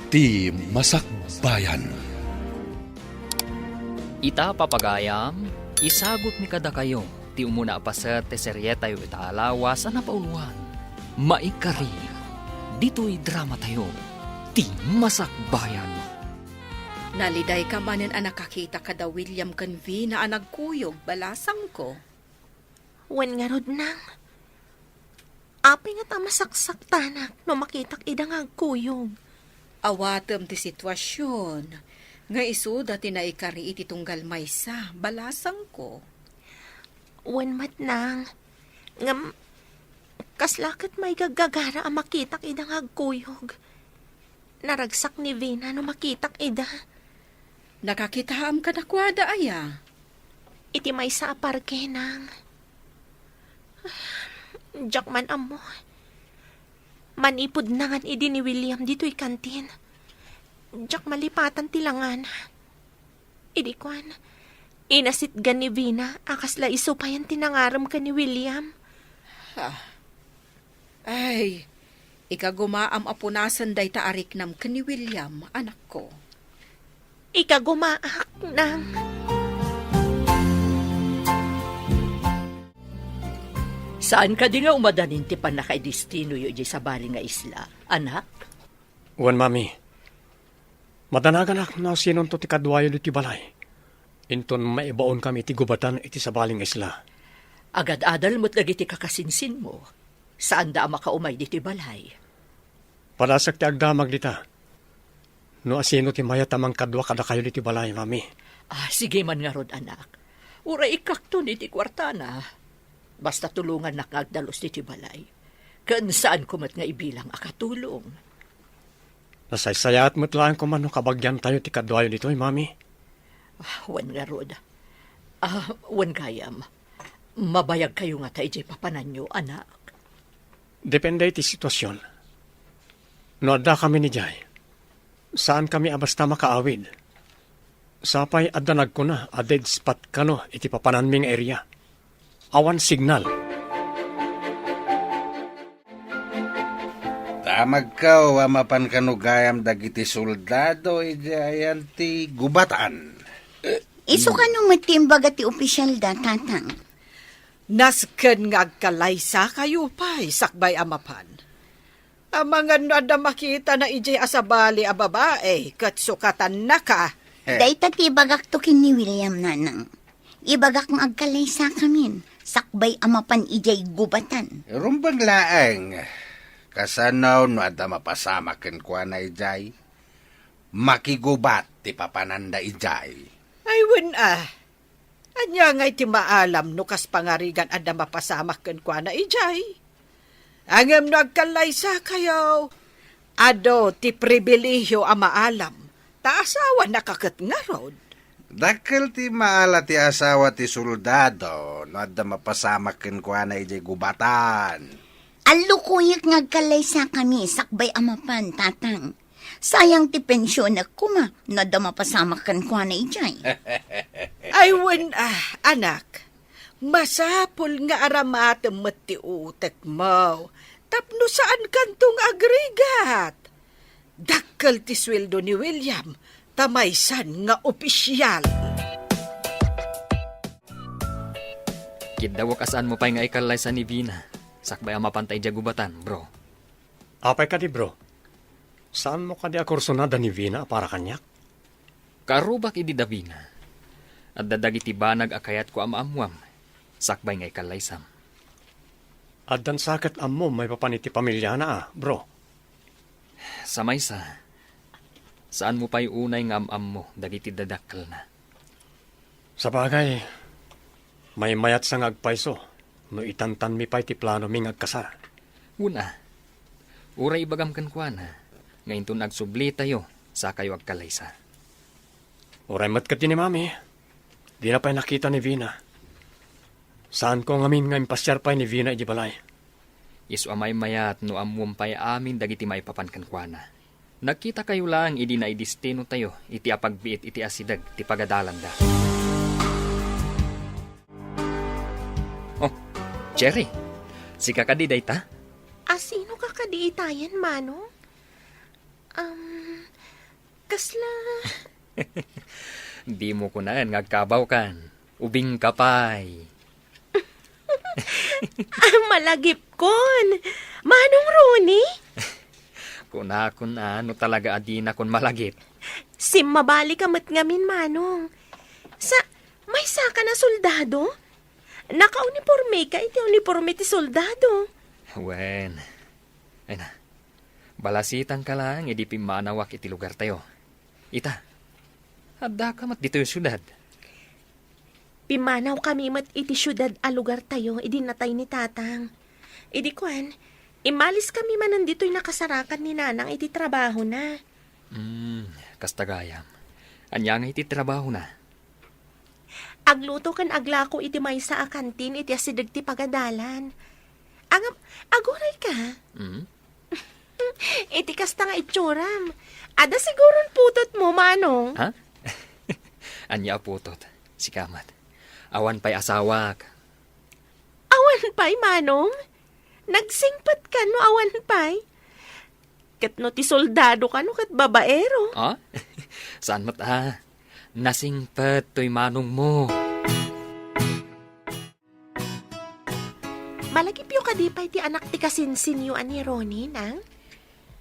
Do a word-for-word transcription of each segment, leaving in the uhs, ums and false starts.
Ti Masakbayan. Ita, papagayam, isagutmi kadakayo ti umuna a paset ti serietayo ita a lawas a napauluan, Maikari, ditoy dramatayo, Ti Masakbayan. Nalidayka manen a nakakita kada William ken Vina a nagkuyog, balasangko. Wen ngarud, Nang. Apay ngata a masaksaktanak no makitak ida nga agkuyog? Awatem ti situasion nga isuda ti naikari iti tunggal maysa, balasangko. Wen met, Nang. Ngem, kasla ket maigaggagara a makitak ida nga agkuyog. Naragsak ni Vina no makitak ida. Nakakitaam kadakuada aya? Iti maysa a parke, Nang. Diak man ammo. Manipud nangan idi ni William ditoy kantin, diak malipatan ti langana. Idi kuan, inasitgan ni Vina a kasla isu payen ti nangarem ken ni William. Ah. Ay, ikagumaam a punasen dayta a riknam ken ni William, anakko. Ikagumaak, Nang. Saan kadi nga umadanin ti pannakaidestinoyo idiay sabali nga isla, anak? Wen, Mami. Madanaganak no sinonto ti kaduayo ditoy balay. Inton maibaonkami iti gubatan iti sabali nga isla. Agad-adal met dagiti kakasinsinmo. Saanda a makaumay ditoy balay. Padasek ti agdamag dita. No asino ti mayat a mangkadua kadakayo ditoy balay, Mami. Ah, sige man ngarud, anak. Uray ikkakton iti kuartana. Basta tulongannak nga agdalus ditoy balay. Ken saanko met nga ibilang a katulong. Nasaysayaat met laeng koma no kabagiantayo ti kaduayo ditoy, Mami. Ah, wen ngarud. Ah, wen gayam. Mabayagkayo ngata idiay papananyo, anak? Depende iti situasion. No addakami idiay, saankami a basta makaawid. Sapay adda nagkuna a dead spot kano iti papananmi nga area. Awan signal. Damagkaw a mapan kano gayam dagiti soldado idiay ayan ti gubatan. Isu kano met ti imbaga ti opisyalda, Tatang? Nasken nga agkalaysakayo pay sakbay a mapan. Amangan no adda makitana idiay a sabali a babai ket sukatannaka. Dayta ti ibagakto ken ni William, Nanang. Ibagak nga agkalaysakamin sakbay a mapan idiay gubatan. Rumbeng laeng. Kasano no adda mapasamak kenkuana idiay? Makigubat ti papananda idiay. Ay, wen a. Ania ngay ti maalam no kas pangarigan adda mapasamak kenkuana idiay? Ngem no agkallaysakayo, adu ti pribilehio a maalam, ta asawanaka ket ngarud. Dakkel ti maala ti asawa ti soldado no adda mapasamak kenkuana idiay gubatan. Allukoyek nga agkallaysakami sakbay a mapan, Tatang. Sayang ti pensionek koma no adda mapasamak kenkuana idiay. Ay, wen a, anak. Masapul nga aramatem met ti utekmo tapno saankanto nga agrigat. Dakkel ti sueldo ni William ta maysan nga opisial. Kiddawek a saanmo pay nga ikallaysa ni Vina sakbay a mapanta idiay gubatan, bro. Apay kadi, bro? Saanmo kadi a kursunada ni Vina a para kaniak? Kaarrubak idi da Vina. Adda dagiti banag a kayatko a maammuam, sakbay nga ikallaysam. Addan sa ket ammom maipapan iti pamiliana a, bro? Sa maysa, saanmo pay unay nga am-ammo dagiti dadakkelna. Sabagay, maymayatsa nga agpayso no itantanmi pay ti planomi nga agkasar. Wen a, uray ibagam kenkuana nga inton agsublitayo, sakayo agkallaysa. Uray met ket ni Mami, dina pay nakita ni Vina. Saanko ngamin nga impasiar pay ni Vina idiay balay. Isu a maymayat no ammom pay amin dagiti maipapan kenkuana. Nagkitakayo laeng idi naidestinotayo iti apagbiit iti asideg ti pagadalanda. Oh, Cherry, sika kadi dayta? Asino ka kadi itayen, Manong? Um, Sla. Dimo kunaen nga agkabawkan. Ubingka pay. Ah, malagipkon. Manong Ronnie? Kunakon a no talaga a dinakon malagip. Simmabalika met ngamin, Manong. Sa, maysaka a soldado? Nakaunipormeka iti uniporme ti soldado. Wen. Ay na, balasitangka laeng idi pimmanawak iti lugartayo. Ita, addaka met ditoy siudad. Pimmanawkami met iti siudad a lugartayo idi natay ni Tatang. Idi kuan, immaliskami manen ditoy nakasarakan ni Nanang iti trabahona. Hmm, kasta gayam. Ania nga iti trabahona? Agluto ken aglako iti maysa a kantin iti asideg ti pagadalan. Ngem, agurayka? Hmm? Iti kasta nga itsuram, adda siguron putotmo, Manong. Ha? Ania a putot? Sika met. Awan pay asawak. Awan pay, Manong? Nagsingpet kano awan pay? Ket no ti soldado kano ket babaero? Ah? Saan met a? Nasingpet toy manongmo. Malagipyo kadi pay ti anak ti kasinsinyo a ni Ronnie, Nang?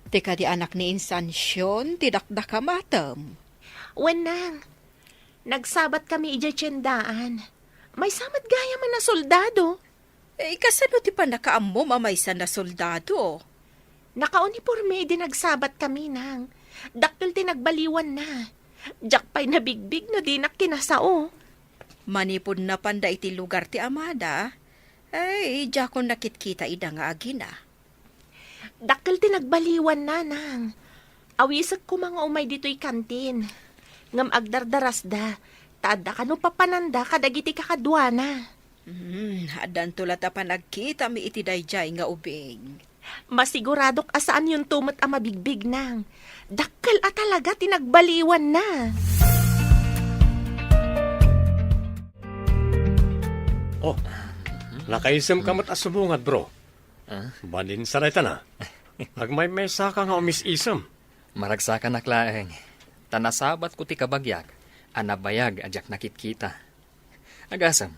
Ti kadi anak ni Insansyon ti dakdakamatem. Wen, Nang. Nagsabatkami idiay tiendaan. Maysa met gayam a soldado. Eh, kasano ti pannakaammom a maysa a soldado? Nakauniporme idi nagsabatkami, Nang. Dakkel ti nagbaliwanna. Diak pay nabigbig no dinak kinasao. Manipud napanda iti lugar ti amada, ay, diakon nakitkita ida nga agina. Dakkel ti nagbaliwanna, Nang. Awisek koma nga umay ditoy kantin. Ngem agdardarasda, ta adda kano papananda kadagiti kakaduana. Hmm, addanto la ta panagkitami iti daydiay nga ubing. Masiguradok a saanyonto met a mabigbig, Nang. Dakkel a talaga ti nagbaliwanna. Oh, nakaisemka met a subungad, bro. Ah? Balin sa dayta na. Agmaymaysaka nga umis-isem. Maragsakanak laeng, ta nasabatko ti kabagiak a nabayag a diak nakitkita. Agasem,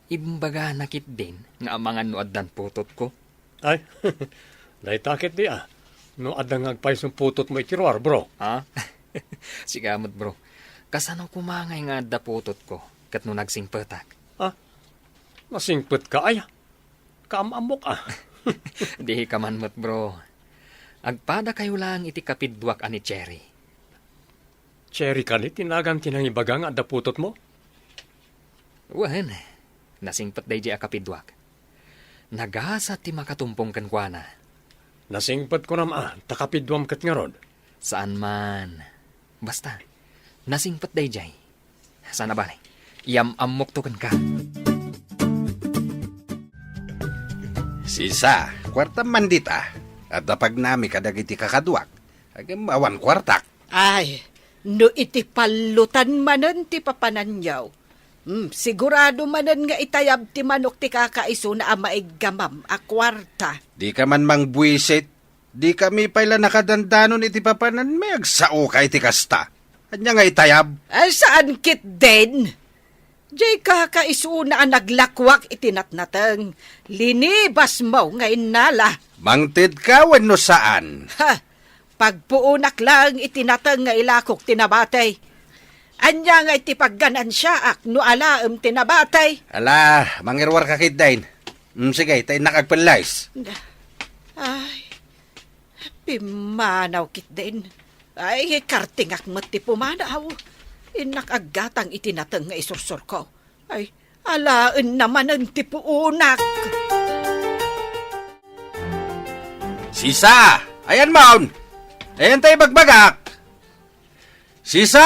imbagana ketdin nga amangan no addan putotko. Ay, dayta ketdi a. No adda nga agpayson putotmo iti ruar, bro. Ha? Sika met, bro. Kasano koma ngay nga adda putotko ket no nagsingpetak? Ha? Nasingpetka, ay? Kaam-ammok a. Dika man met, bro. Agpadakayo laeng iti kapidduak a ni Cherry. Cherry kani ti nagan ti nangibaga nga adda putotmo? Wen, nasingpet daydiay a kapidduak. Nagasat ti makatumpong kenkuana. Nasingpet kunam a, ta kapidduam ket ngarud. Saan man. Basta, nasingpet daydiay. Saan a bale, iyam-ammokto kenka. Sisa, kuartam man dita. Adda pagnami kadagiti kakaduak. Ngem awan kuartak. Ay, no iti pallutan manen ti papananyo, hmm, sigurado manen nga itayab ti manok ti kakaisuna a maiggamam a kuarta. Dika man mangbuisit. Dikami pay la nakadandanon iti papananmi, agsaoka iti kasta. Ania nga itayab? Ay, saan ketdin? Diay kakaisuna a naglakuak iti natnateng. Linibasmo nga innala. Mangtedka wenno saan? Ha! Pagpuonak laeng iti nateng nga ilakok ti nabati. Ania nga iti pagganansiaak no alaem ti nabati? Ala, mangiruarka ketdin. Mm, sige, ta innak agpellayes. Ay, pimmanaw ketdin. Ay, kartingak met ti pumanaw. Innak aggatang iti nateng nga isursurko. Ay, alaenna manen ti puonak. Sisa! Ayanmon! Ayan ta ibagbagak! Sisa!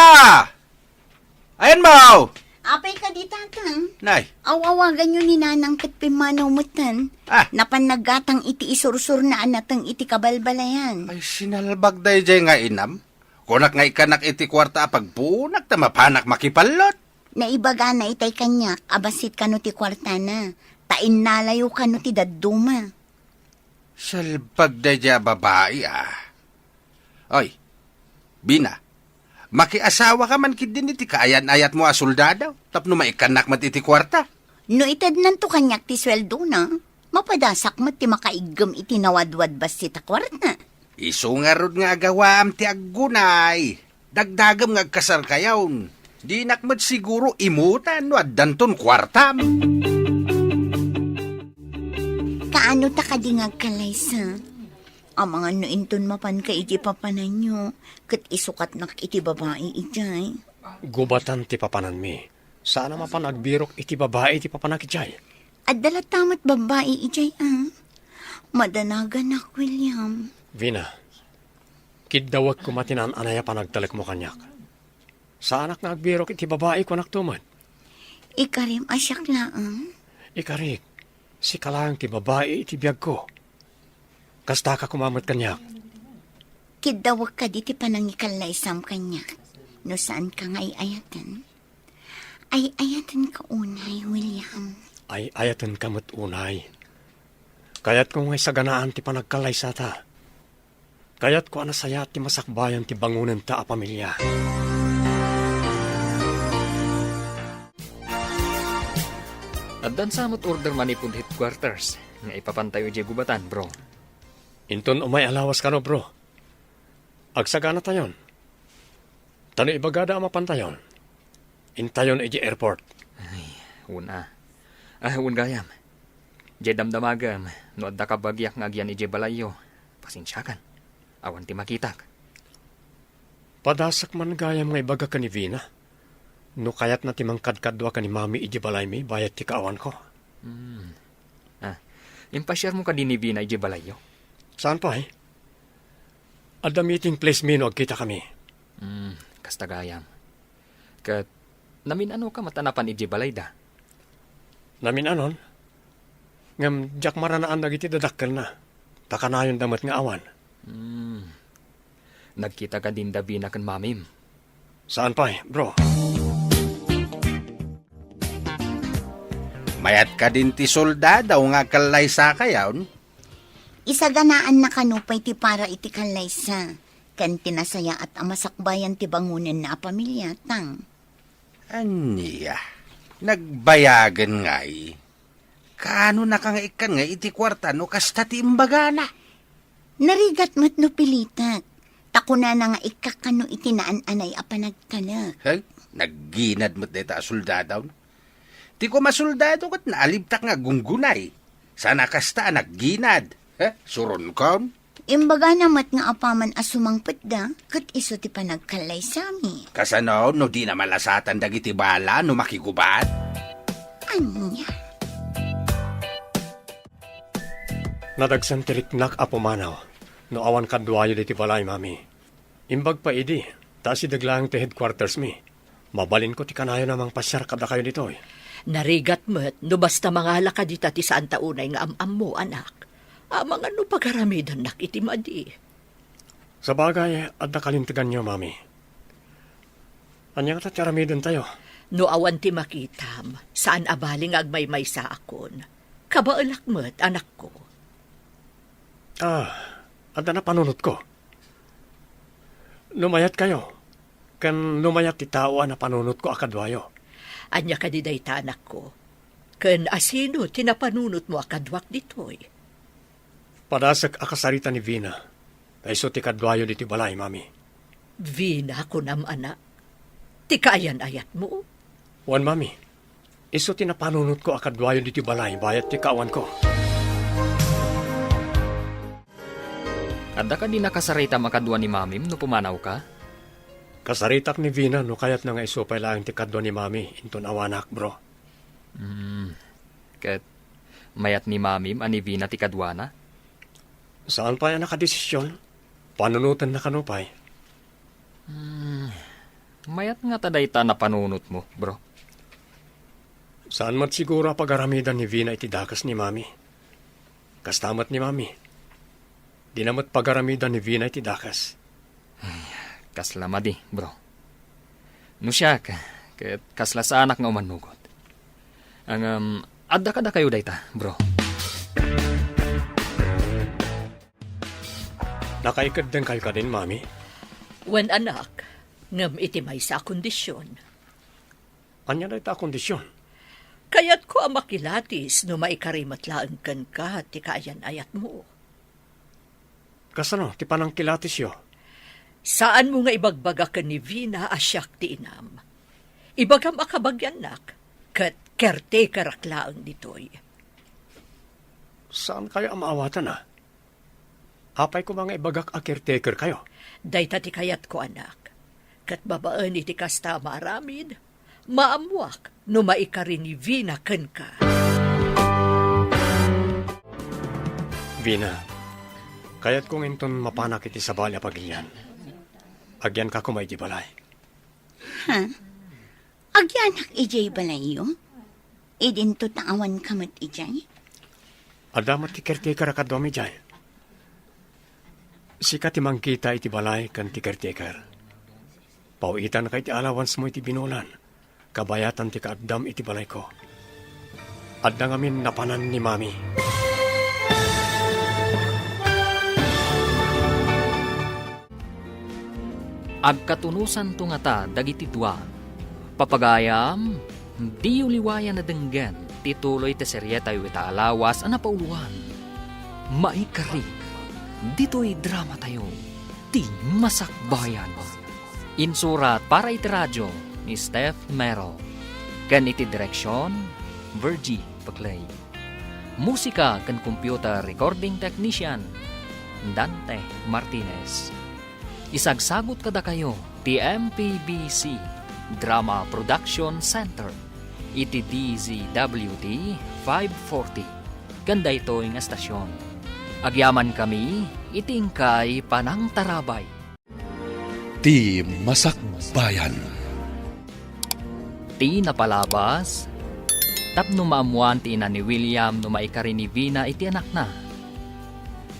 Ayanmo! Apay kadi, Tatang? Nay. Aw-awaganyo ni Nanang ket pimmanaw metten. Ah. Napan naggatang iti isursurna a nateng iti kabalbalayan. Ay, sinalbag daydiay nga inam. Kunak nga ikkanak iti kuarta a pagbunak ta mapanak makipallot. Naibagana itay kaniak a bassit kano ti kuartana, ta innalayo kano ti dadduma. Salbag daydiay a babai, a. Oy, Bina, Makiasawaka man ketdin iti kaayan-ayatmo a soldado tapno maikkannak met iti kuarta. No itednanto kaniak ti sueldona, mapadasak met ti makaiggem iti nawadwad bassit a kuarta. Isu ngarud nga agawaam ti aggunay. Dagdagem nga agkasarkayon. Dinak met siguro imutan no addanton kuartam. Kaano ta kadi nga agkallaysa? Amangan no inton mapanka iti papananyo, ket isukatnak iti babai idiay. Gubatan ti papananmi. Saan a mapan agbirok iti babai ti papanak idiay. Adda latta met babai idiay, a? Madanaganak, William. Vina, kiddawek koma ti naan-anay a panagtalekmo kaniak. Saanak nga agbirok iti babai, kunak to met. Ikarim a siak laeng? Ikarik, sika laeng ti babai iti biagko. Kastaka koma met kaniak. Kiddawek kadi ti panangikallaysam kaniak, no saanka nga ay-ayaten? Ay-ayatenka unay, William. Ay-ayatenka met unay. Kayatko nga isaganaan ti panagkallaysata. Kayatko a nasayaat ti masakbayan ti bangonenta a pamilia. Addan sa met order manipud headquarters nga ipapantayo idiay gubatan, bro. Inton umay a lawas kano, bro. Agsaganatayon. Ta no ibagada a mapantayon, intayon idiay airport. Ay, wen a. Ah, wen gayam. Diay damdamagem, no adda kabagiak nga agyan idiay balayyo, pasensiakan. Awan ti makitak. Padasek man gayam nga ibaga ken ni Vina, no kayatna ti mangkadkadua ken ni Mami idiay balaymi bayat ti kaawanko. Hmm. Ah, impasiarmo kadi ni Vina idiay balayyo? Saan pay? Adda meeting place mi no agkitakami. Hmm, kasta gayam. Ket namin-anoka met a napan idiay balayda? Namin-anon? Ngem diak maranaan dagiti dadakkelna. Ta kanayonda met nga awan. Hmm. Nagkita kadin da Vina ken Mamim? Saan pay, bro. Mayat kadin ti soldado nga kallaysakayon? Isaganaanna kano pay ti para iti kallaysa, ken ti nasayaat a masakbayan ti bangonenna a pamiliatang. Ania, nagbayagen ngay? Kaanonaka nga ikkan ngay iti kuarta no kasta ti imbagana? Narigat met no pilitek, ta kunana nga ikkak kano iti naan-anay a panagtalek. Hey, nagginad met dayta a soldado. Ti koma soldado ket naalibtak nga gunggunay. Saan a kasta a nagginad. He, suronkon? Imbagana met nga apaman a sumangpetda, ket isu ti panagkallaysami. Kasano no dina malasatan dagiti bala no makigubat? Ania? Nadagsen ti riknak a pumanaw no awan kaduayo ditoy balay, Mami. Imbag pay idi, ta asideg laeng ti headquarters mi. Mabalinko ti kanayon a mangpasiar kadakayo ditoy. Narigat met no basta mangalaka dita ti saanta unay nga am-ammo, anak. Amangan no pagaramidannak iti madi. Sabagay, adda kalinteganyo, Mami. Ania ngata ti aramidentayo? No awan ti makitam, saan a bali nga agmaymaysaakon. Kabaelak met, anakko. Ah, adda napanunotko. No mayatkayo, ken no mayat ti tao a napanunotko a kaduayo. Ania kadi dayta, anakko? Ken asino ti napanunotmo a kaduak ditoy? Padasek a kasarita ni Vina, ta isu ti kaduayo ditoy balay, Mami. Vina, kunam, anak? Ti kaayan-ayatmo? Wen, Mami. Isu ti napanunotko a kaduayo ditoy balay bayat ti kaawanko. Adda kadi nakasaritam a kadua ni Mamim no pumanawka? Kasaritak ni Vina no kayatna nga isu pay laeng ti kadua ni Mami inton awanak, bro. Mm. Ket mayat ni Mamim a ni Vina ti kaduana? Saan pay a nakadesisyon? Panunotenna kano pay? Hmm. Mayat ngata dayta a napanunotmo, bro. Saan met siguro a pagaramidan ni Vina iti dakes ni Mami. Kasta met ni Mami. Dina met pagaramidan ni Vina iti dakes. Ay, kasla madi, bro. No siak, ket kasla saanak nga umannugot. Ngem, adda kadakayo dayta, bro. Nakaikeddengkayo kadin, Mami? Wen, anak. Ngem iti maysa a kondision. Ania dayta a kondision? Kayatko a makilatis no maikari met laeng kenka ti kaayan-ayatmo. Kasano ti panangkilatisyo? Saanmo nga ibagbaga ken ni Vina a siak ti inam. Ibagam a kabagiannak, ket caretakerak laeng ditoy. Saankayo a maawatan, a? Apay koma nga ibagak a caretakerkayo? Dayta ti kayatko, anak. Ket babaen iti kasta a maaramid, maammoak no maikari ni Vina kenka. Vina, kayatko nga inton mapanak iti sabali a pagilian, agyanka koma iti balay. Ha? Agyanak idiay balayyo? Idinto ta awanka met idiay? Adda met ti caretaker a kaduam idiay. Sika ti mangkita iti balay ken ti caretaker. Paw-itanka iti allowancemo iti binulan, kabayatan ti kaaddam iti balayko. Adda ngamin napanan ni Mami. Agkatunosanto ngata dagiti dua. Papagayam, diyo liwayan a denggen ti tuloy ti serietayo ita a lawas a napauloan. Maikari, ditoy dramatayo, ti Masakbayan. Insurat para iti radio ni Steph Mero. Ken iti direksion, Virgie Peclay. Musika ken computer recording technician, Dante Martinez. Isagsagut kadakayo ti M P B C Drama Production Center iti D Z W T five forty ken daytoy nga estasion. Agyamankami iti inkay panangtarabay. Ti Masakbayan. Ti napalabas, tapno maammoan ti ina ni William no maikari ni Vina iti anakna.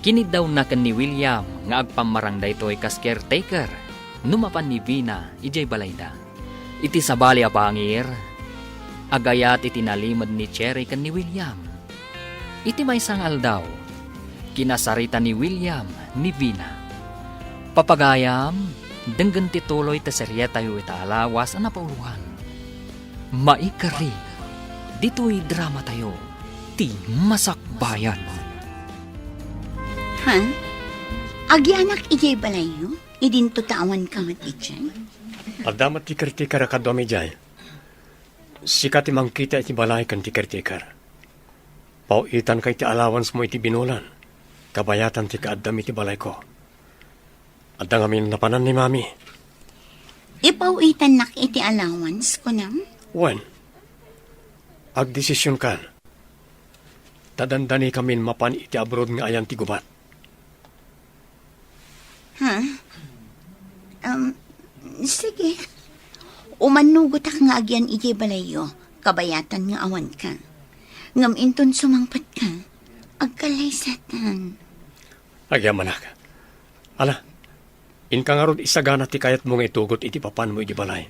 Kiniddawna ken ni William nga agpammarang daytoy kas caretaker no mapan ni Vina idiay balayda. Iti sabali a bangir, agayat iti nalimed ni Cherry ken ni William. Iti maysa nga aldaw, kinasarita ni William ni Vina. Papagayam, denggen ti tuloy ti serietayo ita a lawas a napauloan. Maikari, ditoy dramatayo, ti Masakbayan. Ha? Agyanak idiay balayyo? Idinto ta awanka met idiay? Adda met ti caretaker a kaduam idiay. Sika ti mangkita iti balay ken ti caretaker. Paw-itanka iti allowancemo iti binulan, kabayatan ti kaaddam iti balayko. Adda ngamin napanan ni Mami. Ipaw-itannak iti allowance, kunam? Wen, agdesisionkan. Ta dandanikamin mapan iti abroad nga ayan ti gubat. Ha? Um, sige. Umannugotak nga agyan idiay balayyo, kabayatan nga awanka. Ngem inton sumangpetka, agkallaysatan. Agyamanak. Ala, inka ngarud isagana ti kayatmo nga itugot iti papanmo iti balay.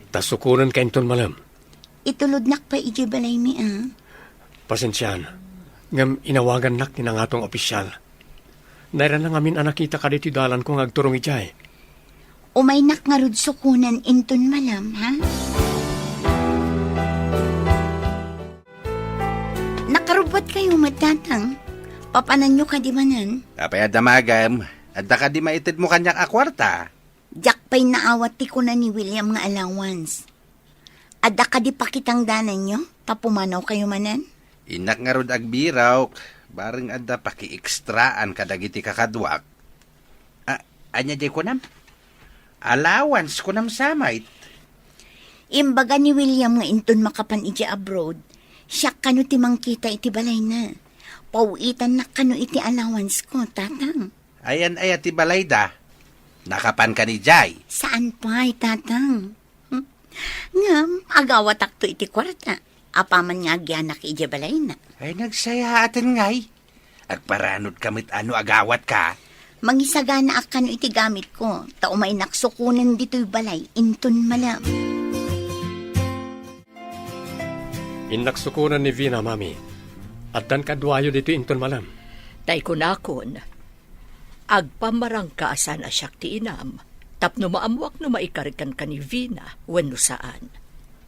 Ta sukonenka inton malem. Itulodnak pay idiay balaymi, a. Pasensiaan, ngem inawagannak ti nangato nga opisial. Nairana ngamin a nakitaka ditoy dalanko nga agturong idiay. Umaynak ngarud sukonen inton malem, ha? Nakarubbuatkayo met, Tatang. Papananyo kadi manen? Apay a damagem? Adda kadi maitedmo kaniak a kuarta? Diak pay naawat ti kuna ni William nga allowance. Adda kadi pakitang danenyo ta pumanawkayo manen? Innak ngarud agbirok, bareng adda pakiekstraan kadagiti kakaduak. A-, ania diay kunam? Allowance kunam sa met? Imbaga ni William nga inton makapan idiay abroad, siak kano ti mangkita iti balayna. Paw-itannak kano iti allowance ko, Tatang. Ayan aya ti balayda? Nakapanka idiay? Saan pay, Tatang. Hmm. Ngem, agawatakto iti kuarta. Apaman nga agyanak idiay balayna. Ay, nagsayaaten ngay. Agparanodka met a no agawatka. Mangisaganaak kano iti gamitko, ta umaynak sukonen ditoy balay inton malem. Innak sukonen ni Vina, Mami. Addan kaduayo ditoy inton malem. Tay kunakon, agpammarangka a saan a siak ti inam. Tapno maammuak no maikari kenka ni Vina wenno saan.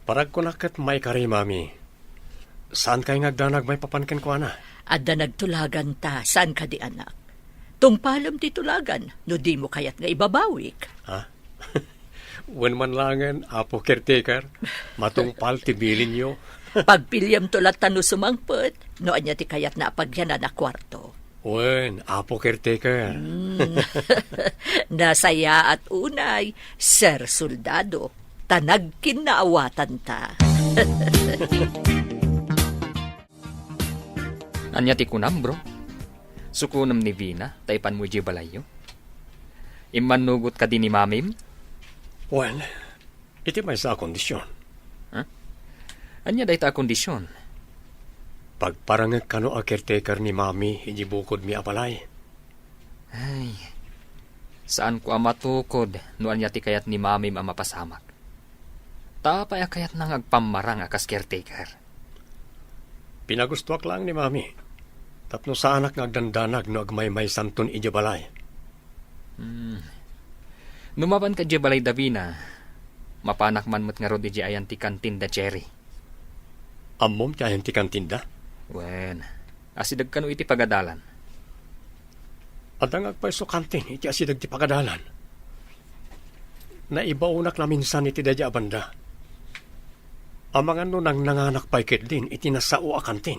Paragkunak ket maikari, Mami. Saankay nga agdanag maipapan kenkuana? Adda nagtulagan ta, saan kadi, anak? Tungpalem ti tulagan no dimo kayat nga ibabawik. Ha? Wen man laengen, Apo Caretaker, matungpal ti bilinyo. Pagpiliamto latta no sumangpet, no ania ti kayatna a pagyanan a kuarto. Wen, Apo Caretaker. Hmm. Nasayaat unay, Sir Soldado, ta nagkinnaawatanta. Ania ti kunam, bro? Sukonem ni Vina ta ipanmo idiay balayyo? Immannugot kadi ni Mamim? Wen, iti maysa a kondisyon. Ha? Ania dayta a kondisyon? Pagparangek kano a caretaker ni Mami idiay bukodmi a balay. Ay, saanko a matukod no ania ti kayat ni Mamim a mapasamak. Ta apay a kayatna nga agpammarang a kas caretaker? Pinagustoak laeng ni Mami, tapno saanak nga agdandanag no agmaymaysanton idiay balay. Hmm. No mapanka idiay balay da Vina, mapanak man met ngarud idiay ayan ti kantin da Cherry. Ammom ti ayan ti kantin da? Wen, asideg kano iti pagadalan. Adda nga agpayso kantin iti asideg ti pagadalan. Naibaonak laminsan iti daydiay a banda. Amangan no nangnanganak pay ketdin iti nasao a kantin.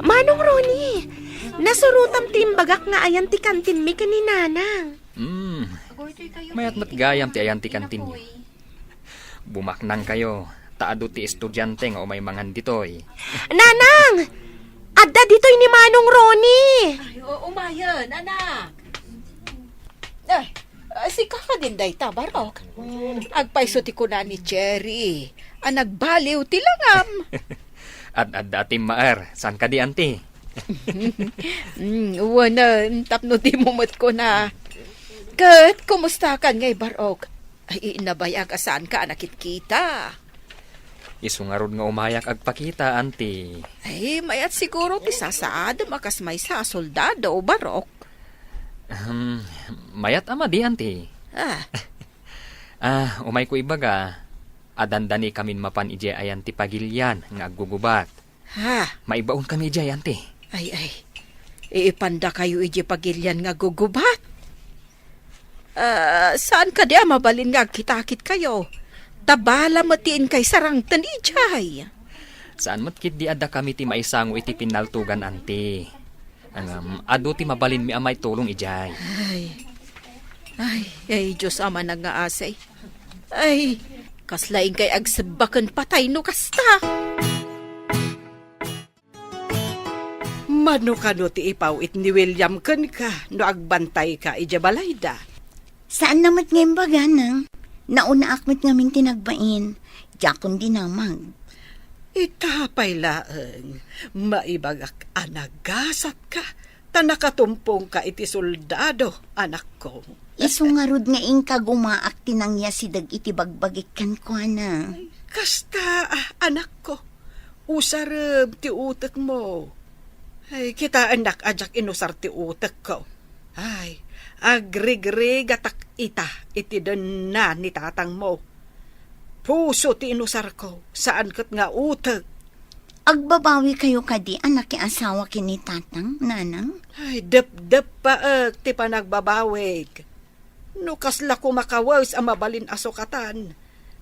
Manong Ronnie, nasurotam ti imbagak nga ayan ti kantinmi ken ni Nanang. Hmm. Mayat met gayam ti ayan ti kantinyo. Bumaknangkayo, ta adu ti estudiante nga umay mangan ditoy. Nanang! Adda ditoy ni Manong Ronnie! Ay, o-, umayen, anak. Ay, ah, sika kadin dayta, Barok. Agpayso ti kuna ni Cherry a nagbaliw ti langam. Ad-adda a timmaer, saan kadi, anti? Mm, wen, tapno dimo met kuna. Ket, kumustakan ngay, Barok? Ay, nabayag a saanka a nakitkita. Isu ngarud nga umayak agpakita, anti. Ay, mayat siguro ti sasaadem a kas maysa a soldado, Barok. Ahem, mayat a madi, anti. Ah. Ah, umayko ibaga, a dandanikamin mapan idiay ayan ti pagilian nga aggugubat. Ha? Maibaonkami idiay, anti. Ay, ay. Iipandakayo idiay pagilian nga aggugubat? Ah, saan kadi a mabalin nga agkitakitkayo? Ta bala met ti inkay sarangten idiay. Saan met ketdi a dakami ti maisango iti pinnaltogan, anti. Ngem, adu ti mabalinmi a maitulong idiay. Ay. Ay, ay, Dios a manangngaasi. Ay, kasla inkay agsebba ken patay no kasta. Mano kano ti ipaw-it ni William kenka no agbantayka idiay balayda? Saanna met nga imbaga, Nang. Naunaak met ngamin ti nagbain. Diakon dinamag. Ita pay laeng, maibagak a nagasatka, ta nakatumpongka iti soldado, anakko. Isu ngarud nga inka gumaak ti nangyasideg iti bagbagik kenkuana. Kasta, ah, anakko, usarem ti utekmo. Ay, kitaennak a diak inusar ti utekko. Ay, agrigrigatak ita iti denna ni tatangmo. Puso ti inusarko, saan ket nga utek. Agbabawikayo kadi a nakiasawa ken ni Tatang, Nanang? Ay, depdeppaek ti panagbabawik. No kasla koma kawes a mabalin a sukatan,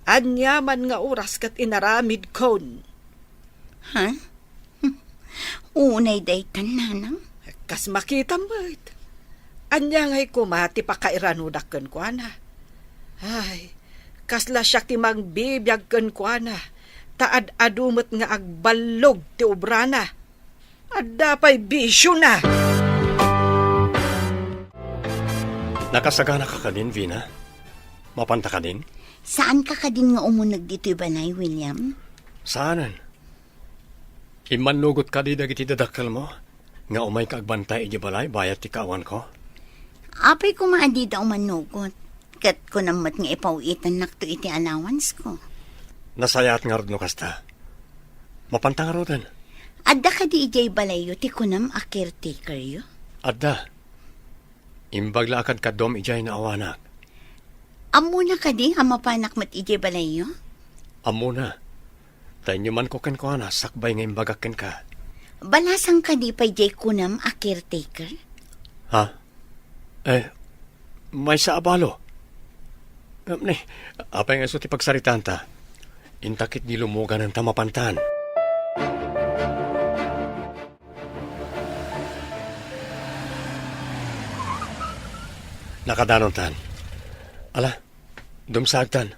aniaman nga oras ket inaramidkon. Ha? Unay daytan, Nanang? Kas makitam met. Ania ngay koma ti pakairanodak kenkuana? Ay, kasla siak ti mangbibiag kenkuana, ta ad-adu met nga agballog ti obrana. Adda pay bisiona. Nakasagana ka kadin, Vina? Mapanta kadin? Saan ka kadin nga umuneg ditoy balay, William? Saanen. Immannugot kadi dagiti dadakkelmo nga umayka agbantay idiay balay bayat ti kaawanko? Apay koma a dida umannugot, ket kunam met nga ipaw-itannakto iti allowance ko. Nasayaat ngarud no kasta. Mapanta ngaruden. Adda kadi idiay balayyo ti kunam a caretakeryo? Adda. Imbag la a kadkaduam idiay no awanak. Ammona kadi a mapanak met idiay balayyo? Ammona. Ta inyomanko kenkuana sakbay nga imbagak kenka. Balasang kadi pay diay kunam a caretaker? Ha? Eh, maysa a balo. Ngem ni, apay nga isu ti pagsaritaanta? Inta ketdi lumuganan ta mapantan. Nakadanontan. Ala, dumsaagtan.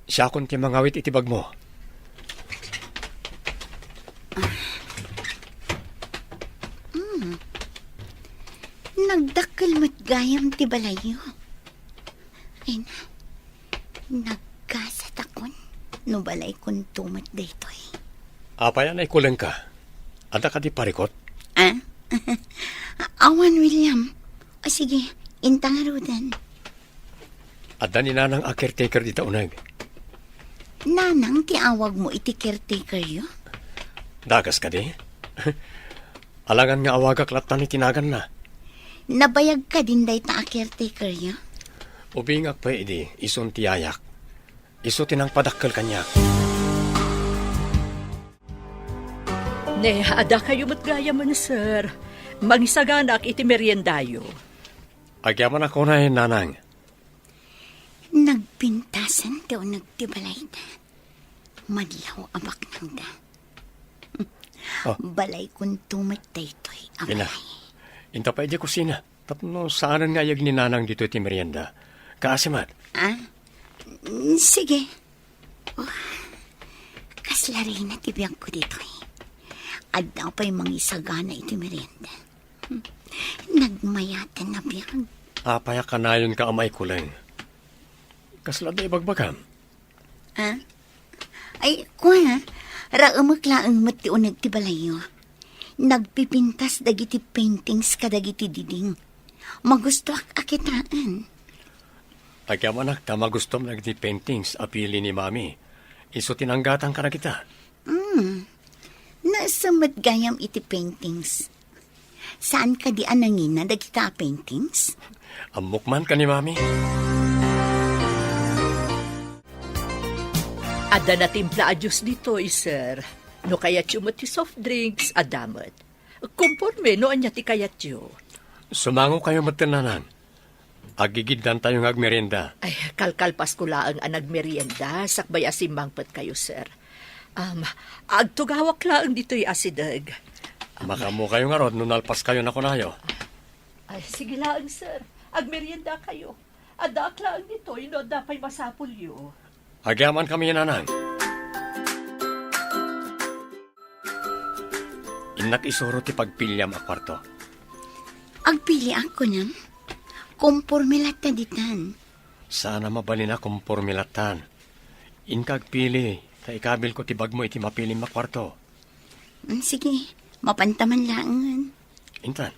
Siakon ti mangawit iti bagmo. Mm. Nagdakkel met gayam ti balayyo. Ay na, nagkasatakon no balaykonto met daytoy. Apay a naikulengka? Adda kadi parikut? Ah? Awan, William. O sige, inta ngaruden. Adda ni Nanang a caretaker dita uneg. Nanang ti awagmo iti caretakeryo? Dakas kadi? Alangan nga awagak lattan iti naganna. Nabayag kadin dayta a caretakeryo? Ubingak pay idi, isun ti yayak. Isu ti nangpadakkel kaniak. Ne, adda kayo met gayamen, sir. Mangisaganak iti meriendayo. Agyamanak unay, Nanang. Nagpintasen ti uneg ti balayda. Madlaw a baknangda. Oh. Balaykonto met daytoy a Ina, balay. Inta pay idiay kusina. Tapno saanen nga ayeg ni Nanang ditoy ti merienda. Kaasi met. Ah? Mm, sige. Oh, kasla reyna ti biagko ditoy. Adda pay mangisagana iti merienda. Hmm. Nagmayaten a biag. Apay a kanayonka a maikuleng? Kasla adda ibagbagam? Ah? Ay, kua, raemek laeng met ti uneg ti balayyo. Nagpipintas dagiti paintings kadagiti diding. Magustoak a kitaen. Agyamanak ta magustom dagiti paintings a pili ni Mami. Isu ti nanggatang kadagita. Hmm. Naisem met gayam iti paintings. Saan kadi a nangina dagita a paintings? Ammok man ken ni Mami. Adda natimpla a juice ditoy, sir. No kayatyo met ti soft drinks, adda met. Komporme no ania ti kayatyo. Sumango kayo met, Nanang. Agigiddantayo nga agmerienda. Ay, kalkalpasko laeng a nagmerienda, sakbay a simmangpet kayo, sir. Am, agtugawak laeng ditoy asideg. Am, makaammo kayo ngarud no nalpas kayo na kunayo. Ay, sige laeng, sir. Agmerienda kayo. Addaak laeng ditoy no adda pay masapulyo. Agyaman kami, Nanang. Innak isuro ti pagpiliam a kuarto. Agpiliak, kunam? Komporme latta ditan. Saan a mabalin a komporme lattan. Inka agpili, ta ikabilko ti bagmo iti mapilim a kuarto. Mm, sige, mapanta man laengen. Intan,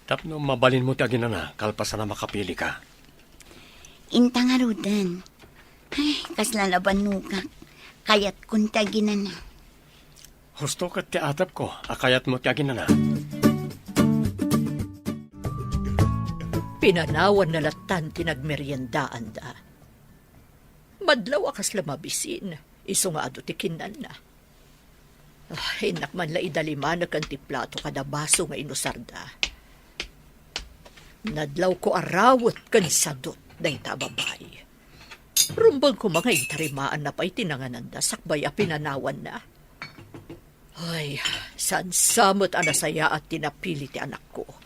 tapno mabalinmo ti aginana, kalpasan a makapilika. Inta ngaruden. Ay, kasla nabannogak. Kayatkon ti aginana. Husto ket ti atepko a kayatmo ti aginana. Pinanawanna lattan ti nagmeriendaanda. Madlaw a kasla mabisin, isu nga adu ti kinnanna. Ah, innak man la idalimaneken ti plato kada baso nga inusarda. Nadlawko a rawet ken sadut dayta a babai. Rumbeng koma nga intarimaanna pay ti nangananda sakbay a pinanawanna. Ay, saan sa met a nasayaat ti napili ti anakko.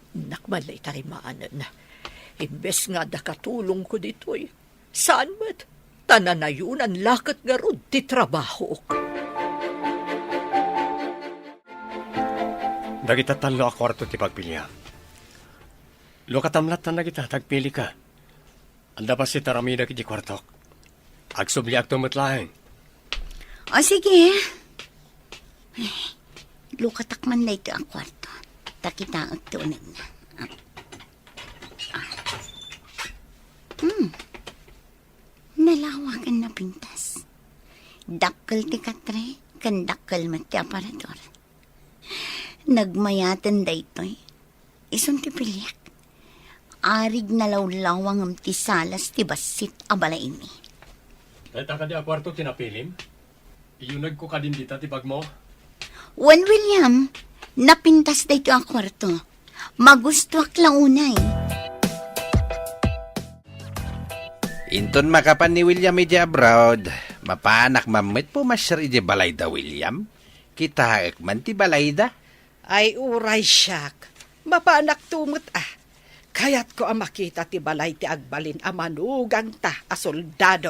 Innak man la itarimanen. Imbes nga adda katulongko ditoy, saan met, ta nanayonan la ket ngarud ti trabahok. Dagita tallo a kuarto ti pagpiliam. Lukatam lattan dagita, ta agpilika. Adda bassit a ramidek iti kuartok. Agsubliakto met laeng. O, sige. Ay, lukatak man daytoy a kuarto. Ta kitaek ti unegna. Ah. Hmm. Nalawa ken napintas. Dakkel ti katre, ken dakkel met ti aparador. Nagmayaten daytoy. Isun ti piliek. Arig nalawlawa ngem ti salas ti bassit a balaymi. Dayta kadi a kuarto ti napilim? Iyunegko kadin dita ti bagmo? Wen, William, napintas daytoy a kuarto. Magustuak la unay. Inton makapan ni William idiay abroad, mapanak man met pumasiar idiay balay da William. Kitaek man ti balay da. Ay, uray siak. Mapanakto met a. Kayatko a makita ti balay ti agbalin a manugangta a soldado.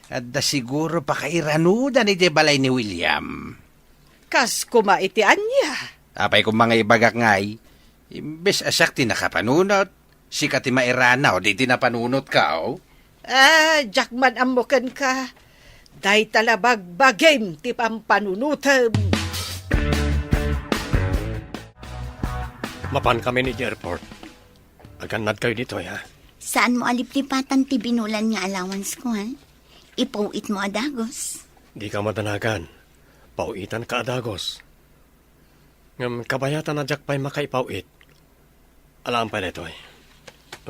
Adda siguro pakairanudan idiay balay ni William. Kas koma iti ania? Apay koma nga ibagak ngay, imbes a siak ti nakapanunot, sika ti mairanaw iti napanunotko. Ah, diak man ammo kenka. Dayta la bagbagim ti pampanunotem. Mapan kami ni airport. Agannad kayo ditoy, ha? Saan mo a liplipatan ti binulan nga allowance ko, ha? Ipaw-it mo a dagos. Di ka madanagan. Paw-itan ka a dagos. Ngem kabayatan a diak pay makaipaw-it. Alam pay daytoy.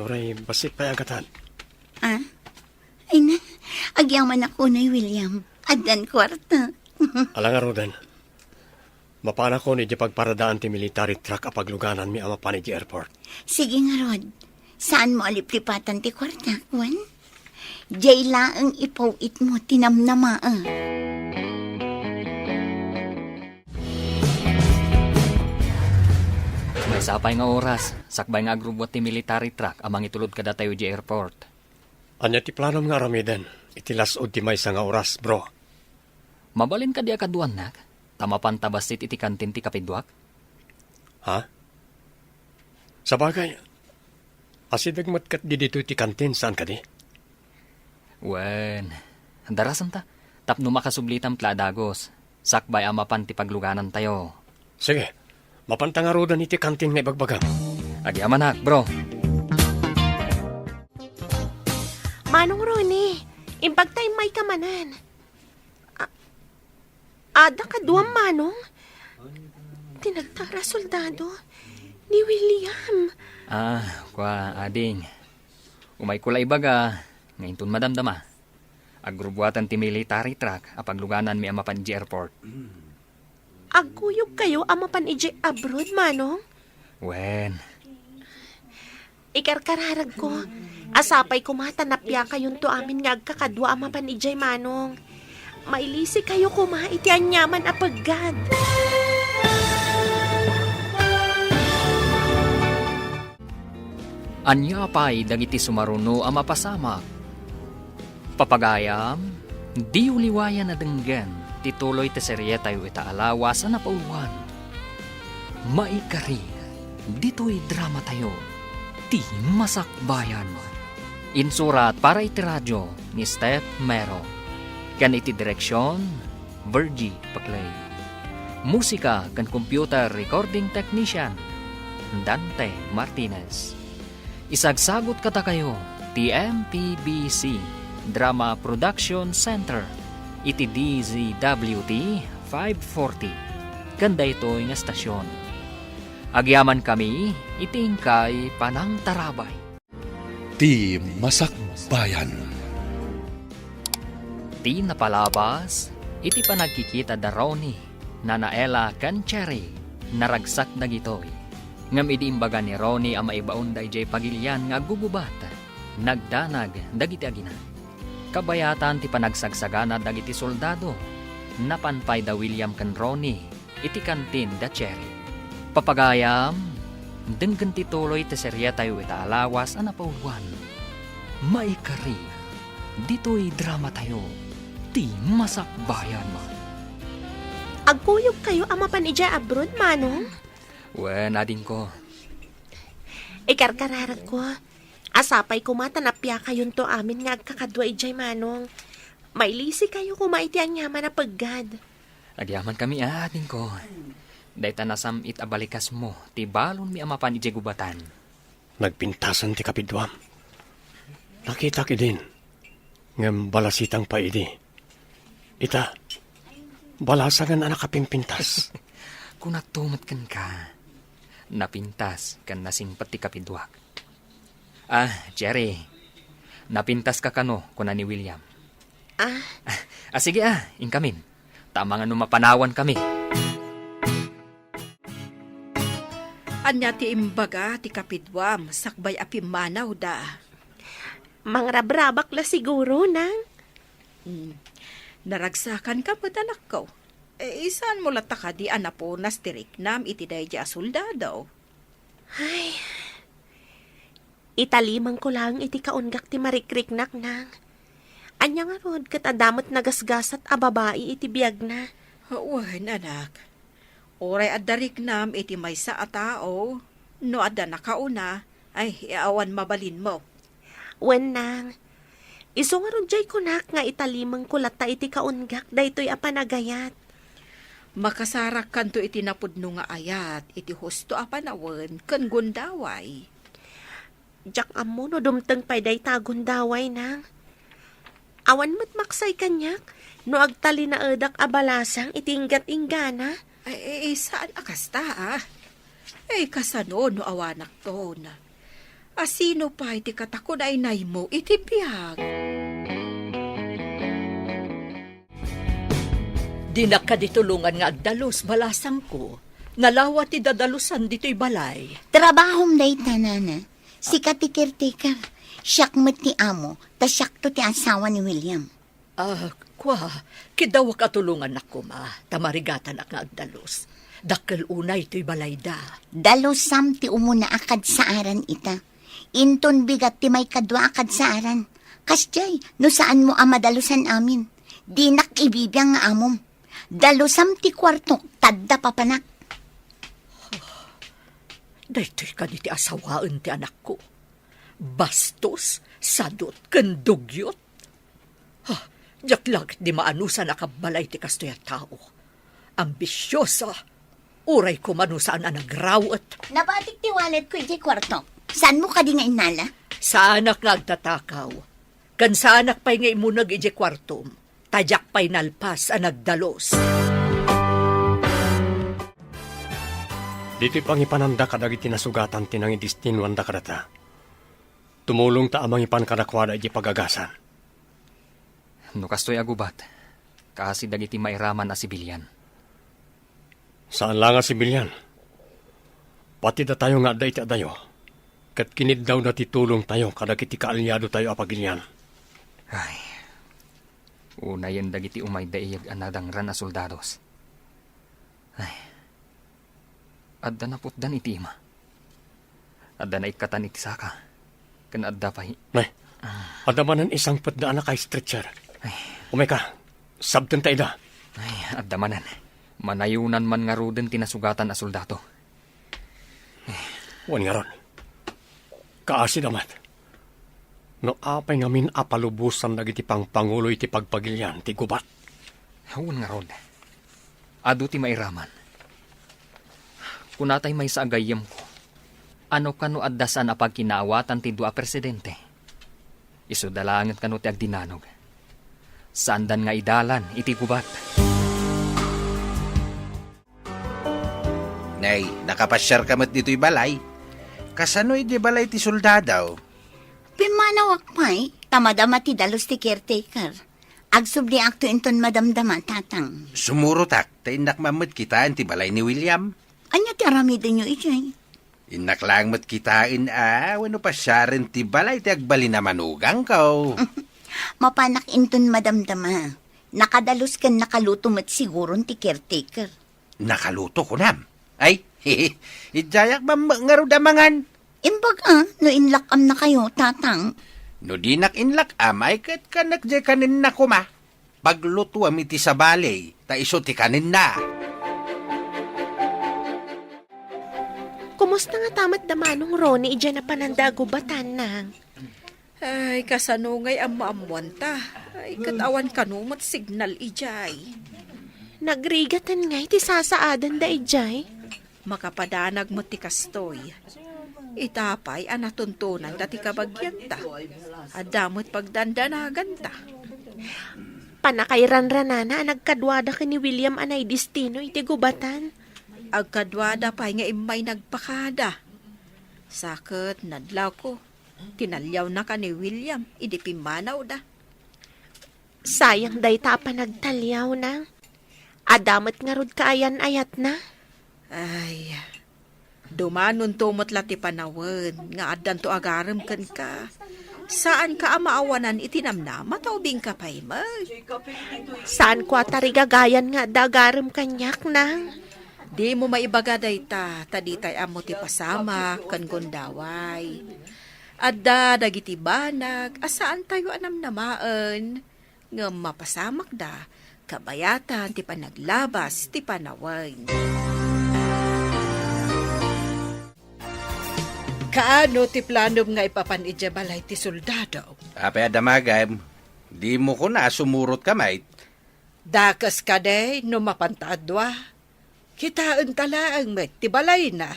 Uray bassit pay a gatad. Ah? Ay na, agyamanak unay, William. Addan kuarta. Ala ngaruden. Mapanakon idiay pagparadaan ti military truck a paglugananmi a mapan idiay airport. Sige ngarud. Saan mo a liplipatan ti kuarta, wen? Diay laeng ipaw-it mo ti namnama, ah. Maysa pay nga oras, sakbay nga agrubbuat ti military truck a mangitulod kadatayo idiay airport. Ania ti planom nga aramiden iti las-ud ti maysa nga oras, bro? Mabalin kadi a kaduanak, ta mapanta bassit iti kantin ti kapiduak? Ha? Sabagay, asideg met ket di ditoy ti kantin, saan kadi? Wen, darasenta, tapno makasublitam la a dagos, sakbay a mapan ti pagluganantayo. Sige, mapanta ngaruden iti kantin nga ibagbagam. Agyamanak, bro. Manong Ronnie, imbag ta immayka manen. A-, adda kaduam, Manong? Ti nagtara soldado ni William. Ah, kua, ading. Umayko la ibaga, nga inton madamdama. Agrubbuatan ti military truck a paglugananmi a mapan idiay airport. Agkuyogkayo a mapan idiay abroad, Manong? Wen. Ikarkararagko, a sapay koma ta napiakayonto amin nga agkakadua a mapan idiay, Manong. Mailisikayo koma iti aniaman a peggad. Ania pay dagiti sumaruno a mapasamak? Papagayam, diyo liwayan a denggen ti tuloy ti serietayo ita a lawas a napauluan. Maikari, ditoy dramatayo, Ti Masakbayan. Insurat para iti radio ni Steph Mero. Ken iti direksion, Virgie Paclay. Musika ken computer recording technician, Dante Martinez. Isagsagut kadakayo ti M P B C Drama Production Center iti D Z W T five forty ken daytoy nga estasion. Agyamankami iti inkay panangtarabay. Ti Masakbayan. Ti napalabas iti panagkikita da Ronnie, Nana Ella ken Cherry, naragsak dagitoy. Ngem idi imbaga ni Ronnie a maibaonda idiay pagilian nga aggugubat, nagdanag dagiti agina. Kabayatan ti panagsagsagana dagiti soldado, napan pay da William ken Ronnie iti kantin da Cherry. Papagayam, denggen ti tuloy ti serietayo ita a lawas a napauluan. Maikari, ditoy dramatayo, Ti Masakbayan. Agkuyogkayo a mapan idiay abroad, Manong? Wen, adingko. Ikarkararagko, a sapay koma ta napiakayonto amin nga agkakadua idiay, Manong. Mailisikayo koma iti aniaman a peggad. Agyamankami, adingko. Dayta nasam-it a balikasmo ti balonmi a mapan idiay gubatan. Nagpintasan ti kapiduam. Nakitak idin, ngem balasitang pay idi. Ita, balasangen a nakapimpintas. Kunakto met kenka. Napintas ken nasingpet ti kapiduak. "Ah, Cherry, napintaska kano?" kuna ni William. Ah. "Ah, sige ah, inkamin. Ta amangan no mapanawan kami." "Ania ti imbaga ti kapiduam sakbay a pimmanawda?" "Mangrabrabak la siguro, nang." "Hmm. Naragsakanka met, anakko. Eh, saanmo latta kadi a napunas ti riknam iti daydi a soldado?" Ay, italimangko laeng iti kaunggak ti marikriknak, nang. Ania ngarud ket adda met nagasgasat a babai iti biagna? Wen, anak. Uray adda riknam iti maysa a tao, no adda nakauna, ay, awan mabalinmo. Wen, nang. Isu ngarud diay kunak nga italimangko latta iti kaunggak daytoy a panagayat. Makasarakkanto iti napudno nga ayat iti husto a panawen ken gundaway. Diak ammo no dumteng pay dayta a gundaway, nang. Awan met maksay kaniak no agtalinaedak a balasang iti inggat-inggana. Ay, ay, saan a kasta, ah? Ay, kasano no awanakton? A sino pay ti katakunaynaymo iti biag? Dinak kadi tulongan nga agdalus, balasangko. Nalawa ti dadalusan ditoy balay. Trabahom dayta, nana. Sika ti caretaker. Siak met ti amo, ta siakto ti asawa ni William. Ah, kua, kidawak a tulongannak koma, ta marigatanak nga agdalus. Dakkel unay toy balayda. Dalusam ti umuna a kadsaaran ita. Inton bigat ti maikadua a kadsaaran. Kasdiay, no saanmo a madalusan amin. Dinak ibibiang nga amom. Dalusam ti kuartok, ta adda papanak. Daytoy kadi ti asawaen ti anakko. Bastos, sadut, ken dugyot. Ha, diak la ketdi maanusan a kabbalay ti kastoy a tao. Ambisiosa, uray koma no saan a nagrawet. Nabatik ti walletko idiay kuartok. Saanmo kadi nga innala? Saanak nga agtatakaw. Ken saanak pay nga imuneg idiay kuartom. Ta diak pay nalpas a nagdalus. Ditoy pangipananda kadagiti nasugatan ti nangidestinoanda kadata. Tumulongta a mangipan kadakuada iti pagagasan. No kastoy a gubat, kaasi dagiti mairaman a sibilian. Saan la nga sibilian. Pati datayo nga adda iti adayo, ket kiniddawda ti tulongtayo kadagiti kaalyadotayo a pagilian. Ay, unayen dagiti umayda iyeg a nadangran a soldados. Ay, adda naputdan iti ima. Adda naikkatan iti saka. Ken adda pay. Nay, adda manen isangpetda a naka-stretcher. Ay. Umayka, sabtenta ida. Ay, adda manen. Manayonan man ngaruden ti nasugatan a soldado. Wen ngarud, kaasida met. No apay ngamin a palubosan dagiti pangpangulo iti pagpagilian ti gubat? Wen ngarud, adu ti mairaman. Kunatay maysa a gayyemko, ano kano adda saan a pagkinaawatan ti dua a presidente? Isuda laengen kano ti agdinanog. Saandan nga idalan iti gubat. Nay, nakapasiarka met ditoy balay? Kasano idiay balay ti soldado? Pimmanawak pay, ta madama ti dalus ti caretaker. Agsubliakto inton madamdama, Tatang. Sumurotak, ta innak man met kitaen ti balay ni William. Ania ti aramidenyo idiay? Innak laeng met kitaen a wenno pasiaren ti balay ti agbalin a manugangko. Mapanak inton madamdama. Nakadalus ken nakaluto met siguron ti caretaker. Nakaluto, kunam? Ay, idiayak man met ngarud a mangan. Imbag a, no inlak-amnakayo, Tatang. No dinak inlak-am, ay ket kanek diay kanenna koma. Paglutuam iti sabali, ta isu ti kanenna. Kumusta ngata met da Manong Ronnie idiay napananda a gubatan, Nang? Ay, kasano ngay ammoammoanta? Ay, ket awan kano met signal idiay. Nagrigaten ngay ti sasaadanda idiay? Makapadanag met ti kastoy. Ita pay a natuntonanda ti kabagianta. Adda met pagdandanaganta. Pannakairanranana a nagkaduada ken ni William a naidestino iti gubatan. Agkaduada pay nga immay nagpakada. Sa ket nadlawko, tinaliawnaka ni William idi pimmanawda. Sayang dayta a panagtaliawna. Adda met ngarud kaayan-ayatna. Ay, dumanonto met la ti panawen nga addanto agarem kenka. Saanka a maawanan iti namnama ta ubingka pay met. Saanko a tarigagayan nga adda agarem kaniak, Nang. Dimo maibaga dayta, ta ditay ammo ti pasamak ken gundaway. Adda dagiti banag a saantayo a namnamaen. Ngem mapasamakda, kabayatan ti panaglabas ti panawen. Kaano ti planom nga ipapan idiay balay ti soldado? Apay a damagem, dimo kuna a sumurot ka met? Dakes kadi no mapanta a dua? Kitaenta laeng met ti balayna.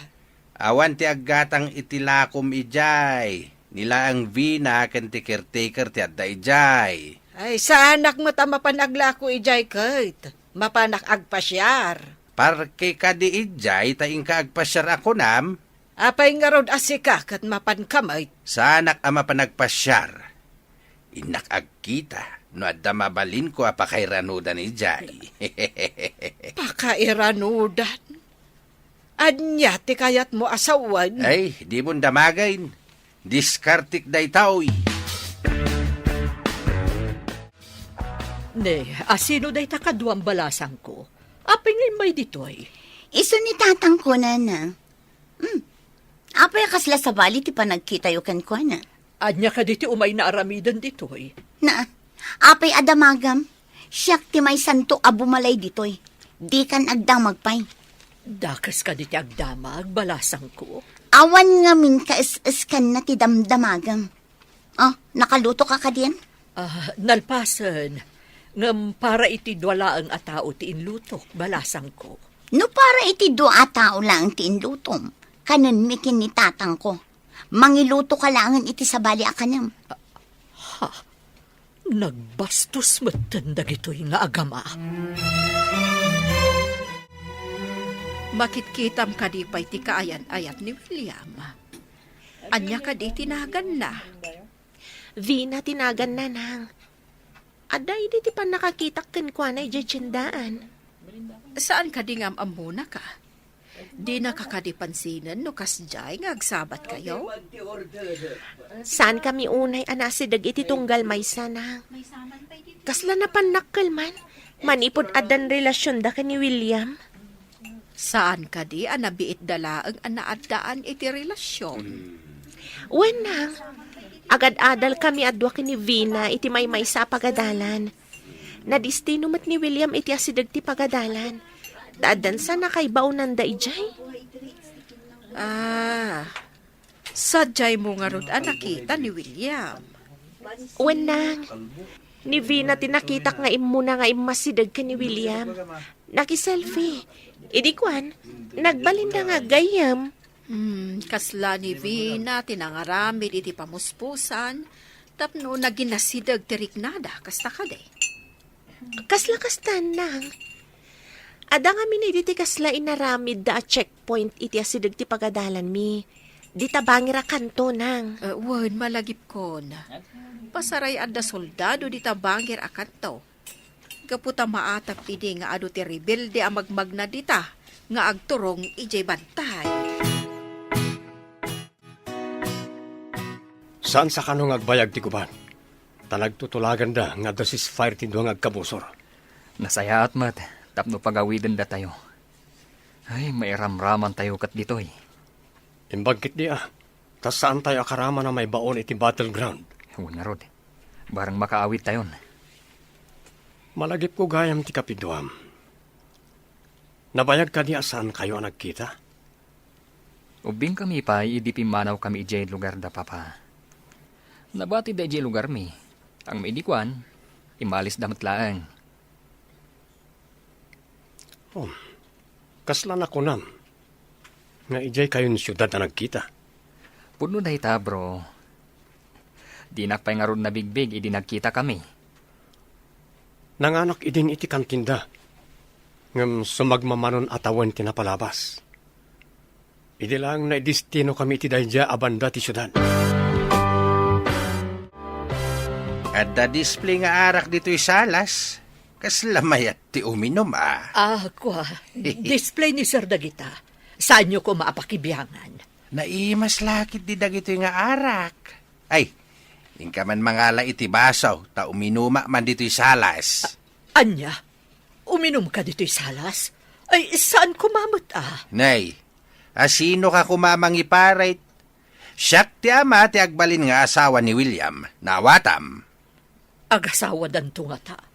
Awan ti aggatang iti lakom idiay. Ni laeng Vina ken ti caretaker ti adda idiay. Ay, saanak met a mapan aglako idiay ket mapanak agpasiar. Parke kadi idiay ta inka agpasiar a kunam? Apay ngarud a sika ket mapanka met? Saanak a mapan agpasiar. Innak agkita no adda mabalinko a pakairanudan idiay. Pakairanudan? Ania ti kayatmo a sawen? Ay, dimon damagen. Diskartek daytoy. Ne, asino dayta kaduam, balasangko? Apay nga immay ditoy? Isu ni tatangko, nana. Hmm. Apay a kasla sabali ti panagkitayo kenkuana? Ania kadi ti umayna aramiden ditoy? Na, apay a damagam? Siak ti maysanto a bumalay ditoy. Dikan agdamag pay. Dakes kadi ti agdamag, balasangko? Awan ngamin kaes-eskanna ti damdamagam. Ah, nakaluto ka kadin? Ah, nalpasen. Ngem para iti dua laeng a tao ti inlutok, balasangko. No para iti dua a tao laeng ti inlutom, kanenmi ken ni tatangko. Mangiluto ka laengen iti sabali a kanem. Ha? Nagbastos metten dagitoy nga agama. Makitkitam kadi pay ti kaayan-ayat ni William? Ania kadi ti naganna? Vina ti naganna, nang. Adda idi ti pannakakitak kenkuana idiay tiendaan. Saan kadi nga am-ammonaka? Dinaka kadi pansinen no kasdiay nga agsabatkayo? Saankami unay a nasideg iti tunggal maysa, nang. Kasla napannakkel man, manipud addan relasionda ken ni William. Saan kadi a nabiitda laeng a naaddaan iti relasion? Wen, nang. Agad-adalkami a dua ken ni Vina iti maymaysa a pagadalan. Nadistino met ni William iti asideg ti pagadalan. Ta addan sa nakaibaonanda idiay. Ah, sadiaymo ngarud a nakita ni William? Wen, nang. Ni Vina ti nakitak nga immuna nga immasideg ken ni William. Nakiselfie. Idi kuan, nagbalinda nga aggayyem. Hmm, kasla ni Vina ti nangaramid iti pamuspusan tapno naginasideg ti riknada, kasta kadi? Kasla kasta, nang. Adda ngamin idi ti kasla inaramidda a checkpoint iti asideg ti pagadalanmi. Dita bangir a kanto, nang. Eh, wen, malagipkon. Pasaray adda soldado dita bangir a kanto. Gapu ta maatap idi nga adu ti rebelde a magmagna dita nga agturong idiay bantay. Saan sa kano nga agbayag ti gubat? Ta nagtutulaganda nga adda ceasefire ti dua nga agkabusor. Nasayaat met tapno pagawidendatayo. Ay, mairamramantayo ket ditoy. Imbag ketdi a, ta saantayo a karaman a maibaon iti battleground. Wen ngarud, barang makaawidtayon. Malagipko gayam ti kapiduam. Nabayag kadi a saankayo a nagkita? Ubbingkami pay idi pimmanawkami idiay lugarda, Papa. Nabatida idiay lugarmi. Ngem idi kuan, immalisda met laeng. Oh, kasla nakunam nga idiay kayon siudad a nagkita? Pudno dayta, bro. Dinak pay ngarud nabigbig idi nagkitakami. Nanganak idin iti kantinda. Ngem sumagmamanon a tawen ti napalabas. Idi laeng naidestinokami iti daydiay a banda ti siudad. Adda display nga arak ditoy salas. Kasla mayat ti uminum, a. Ah, kua, display ni Sir dagita. Saanyo koma a pakibiangan? Naimas la ketdi dagitoy nga arak. Ay, inka man mangala iti baso, ta uminuma man ditoy salas. A-, ania? Uminumka ditoy salas? Ay, saan koma met, a? Nay, asinoka koma a mangiparit? Siak ti ama ti agbalin nga asawa ni William. Naawatam. Agasawadanto ngata.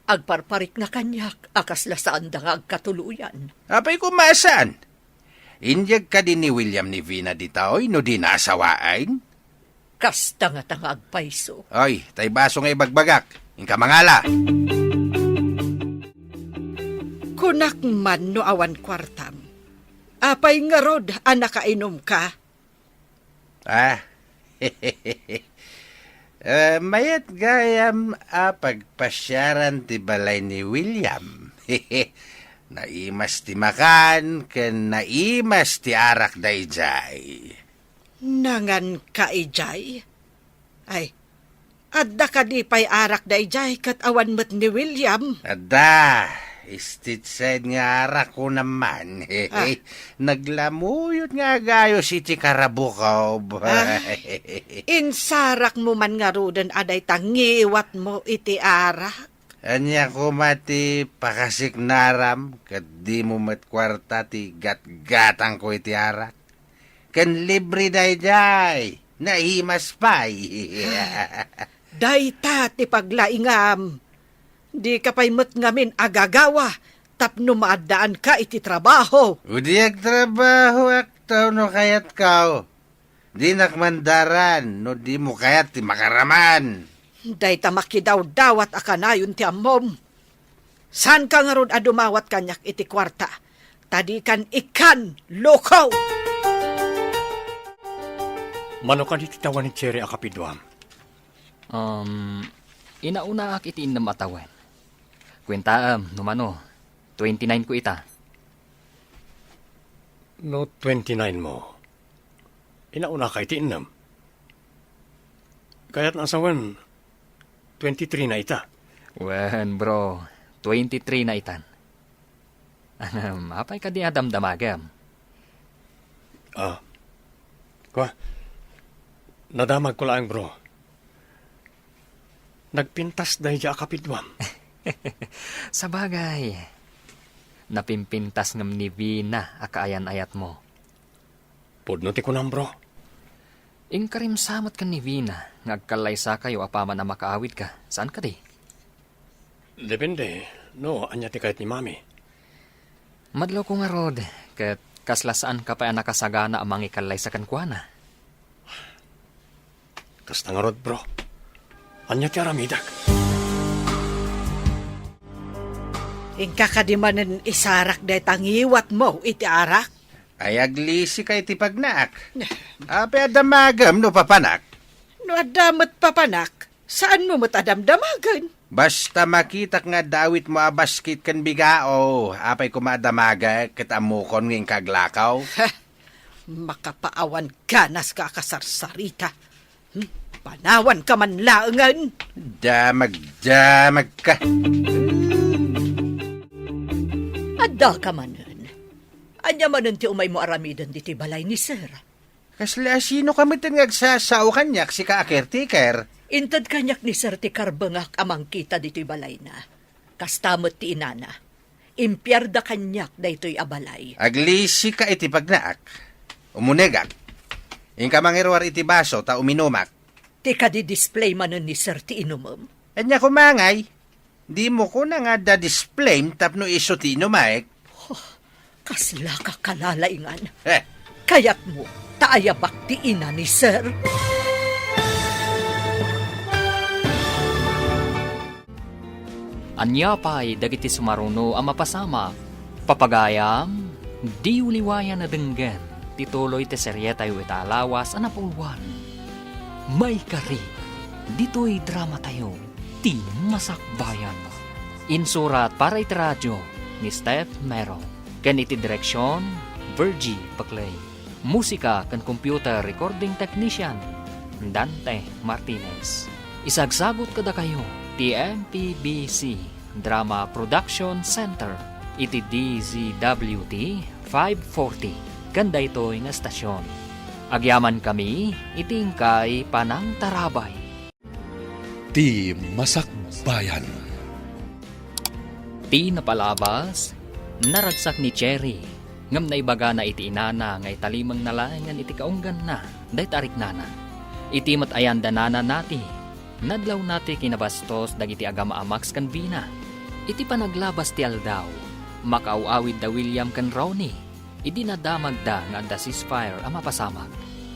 Agparparitna kaniak a kasla saanda nga agkatuloyan. Apay koma a saan? Inyeg kadi ni William ni Vina ditoy no dina asawaen? Kasta ngata nga agpayso. Oy, tay baso nga ibagbagak. Inka mangala. Kunak man no awan kuartam. Apay ngarud a nakainumka? Ah. Eh, mayat gayam a pagpasiaran ti balay ni William. Naimas ti makan ken naimas ti arak daydiay. Nanganka idiay? Ay, adda kadi pay arak daydiay ket awan met ni William? Adda. State side nga arak ko naman. Ah. Naglamuyot nga agayos iti karabukob. Ah, insarakmo man ngaruden a dayta ngiwatmo iti arak? Ania koma ti pakasiknaram ket dimo met kuarta ti gatgatangko iti arak? Ken libre daydiay, naimas pay. Dayta ti paglaingam. Dika pay met ngamin agagawa tapno maaddaanka iti trabaho. Idi agtrabahoak ta no kayatko. Dinak mandaran no dimo kayat ti makaraman. Dayta makidawdawat a kanayon ti ammom. Saanka ngarud a dumawat kaniak iti kuarta, ta dikan ikkan, loko! Mano kadi ti tawen ni Cherry a kapiduam? Um, inaunaak iti innem a tawen. Kuentaem, no mano, twenty-nine ko ita. No twenty-nine mo, inaunaka iti innem. Kayatna a sawen, twenty-three na ita. Wen, bro, twenty-three na itan. Ahem, apay kadi a damdamagem? Ah. Kua, nadamagko laeng, bro. Nagpintas daydiay a kapiduam. Sabagay, napimpintas ngem ni Vina a kaayan-ayatmo. Pudno ti kunam, bro. Inkarim sa met ken ni Vina nga agkallaysakayo apaman a makaawidka, saan kadi? Depende, no ania ti kayat ni Mami. Madlawko ngarud, ket kasla saanka pay a nakasagana a mangikallaysa kenkuana. Kasta ngarud, bro. Ania ti aramidek? Inka kadi manen isarak dayta ngiwatmo iti arak? Ay, aglisika iti pagnaak. Apay a damagem no papanak? No adda met papanak, saanmo met a damdamagen. Basta makitak nga adda awitmo a basket ken bigao, apay koma a damagek ket ammokon nga inka aglakaw? Heh, makapaawan ganaska a kasarsarita. Hmm, panawanka man laengen. Damagdamagka. Addaka manen. Ania manen ti umaymo aramiden ditoy balay ni Sir? Kasla sinoka metten nga agsasao kaniak, sika a caretaker? Inted kaniak ni Sir ti karbengak a mangkita ditoy balayna. Kasta met ti inana. Impiarda kaniak daytoy a balay. Aglisika iti pagnaak. Umunegak. Inka mangiruar iti baso ta uminumak. Ti kadi display manen ni Sir ti inumem? Ania koma ngay? Dimo kuna nga adda display tapno isu ti inumek? Huh, kasla ka kalalaingan. Eh. Kayatmo ta ayabak ti ina ni Sir? Ania pay dagiti sumaruno a mapasamak? Papagayam, diyo liwayan a denggen ti tuloy ti serietayo ita a lawas a napulwan. Maikari, ditoy dramatayo, ti Masakbayan. Insurat para iti radio, ni Steph Mero, ken iti direksion, Virgie Paclay. Musika ken computer recording technician, Dante Martinez. Isagsagut kadakayo ti M P B C Drama Production Center iti D Z W T five forty ken daytoy nga estasion. Agyamankami iti inkay panangtarabay. Ti Masakbayan. Ti napalabas, naragsak ni Cherry, ngem naibagana iti inana nga italimengna laengen iti kaungganna dayta a riknana. Iti met ayan danana nati, nadlaw nati kinabastos dagiti agama a Max ken Vina. Iti panaglabas ti aldaw, makaaw-awid da William ken Ronnie. Idi nadamagda nga adda ceasefire a mapasamak,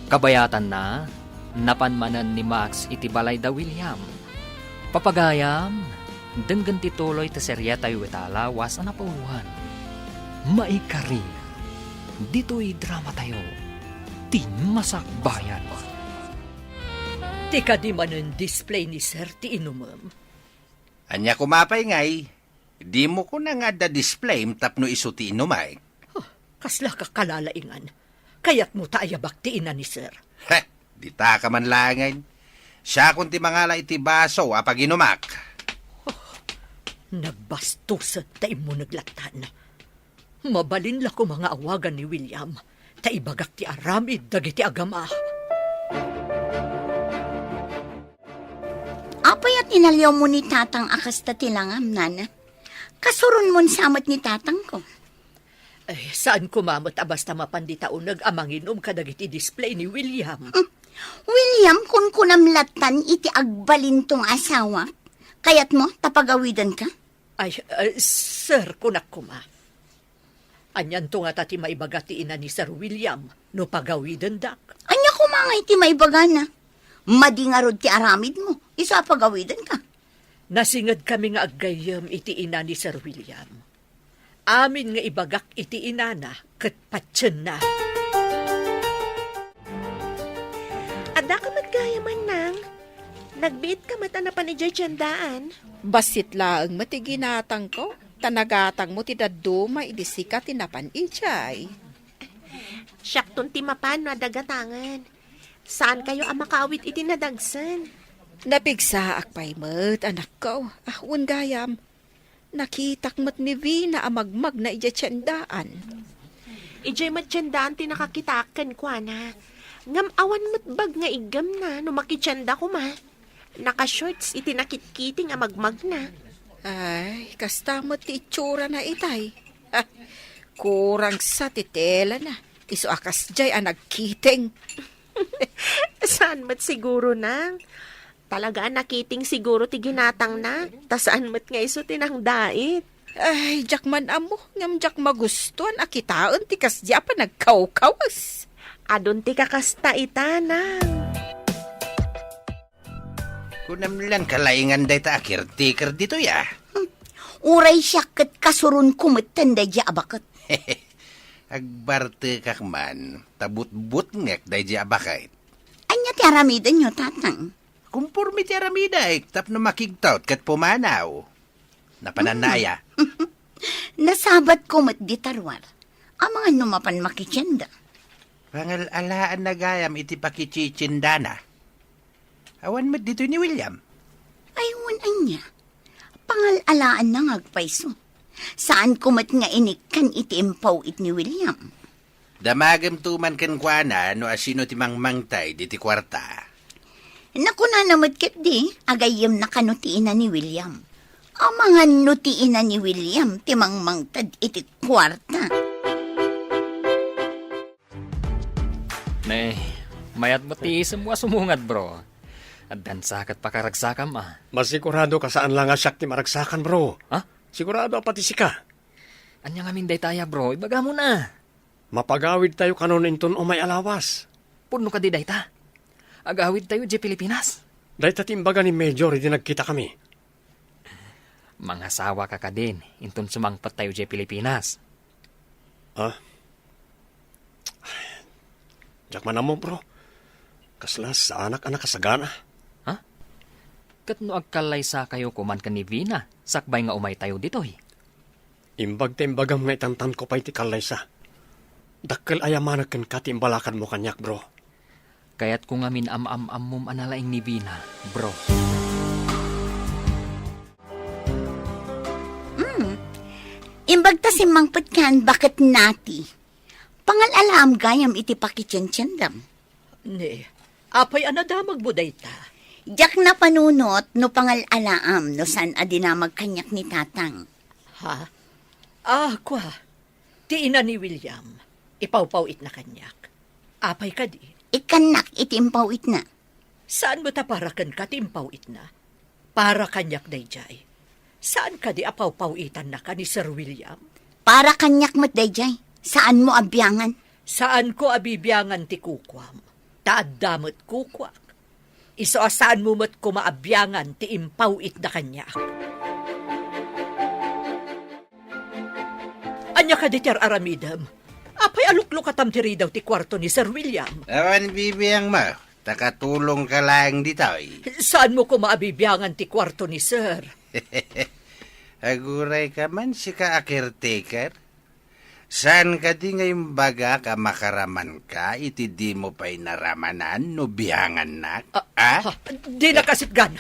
kabayatanna, napan manen ni Max iti balay da William. Papagayam, denggen ti tuloy ti serietayo ita a lawas a napauloan. Maikari, ditoy dramatayo, ti Masakbayan. Ti kadi manen display ni Sir ti inumem. Ania koma pay ngay? Dimo kuna nga adda display tapno isu ti inumay. Huh, kasla ka kalalaingan. Kayatmo ta ayabak ti ina ni Sir. Heh, dita ka man laengen. Siakon ti mangala iti baso a paginumak. Huh, nagbastusen ta immuneg lattan. Mabalin la koma nga awagan ni William, ta ibagak ti aramid dagiti agama. Apay a tinaliawmo ni Tatang a kasta ti langam, Nana? Kasuronmon sa met ni Tatangko. Ay, saan koma met a basta mapan dita uneg a manginum kadagiti display ni William. Hmm. William, kunkunam lattan iti agbalinto nga asawak. Kayatmo ta pagawidenka? Ay, eh, sir, kunak koma. Anianto ngata ti maibaga ti ina ni Sir William no pagawidendak? Ania koma ngay ti maibagana? Madi ngarud ti aramidmo, isu a pagawidenka. Nasingedkami nga aggayyem iti ina ni Sir William. Amin nga ibagak iti inana ket patienna. Addaka met gayam, Nang. Nagbiitka met a napan idiay tiendaan. Bassit laeng met ti ginatangko, ta nagatangmo ti dadduma idi sika ti napan idiay. Siakton ti mapan no adda gatangen. Saankayo a makaawit iti nadagsen. Napigsaak pay met, anakko. Ah, wen gayam. Nakitak met ni Vina a magmagna idiay tiendaan. Idiay met tiendaan ti nakakitaak kenkuana. Ngem awan met bag nga iggemna no makitienda koma. Naka-shorts iti nakitkiting a magmagna. Ay, kasta met ti itsurana itay. Ah, kurang sa ti telana. Isu a kasdiay a nagkiting. Saan met siguro, Nang? Talaga a nakiting siguro ti ginatangna, ta saan met nga isu ti nangdait. Ay, diak man ammo, ngem diak magustuan a kitaen ti kasdi a panagkawkawas. Adun ti kakasta ita, Nang. Kunam lan kalaingan dayta a caretaker ditoy, a? Hmm. Uray siak ket kasuronko metten daydiay a baket. Agbartekak man, ta butbutngek daydiay a baket. Ania ti aramidenyo, Tatang? Kumporme ti aramidek tapno makigtaut ket pumanaw. Napananna aya? Nasabatko met dita ruar. Amangan no mapan makitienda. Pangal-alaanna gayam iti pakititiendana. Awan met ditoy ni William. Ay, wen ania? Pangal-alaanna nga agpayso. Saanko met nga inikkan iti impaw-it ni William. Damagem to man kenkuana no asino ti mangmangted iti kuarta. Nakunana met ketdi, agayyemna kano ti ina ni William. Amangan no ti ina ni William ti mangmangted iti kuarta. Ne, mayat met ti isemmo a sumungad, bro. Addan sa ket pakaragsakam, a. Masigurado ka saan la nga siak ti maragsakan, bro. Ha? Sigurado a pati sika. Ania ngamin daytaya, bro? Ibagam na. Mapagawidtayo kanon inton umay a lawas. Pudno kadi dayta? Agawidtayo idiay Pilipinas? Dayta ti imbaga ni Major idi nagkitakami. Mangasawaka kadin inton sumangpettayo idiay Pilipinas. Ah? Diak man ammo, bro. Kasla saanak a nakasagana. Ha? Ket no agkallaysakayo koman ken ni Vina, sakbay nga umaytayo ditoy? Imbag ta imbagam nga itantanko pay ti kallaysa. Dakkel aya manen kenka ti imbalakadmo kaniak, bro. Kayatko ngamin am-am-ammom a nalaing ni Vina, bro. Mm. Imbag ta simmangpetkan, baket nati. Pangal-alaam gayam iti pakitiensiendam. Ne, apay a nadamagmo dayta? Diak napanunot no pangal-alaam no saan a dinamag kaniak ni Tatang. Ha? Ah, kua. Ti ina ni William, ipawpaw-itna kaniak. Apay kadi? Ikkannak iti impaw-itna. Saan met a para kenka ti impaw-itna? Para kaniak daydiay. Saan kadi a pawpaw-itannaka ni Sir William? Para kaniak met daydiay. Saanmo a biangan. Saanko a bibiangan ti kukuam, ta adda met kukuak. Isu a saanmo met koma a biangan ti impaw-itda kaniak. Ania kadi ti ar-aramidem? Apay a luklukatam ti ridaw ti kuarto ni Sir William? Awan bibiangmo, ta katulongka laeng ditoy. Saanmo koma a bibiangan ti kuarto ni Sir? Agurayka man, sika a caretaker. Saan kadi nga imbagak a makaramanka iti dimo pay naramanan no biangannak? Ah, ah? Ha, dina kasitgan.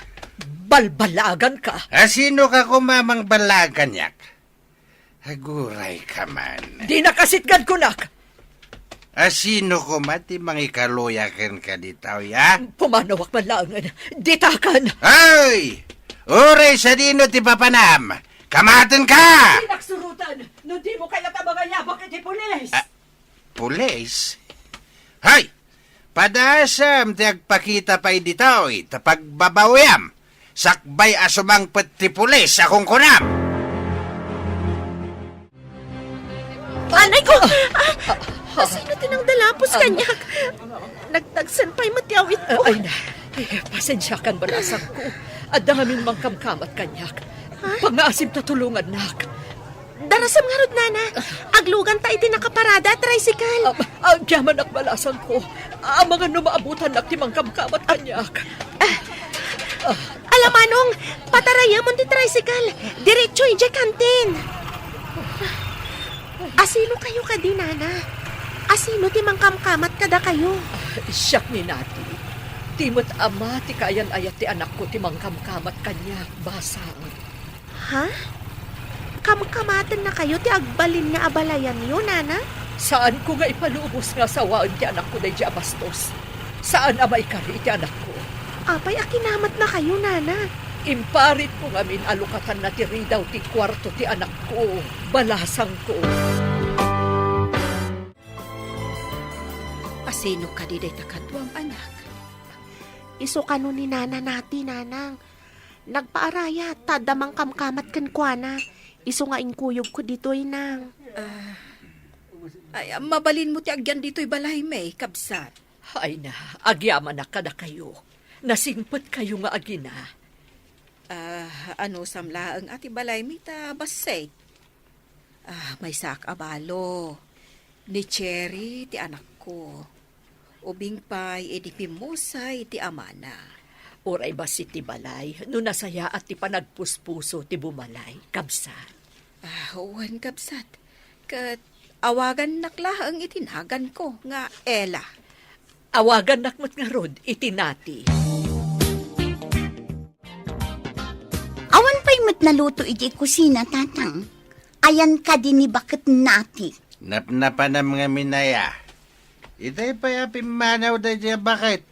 Balbalaganka. A sinoka koma a mangballaag kaniak? Agurayka man. Dina kasitgan, kunak. A sino koma ti mangikaluya kenka ditoy, a? Pumanawak man laengen. Ditakan! Ay! Uray sadino ti papanam! Kamatenka! Dinak suroten no dimo kayat a mangayabak iti pulis! Ah, pulis? Hay! Padasem ti agpakita pay ditoy, ta pagbabawiam, sakbay a sumangpet ti pulis a kunkunam. Anay ko! Ah! Sino ti nangdalapos kaniak? Nagtagsen pay met ti awitko. Ay na, eh, pasensiakan, balasangko. Adda ngamin mangkamkamat kaniak. Ha? Pangngaasim ta tulongannak. Darasem ngarud, nana. Agluganta iti nakaparada a tricycle. Ah, agyamanak, balasangko. Amangan no maabutannak ti mangkamkamat kaniak. Ah, ala manong, patarayemon ti tricycle. Diretso idiay kantin. Asino kayo kadi, nana? Asino ti mangkamkamat kadakayo? Siak ni Nati. Ti met ama ti kaayan-ayat ti anakko ti mangkamkamat kaniak, basang. Ha? Kamkamatennakayo ti agbalin nga abalayanyo, nana? Saanko nga ipalubos nga sawaen ti anakko daydi a bastos. Saan a maikari iti anakko. Apay a kinamatnakayo, nana? Imparitko ngamin a lukatanna ti ridaw ti kuarto ti anakko, balasangko. Asino kadi dayta kaduam, anak? Isu kano ni Nana Nati, nanang. Nagpaarayat ta adda mangkamkamat kenkuana. Isu nga inkuyogko ditoy, nang. Ah, ay, mabalinmo ti agyan ditoy balaymi, kabsat. Ay na, agyamanak kadakayo. Nasingpetkayo nga agina. Ah, anusam laeng a ti balaymi ta bassit. Ah, maysaak a balo. Ni Cherry ti anakko. Ubing pay idi pimmusay ti amana. Uray bassit ti balay, no nasayaat ti panagpuspuso ti bumalay, kabsat. Ah, wen, kabsat. Ket awagannak laeng iti naganko nga Ella. Awagannak met ngarud iti Nati. Awan pay met naluto iti kusina, Tatang. Ayan kadi ni baket Nati? Napnapanam ngamin aya. Itay pay a pimmanaw daydi a baket.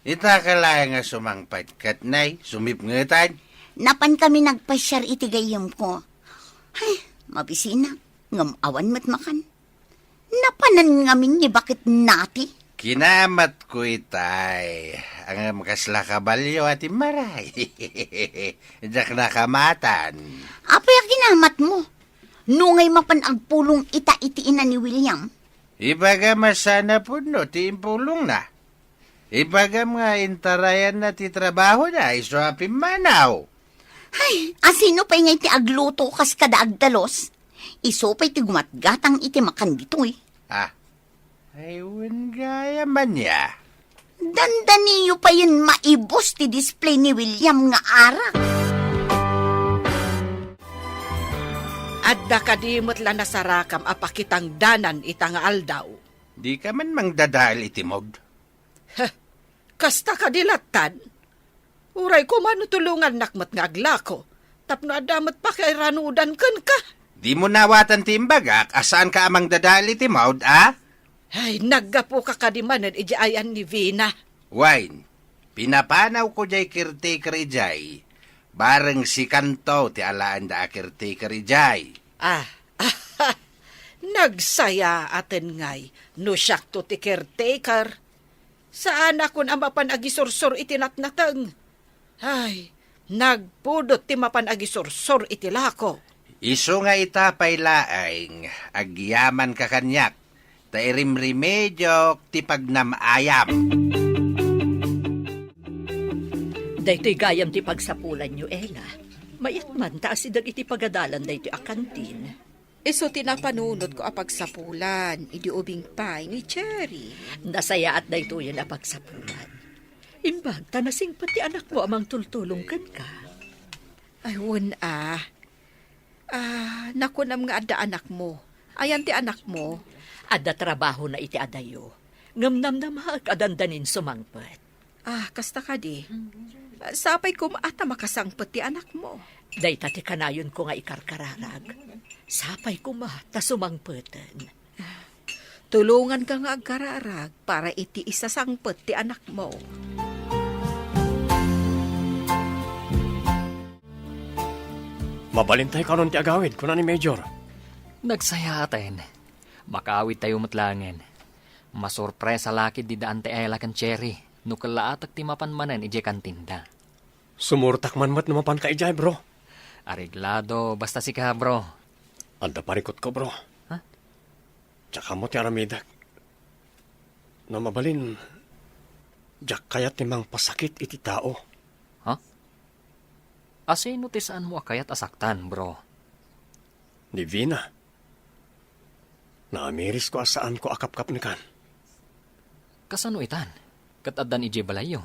Ita ka laeng a sumangpet ket nay, sumipngetan. Napan kami nagpasiar iti gayyemko. Ay, mabisinak, ngem awan met makan. Napanan ngamin ni baket Nati. Kinamatko itay, ngem kasla kabalio a timmaray. Diak nakamatan. Apay a kinamatmo? Nungay mapan agpulong ita iti ina ni William? Ibagam a saan a pudno ti impulongna. Ibagam nga intarayanna ti trabahona isu a pimmanaw. Ay, asino pay ngay ti agluto kas kada agdalus? Isu pay ti gumatgatang iti makan ditoy. Ah, ay, wen gayam ania. Dandaniyo payen maibus ti display ni William nga arak. Adda kadi met la nasarakam a pakitangdanan ita nga aldaw? Dika man mangdadael iti maud. Heh, kasta kadi lattan? Uray koma no tulongannak met nga aglako, tapno adda met pakairanudan kenka. Dimo nawatan ti imbagak a saanka a mangdadael iti maud, a? Ay, naggapuka kadi manen idiay ayan ni Vina? Wen, pinapanawko diay caretaker idiay. Bareng sikanto ti alaenda a caretaker idiay. Ah, nagsayaaten ngay no siakto ti caretaker. Saanakon a mapan agisursor iti natnateng. Ay, nagpudot ti mapan agisursor iti lako. Isu nga ita pay laeng, agyamanka kaniak, ta irimrimediok ti pagnam-ayam. Daytoy gayam ti pagsapulanyo, Ella. Mayat man ta asideg iti pagadalan daytoy a kantin. Isu ti napanunotko a pagsapulan, idi ubing pay ni Cherry. Nasayaat daytoyen a pagsapulan. Imbag ta nasingpet ti anakmo a mangtultulong kenka. Ay, wen a. Ah, nakunam nga adda anakmo. Ayan ti anakmo? Adda trabahona iti adayo. Ngem namnamaek a dandanin sumangpet. Ah, kasta kadi. Sapay koma ta makasangpet ti anakmo. Dayta ti kanayonko nga ikarkararag. Sapay koma ta sumangpeten. Tulonganka nga agkararag para iti isasangpet ti anakmo. Mabalintay kanon ti agawid, kuna ni Major. Nagsayaaten. Makaawidtayo met laengen. Masurpresa la ketdi daan ti Ella ken Cherry no kellaatek ti mapan manen idiay kantinda. Sumurtak man met no mapanka idiay, bro. Areglado, basta sika, bro. Adda parikutko, bro. Ha? Diak ammo ti aramidek. No mabalin, diak kayat ti mangpasakit iti tao. Ha? Asino ti saanmo a kayat a saktan, bro? Ni Vina. Naamirisko a saanko a kapkapnekan. Kasano itan? Ket addan idiay balayyo?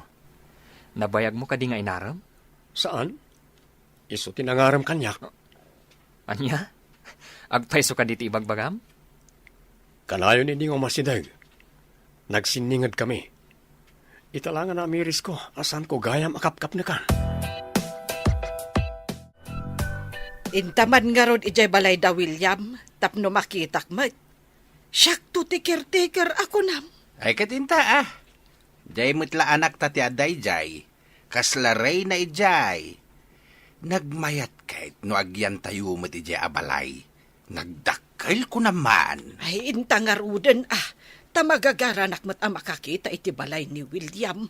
Nabayagmo kadi nga inarem? Saan? Isu ti nangarem kaniak. Ania? Agpayso kadi ti ibagbagam? Kanayon idi nga umasideg, nagsinninged kami. Ita la nga naamirisko a saanko gayam a kapkapnekan. Inta man ngarud idiay balay da William tapno makitak met. Siakto ti caretaker a kunam. Ay, ket inta, ah. Diay met la anakta ti adda idiay. Kasla reyna idiay. Nagmayat ket no agyantayo met idiay a balay. Nagdakkel ko naman. Ay, inta ngaruden, ah. Ta magagaranak met a makakita iti balay ni William.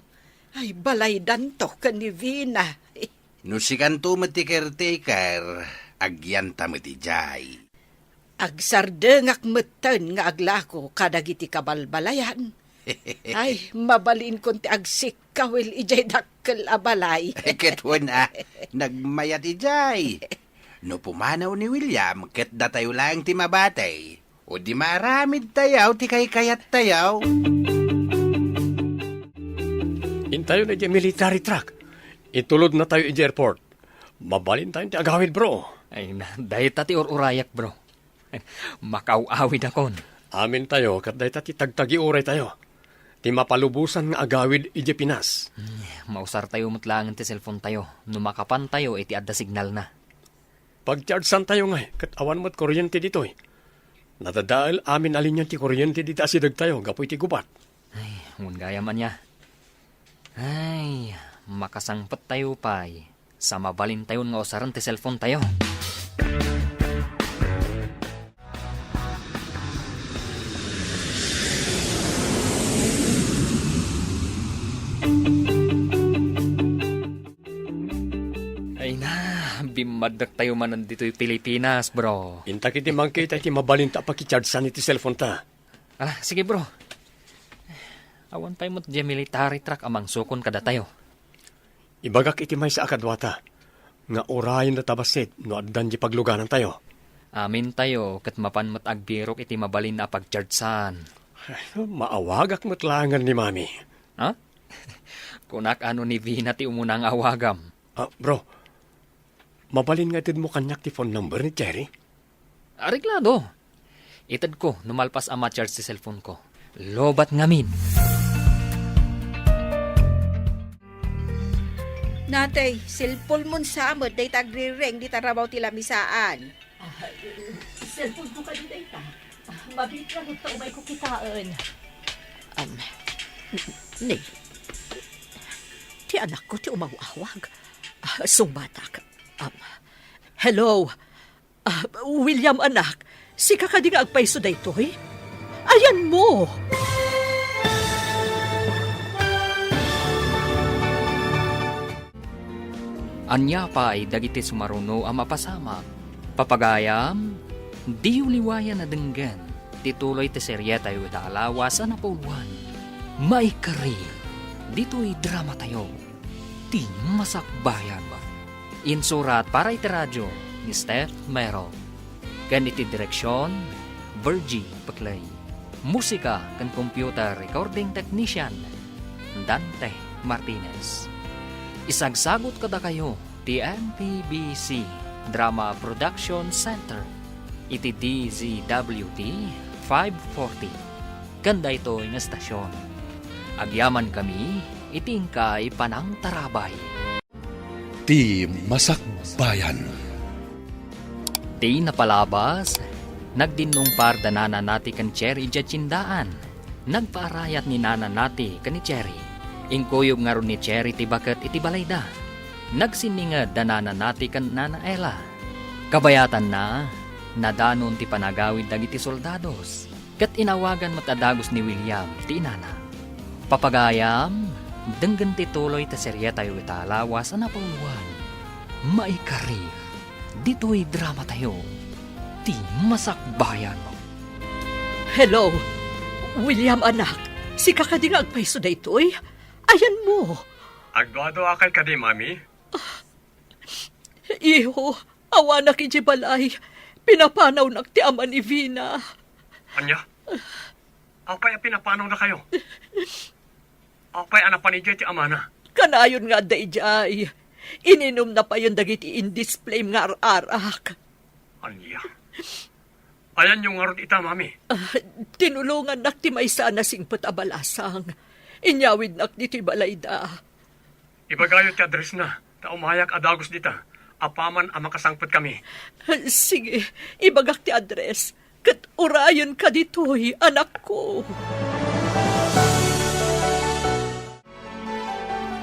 Ay, balaydanto ken ni Vina. No sikanto met ti caretaker, agyanta met idiay. Agsardengak metten nga aglako kadagiti kabalbalayan. Ay, mabalinkon ti agsikkawil idiay dakkel a balay. Ket wen a, nagmayat idiay. No pumanaw ni William, ket datayo laeng ti mabati. O di maaramidtayo ti kaykayattayo. Intayon idiay military truck. Itulodnatayo idiay airport. Mabalintayon ti agawid, bro. Ay na, dayta ti ur-urayak, bro. Makaaw-awidakon. Amintayo ket dayta ti tagtagiuraytayo. Ti mapalubosan nga agawid idiay Pinas. Hmm, mausartayo met laengen ti cellphonetayo no makapantayo iti adda signalna. Pagchargeantayo ngay ket awan met kuryente ditoy. Nadadael amin a linia ti kuryente dita asidegtayo gapu iti gubat. Ay, wen gayam ania. Ay, makasangpettayo pay. Sa mabalintayon nga usaren ti cellphonetayo. Ay na, bimmaddaktayo manen ditoy Pilipinas, bro. Intak iti mangkita iti mabalinta a pakichargean iti cellphoneta. Ah, sige, bro. Awan pay met diay military truck a mangsukon kadatayo. Ibagak iti maysa a kaduata nga urayendata bassit no addan diay pagluganantayo. Amintayo ket mapan met agbirok iti mabalin a pagchargean. Ay, maawagak met laengen ni Mami. Ha? Kunak a no ni Vina ti umuna nga awagam. Ah, bro, mabalin nga itedmo kaniak ti phone number ni Cherry? Areglado. Itedko no malpas a ma-charge ti cellphone ko. Lobat ngamin. Natay, cellphone mon sa met dayta agrireng dita rabaw ti lamisaan. Ah, cellphone ko kadi dayta. Ah, mabiit nga ta umayko kitaen. Um, ni, ti anakko ti umaw-awag. Ah, sungbatak. Um, hello. Ah, William, anak, sika kadi nga agpayso daytoy? Ayanmo! Ania pay dagiti sumaruno a mapasamak? Papagayam, diyo liwayan a denggen ti tuloy ti serietayo ita a lawas a napauluan. Maikari, ditoy dramatayo, ti Masakbayan. Insurat para iti radio ni Steph Mero. Ken iti direksion, Virgie Peclay. Musika ken computer recording technician, Dante Martinez. Isagsagut kadakayo ti M P B C Drama Production Center iti D Z W T five forty. Ken daytoy nga estasion, agyamankami iti inkay panangtarabay. Ti Masakbayan. Ti napalabas, nagdinnungpar da Nana Nati ken Cherry idiay tiendaan. Nagpaarayat ni Nana Nati ken ni Cherry. Inkuyog ngarud ni Cherry ti baket iti balayda. Nagsinninged da Nana Nati ken Nana Ella. Kabayatanna, nadanon ti panagawid dagiti soldados. Ket inawagan met a dagus ni William ti inana. Papagayam, denggen ti tuloy ti serietayo ita a lawas a napauluan. Maikari, ditoy dramatayo, ti Masakbayan. Hello, William, anak. Sika kadi nga agpayso daytoy? Ayanmo? Agduaduakay kadi, Mami? Iho, awanak idiay balay. Pinapanawnak ti ama ni Vina. Ania? Apay a pinapanawdakayo? Apay a napan idiay ti amana? Kanayon nga adda idiay. Ininumna payen dagiti in-display nga ar-arak. Ania? Ayanyo ngarud ita, Mami? Ah, tinulongannak ti maysa a nasingpet a balasang. Inyawidnak ditoy balayda. Ibagayo ti addressna, ta umayak a dagus dita, apaman a makasangpetkami. Sige, ibagak ti address, ket urayenka ditoy, anakko.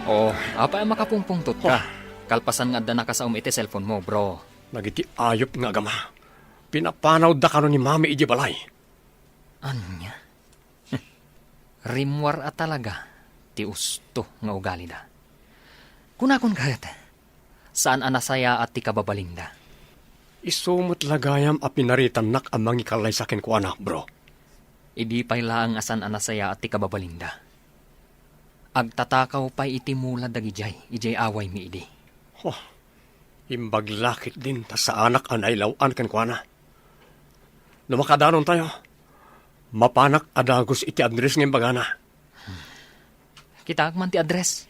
Oh, apay a makapungpungtotka? Oh. Kalpasan nga adda nakasaom iti cellphone mo, bro. Dagiti ayup nga agama, pinapanawda kano ni Mami idiay balay. Ania? Rimmuar a talaga ti usto nga ugalida. Kunakon ket, saan a nasayaat ti kababalinda. Isu met la gayam a pinaritannak a mangikallaysa kenkuana, bro. Idi pay laeng a saan a nasayaat ti kababalinda, agtatakaw pay iti mula dagidiay idiay awaymi idi. Oh, imbag la ketdin ta saanak a nailaw-an kenkuana. No makadanontayo, mapanak a dagus iti address nga imbagana. Kitaek man ti address.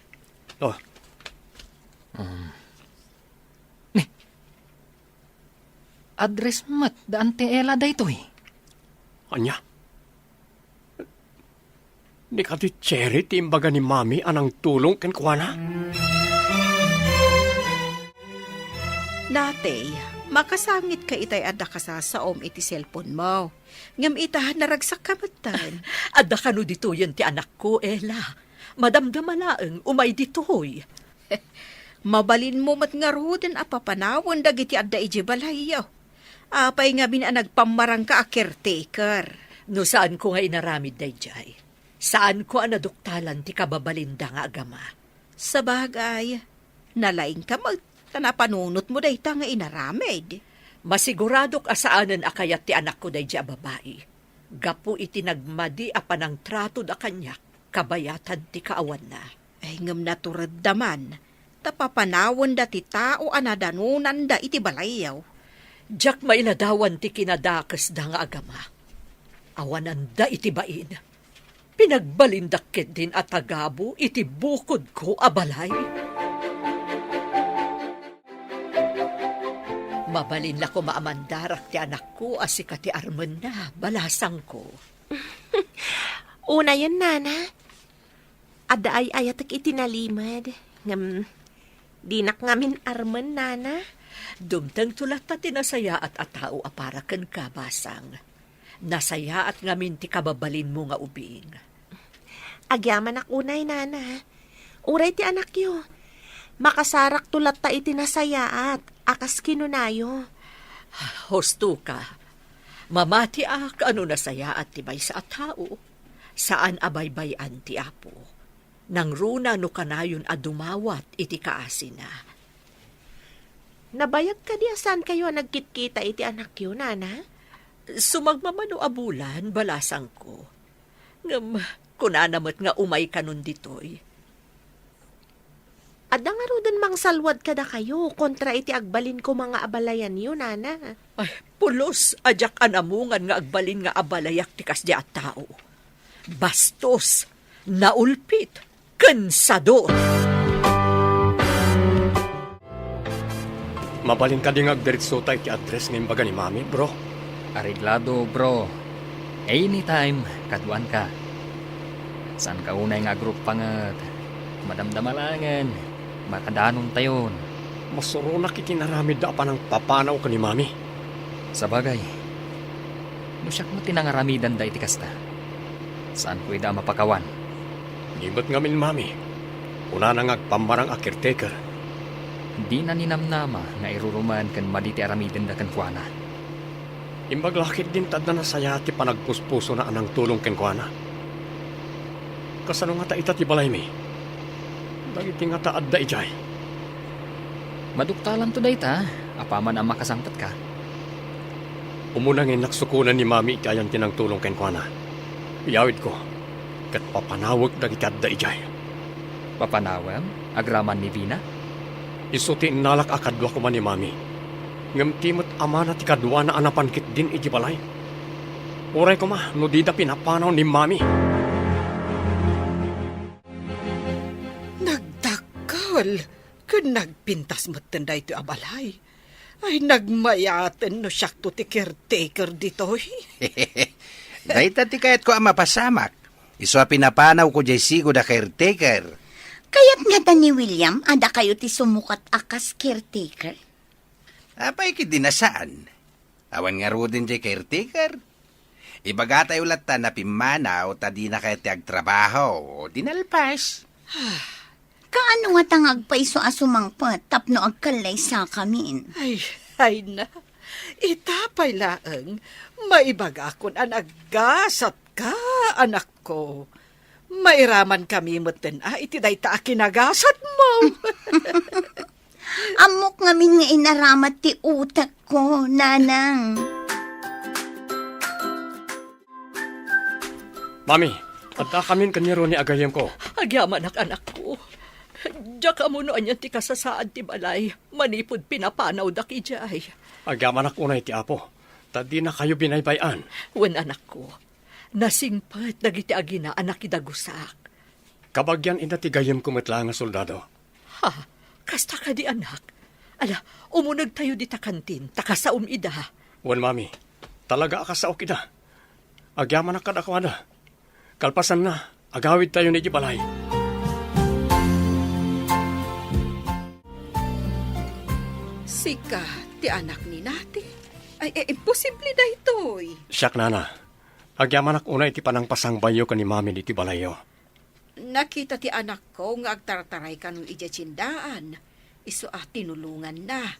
Oh. Um. Ni, address met da Auntie Ella daytoy. Ania? Ni kadi Cherry ti imbaga ni Mami a nangtulong kenkuana? Natay, makasangitka itay adda kasasaom iti cellphone mo. Ngem ita, naragsakka metten. Adda kano ditoyen ti anakko, Ella. Madamdama laeng, umay ditoy. Mabalinmo met ngaruden a papanawen dagiti adda idiay balayyo. Apay ngamin a nagpammarangka a caretaker? No saanko nga inaramid daydiay, saanko a naduktalan ti kababalinda nga agama. Sabagay, nalaingka met ta napanunotmo dayta nga inaramid. Masiguradok a saanen a kayat ti anakko daydiay a babai. Gapu iti nagmadi a panangtratoda kaniak, kabayatan ti kaawanna. Ay, ngem naturedda man, ta papanawenda ti tao a nadanonanda iti balayyo. Diak mailadawan ti kinadakesda nga agama. Awananda iti bain. Pinagbalindak ketdin a tagabu iti bukodko a balay. Mabalin la koma a mandarak ti anakko a sika ti armenna, balasangko. Unayen, Nana. Adda ay-ayatek iti nalimed. Ngem, dinak ngamin armen, Nana. Dumtengto latta ti nasayaat a tao a para kenka, basang. Nasayaat ngamin ti kababalinmo nga ubing. Agyamanak unay, Nana. Uray ti anakyo, makasarakto latta iti nasayaat a kas kinunayo. Husto ka. Mamatiak a no nasayaat ti maysa a tao, saan a baybay-an ti Apo. Nangruna no kanayon a dumawat iti kaasina. Nabayag kadi a saankayo a nagkitkita iti anakyo, Nana? Sumagmamano a bulan, balasangko. Ngem, kunana met nga umay kanon ditoy. Adda ngaruden mangsalwad kadakayo kontra iti agbalin koma nga abalayanyo, Nana. Ay, pulos a diak anamungan nga agbalin nga abalayak ti kasdi a tao. Bastos, naulpit, ken sador. Mabalin kadi nga agdiretsota iti address nga imbaga ni Mami, bro? Areglado, bro. Anytime, kaduanka. Saanka unay nga agruppanget. Madamdama laengen, makadanontayon. Masuronak iti inaramidda a panangpapanaw ken ni Mami. Sabagay, no siak met ti nangaramidanda iti kasta, saanko ida a mapakawan. Ni met ngamin, Mami, kunana nga agpammarang a caretaker. Dina ninamnama nga irurumen ken madi ti aramidenda kenkuana. Imbag la ketdin ta adda nasayaat ti panagpuspusona a nangtulong kenkuana. Kasano ngata ita ti balaymi? Dagiti ngata adda idiay? Maduktalanto dayta, apaman a makasangpetka. Umuna nga innak sukonen ni Mami iti ayan ti nangtulong kenkuana. Iyawidko, ket papanawek dagiti adda idiay. Papanawem? Agraman ni Vina? Isu ti innalak a kadua koma ni Mami. Ngem ti met amana ti kaduana a napan ketdin iti balay. Uray koma no dida pinapanaw ni Mami. Nagdakkel ken nagpintas metten daytoy a balay. Ay, nagmayaten no siakto ti caretaker ditoy. Dayta ti kayatko a mapasamak. Isu a pinapanawko diay sigud a caretaker. Kayat ngata ni William a dakayo ti sumukat a kas caretaker? Apay ketdi a saan? Awan ngaruden diay caretaker. Ibagatayo latta a pimmanaw ta dinakayo ti agtrabaho, di nalpas. Kaano ngata nga agpayso a sumangpet tapno agkallaysakamin? Ay, ay na. Ita pay laeng, maibagakon a naggasatka, anakko. Mairamankami metten a iti dayta a kinagasatmo. Ammok ngamin nga inaramat ti utekko, nanang. Mami, adda kamin ken ni Ronnie a gayyemko. Agyamanak, anakko. Diak ammo no anian ti kasasaad ti balay manipud pinapanawdak idiay. Agyamanak unay ti Apo, ta dinakayo binaybay-an. Wen, anakko, nasingpet dagiti agina a nakidagusak. Kabagian ida ti gayyemko met laeng a soldado. Ha? Kasta kadi, anak? Ala, umunegtayo dita kantin, ta kasaom ida. Wen, Mami. Talaga a kasaok ida. Agyamanak kadakuada. Kalpasanna, agawidtayon idiay balay. Sika ti anak ni Nati? Ay, eh, imposible daytoy. Siak, Nana. Agyamanak unay iti panangpasangbayyo ken ni Mami ditoy balayyo. Nakita ti anakko nga agtartaray kano idiay tiendaan, isu a tinulonganna.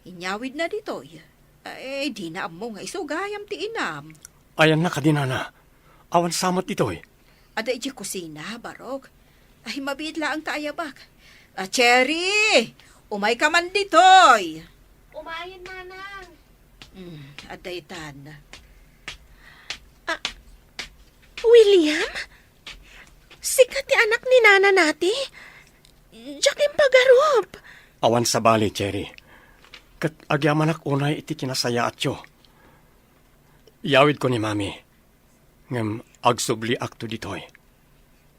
Inyawidna ditoy, eh, dina ammo nga isu gayam ti inam. Ayanna kadi, Nana? Awan sa met ditoy? Adda idiay kusina, Barok. Ay, mabiit laeng ta ayabak. Ah, Cherry! Umayka man ditoy! Umayen, Nanang. Hmm, adda itan. Ah, William? Sika ti anak ni Nana Nati? Diak impagarup. Awan sabali, Cherry. Ket agyamanak unay iti kinasayaatyo. Iyawidko ni Mami. Ngem agsubliakto ditoy.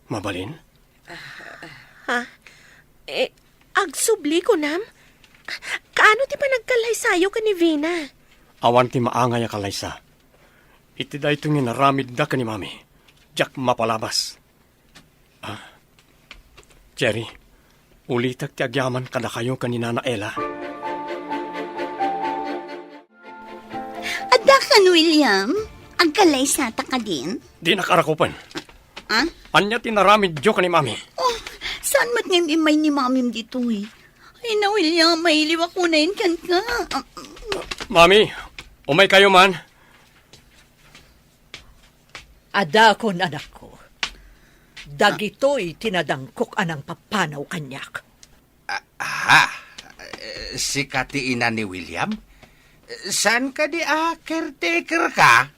Mabalin? Ha? Eh, agsubli, kunam? Ka- Ano ti panagkallaysayo ken ni Vina? Awan ti maangay a kallaysa. Iti daytoy nga inaramidda ken ni Mami, diak mapalabas. Ah, Jerry, ulitek ti agyaman kadakayo ken ni Nana Ella. Adda kan, William? Agkallaysata kadin? Dinak arakupen. Ah? Ania ti inaramidyo ken ni Mami? Oh, saan met nga im-immay ni Mamim ditoy? Ay na, William, mailiwak unayen kenka. Mami, umaykayo man. Adakon, anakko. Dagitoy ti nadangkok a nangpapanaw kaniak. Ah, aha? Eh, sika ti ina ni William? Saan kadi a caretaker ka?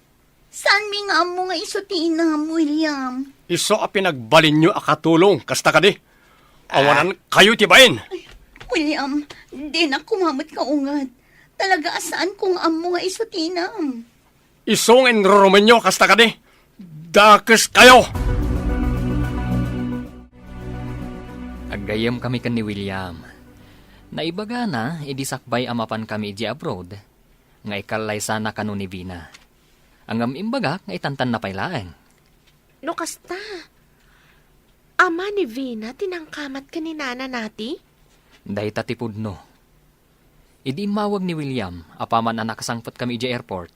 Saanmi nga ammo nga isu ti inam, William? Isu a pinagbalinyo a katulong, kasta kadi? Awanan kayo ti bain. William, dinak kumamet kaunget. Talaga a saanko nga ammo nga isu ti inam. Isu nga inrurumenyo, kasta kadi? Dakes kayo! Aggayyem kami ken ni William. Naibagana idi sakbay a mapan kami idiay abroad nga ikallaysana kano ni Vina. Ngem imbagak nga itantanna pay laeng. No kasta, ama ni Vina ti nangkamat ken ni Nana Nati? Dayta ti pudno. Idi immawag ni William, apaman a nakasangpet kami idiay airport,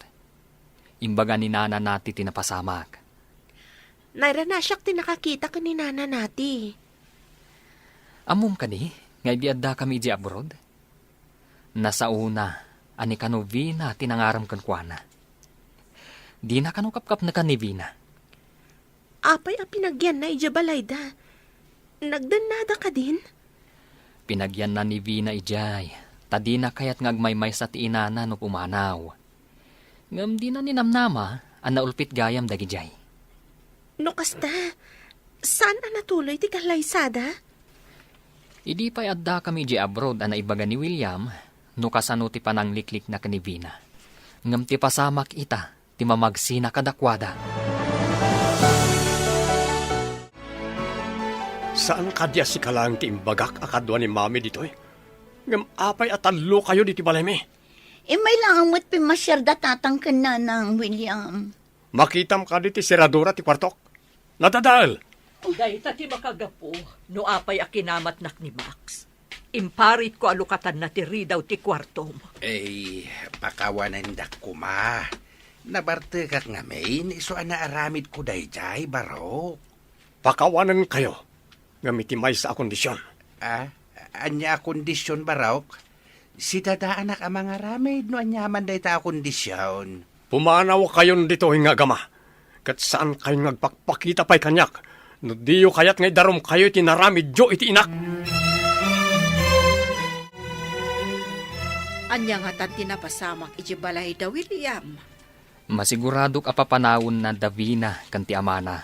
imbaga ni Nana Nati ti napasamak. Nairana siak ti nakakita ken ni Nana Nati. Ammom kadi nga idi adda kami idiay abroad? Nasaona a ni kano Vina ti nangarem kenkuana. Dina kano kapkapnekan ni Vina. Apay a pinagyanna idiay balayda? Nagdennada kadin? Pinagyanna ni Vina idiay, ta dina kayat nga agmaymaysa ti inana no pumanaw. Ngem dina ninamnama a naulpit gayam dagidiay. No kasta, saan a natuloy ti kallaysada? Idi pay addakami idiay abroad a naibaga ni William no kasano ti panangliklikna ken ni Vina. Ngem ti pasamak ita ti mamagsina kadakuada. Saan kadi a sika laeng ti imbagak a kadua ni Mami ditoy? Ngem apay a tallokayo ditoy balaymi? Immay laeng met pimmasiarda tatang ken nanang, William. Makitam kadi ti seradura ti kuartok? Nadadael! Dayta ti makagapu no apay a kinamatnak ni Max. Imparitko a lukatanna ti ridaw ti kuartom. Ay, pakawanendak koma. Nabartekak ngamin isu a naaramidko daydiay, Barok. Pakawanenkayo, ngem iti maysa a kondision. Ah, ania a kondision, Barok? Sidadaanak a mangaramid no aniaman dayta a kondision. Pumanawkayon ditoy nga agama, ket saankayon nga agpakpakita pay kaniak no diyo kayat nga idarumkayo iti naramidyo iti inak. Ania ngatan ti napasamak iti balayda, William? Masiguradok a papanawenna da Vina ken ti amana.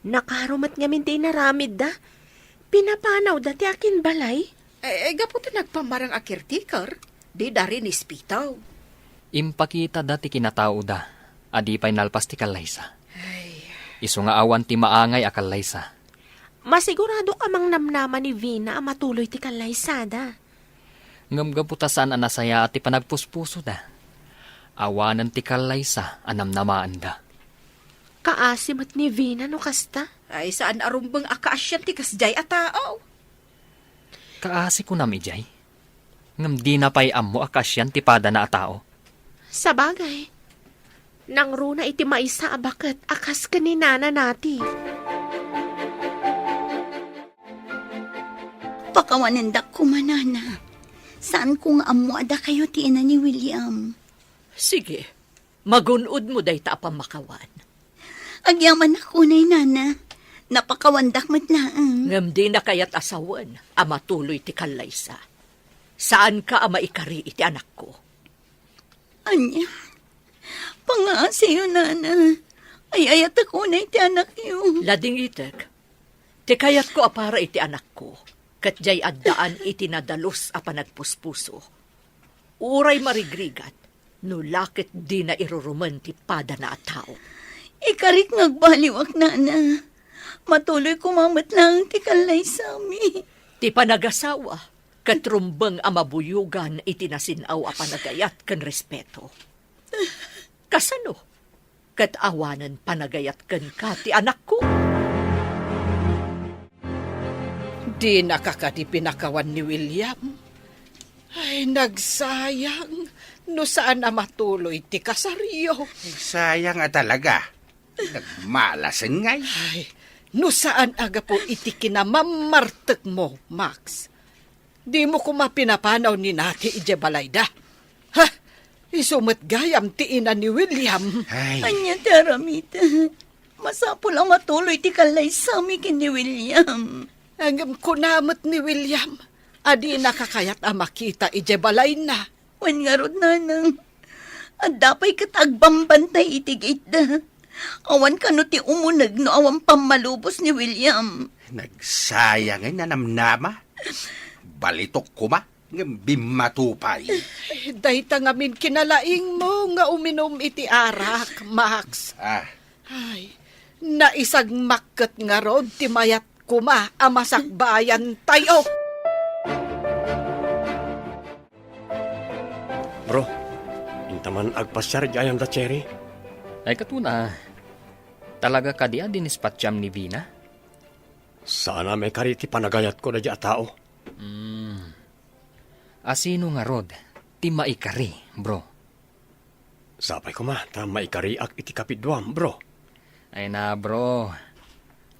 Nakaro met ngamin ti inaramidda. Pinapanawda ti akinbalay. Eh, eh, gapu ta nagpammarang a caretaker, dida rinispitaw. Impakitada ti kinataoda a di pay nalpas ti kallaysa. Ay. Isu nga awan ti maangay a kallaysa. Masiguradok a mangnamnama ni Vina a matuloy ti kallaysada. Ngem gapu ta saan a nasayaat ti panagpuspusoda, awanen ti kallaysa a namnamaenda. Kaasi met ni Vina no kasta. Ay, saan a rumbeng a kaasian ti kasdiay a tao. Kaasi kunam idiay? Ngem dina pay ammo a kaasian ti padana a tao. Sabagay, nangruna iti maysa a baket a kas ken ni Nana Nati. Pakawanendak koma, Nana. Saanko nga ammo a dakayo ti ina ni William. Sige, magun-odmo dayta a pammakawan. Agyamanak unay, Nana. Napakawandak met laeng. Ngem dina kayat a sawen a matuloy ti kallaysa. Saanka a maikari iti anakko. Ania? Pangaasiyo, Nana. Ay-ayatek unay ti anakyo. Ladingitek. Ti kayatko a para iti anakko, ket diay addaan iti nadalus a panagpuspuso. Uray marigrigat, no la ket dina irurumen ti padana a tao. Ikarik nga agbaliwak, Nana. Matuloy koma met laeng ti kallaysami. Ti panagasawa, Ket rumbeng a mabuyogan iti nasin-aw a panagayat ken respeto. Kasano? Ket awanen panagayat kenka ti anakko? Dinaka kadi pinakawan ni William? Ay, nagsayang no saan a matuloy ti kasaryo. Nagsayang a talaga. Nagmalasen ngay. Ay, no saan a gapu iti kinamammartekmo, Max. Dimo koma pinapanaw ni Nati idiay balayda. Ha? Isu met gayam ti ina ni William. Ay. Ania ti aramid? Masapul a matuloy ti kallaysami ken ni William. Ngem kuna met ni William a dinaka kayat a makita idiay balayna. Wen ngarud, nanang, adda pay ket agbambantay iti gate-da. Awan kano ti umuneg no awan pammalubos ni William. Nagsayang a namnama. Balitok koma, ngem bimmato pay. Dayta ngamin kinalaingmo nga uminum iti arak, Max. Ah. Ay, naisagmak ket ngarud ti mayat koma a masakbayantayo. Bro, inta man agpasiar idiay ayam da Cherry? Ay, katuna, talaga kadi a dinispatcham ni Vina? Saan a maikari ti panagayatko daydiay a tao. Hmm. Asino ngarud ti maikari, bro? Sapay koma ta maikariak iti kapiduam, bro. Ay na, bro.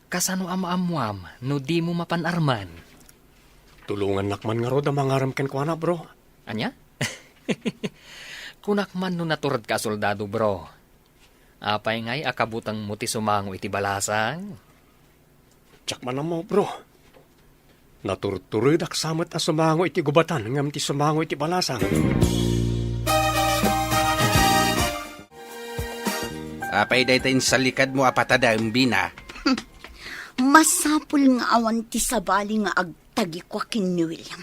Kasano a maammuam no dimo mapan-arman? Tulongannak man ngarud a mangarem kenkuana, bro. Ania? Kunak man no naturedka a soldado, bro. Apay ngay a kabutengmo ti sumango iti balasang? Diak man ammo, bro. Naturturedak sa met a sumango iti gubatan ngem ti sumango iti balasang. Apay dayta insalikadmo a patadem, Vina? Masapul nga awan ti sabali nga agtagikua ken ni William.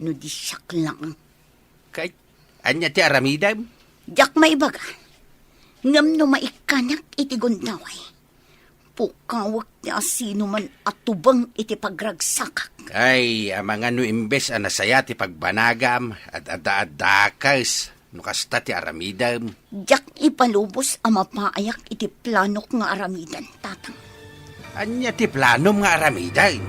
No di siak lang. Kay, ania ti aramidem? Diak maibaga. Ngem no maikkanak iti gundaway, pukawek ti asinoman a tubeng iti pagragsakak. Ay, amangan no imbes a nasaya ti pagbanagam, ad-adda-addakes, no kasta ti aramidem. Diak ipalubos a mapaayak iti planok nga aramiden, Tatang. Ania ti planom nga aramiden?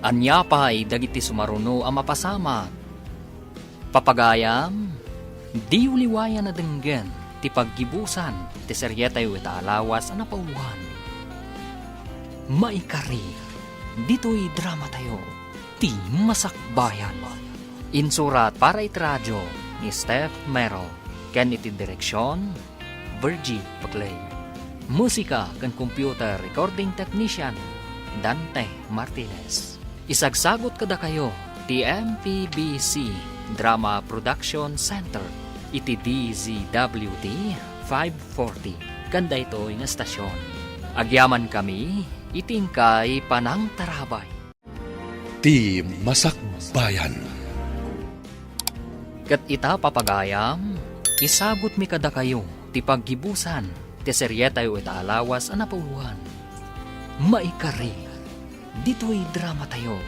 Ania pay dagiti sumaruno a mapasamak? Papagayam, diyo liwayan a denggen ti paggibusan ti serietayo ita a lawas a napauloan. Maikari, ditoy dramatayo, Ti Masakbayan. Insurat para iti radio ni Steph Mero ken iti direksion, Virgie Paclay. Musika ken computer recording technician, Dante Martinez. Isagsagut kadakayo ti M P B C Drama Production Center iti D Z W T five forty ken daytoy nga estasion. Agyamankami iti inkay panangtarabay. Ti Masakbayan. Ket ita, papagayam, isagutmi kadakayo ti paggibusan ti serietayo ita a lawas a napauloan. Maikari, ditoy dramatayo,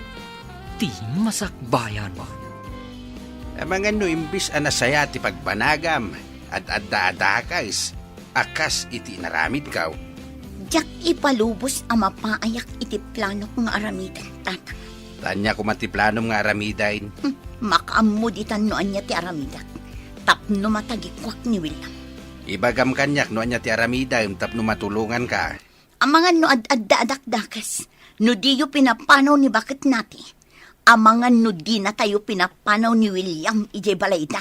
Ti Masakbayan. Amangan no imbis a nasaya ti pagbanagam, ad-adda a dakes, a kas iti inaramidko. Diak ipalubos a mapaayak iti planok nga aramiden, Tatang. Ania koma ti planom nga aramiden? Hmm, makaammo ditan no ania ti aramidak. Tapno matagikuak ni William. Ibagam kaniak no ania ti aramidem tapno matulonganka. Amangan no ad-adda a dakdakes, no diyo pinapanaw ni Baket Nati. Amangan no dinatayo pinapanaw ni William idiay balayda.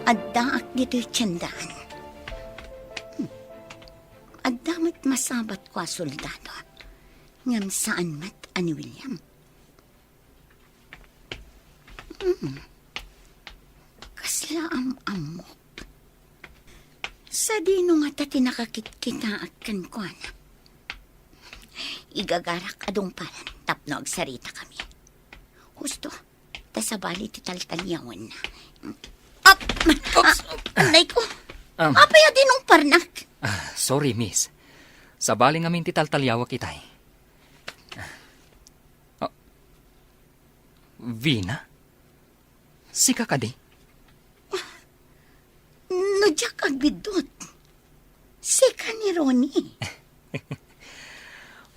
Addaak ditoy tiendaan. Adda met masabatko a soldado. Ngem saan met a ni William. Hmm. Kasla am-ammok. Sadino ngata ti nakakitkitaak kenkuana? Igagarak a dungpalan tapno agsaritakami. Husto, ta sabali ti taltaliawenna. Ap! Oops. Ah, anay ko. Am. Apay a dinungparnak? Ah, sorry, miss. Sabali ngamin ti taltaliawak itay. Ah, Vina? Sika kadi? No diak agbiddut, sika ni Ronnie.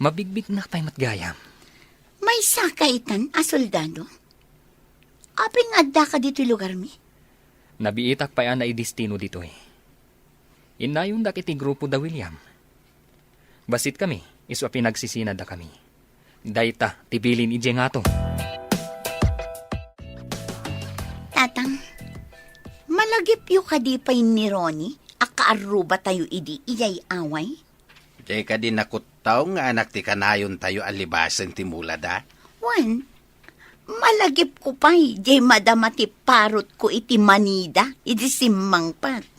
Mabigbignak pay met gayam. Maysaka itan a soldado? Apay nga addaka ditoy lugarmi? Nabiitak pay a naidestino ditoy. Innayondak iti grupo da William. Basit kami, isu a pinagsisinadakami. Dayta ti bilin idiay ngato. Tatang, malagipyo kadi pay ni Ronnie a kaarrubatayo idi iyay away? Diay kadi nakuttaw nga anak ti kanayontayo a libasen ti mulada? Wen, malagipko pay diay madama ti parotko iti Manila idi simmangpet.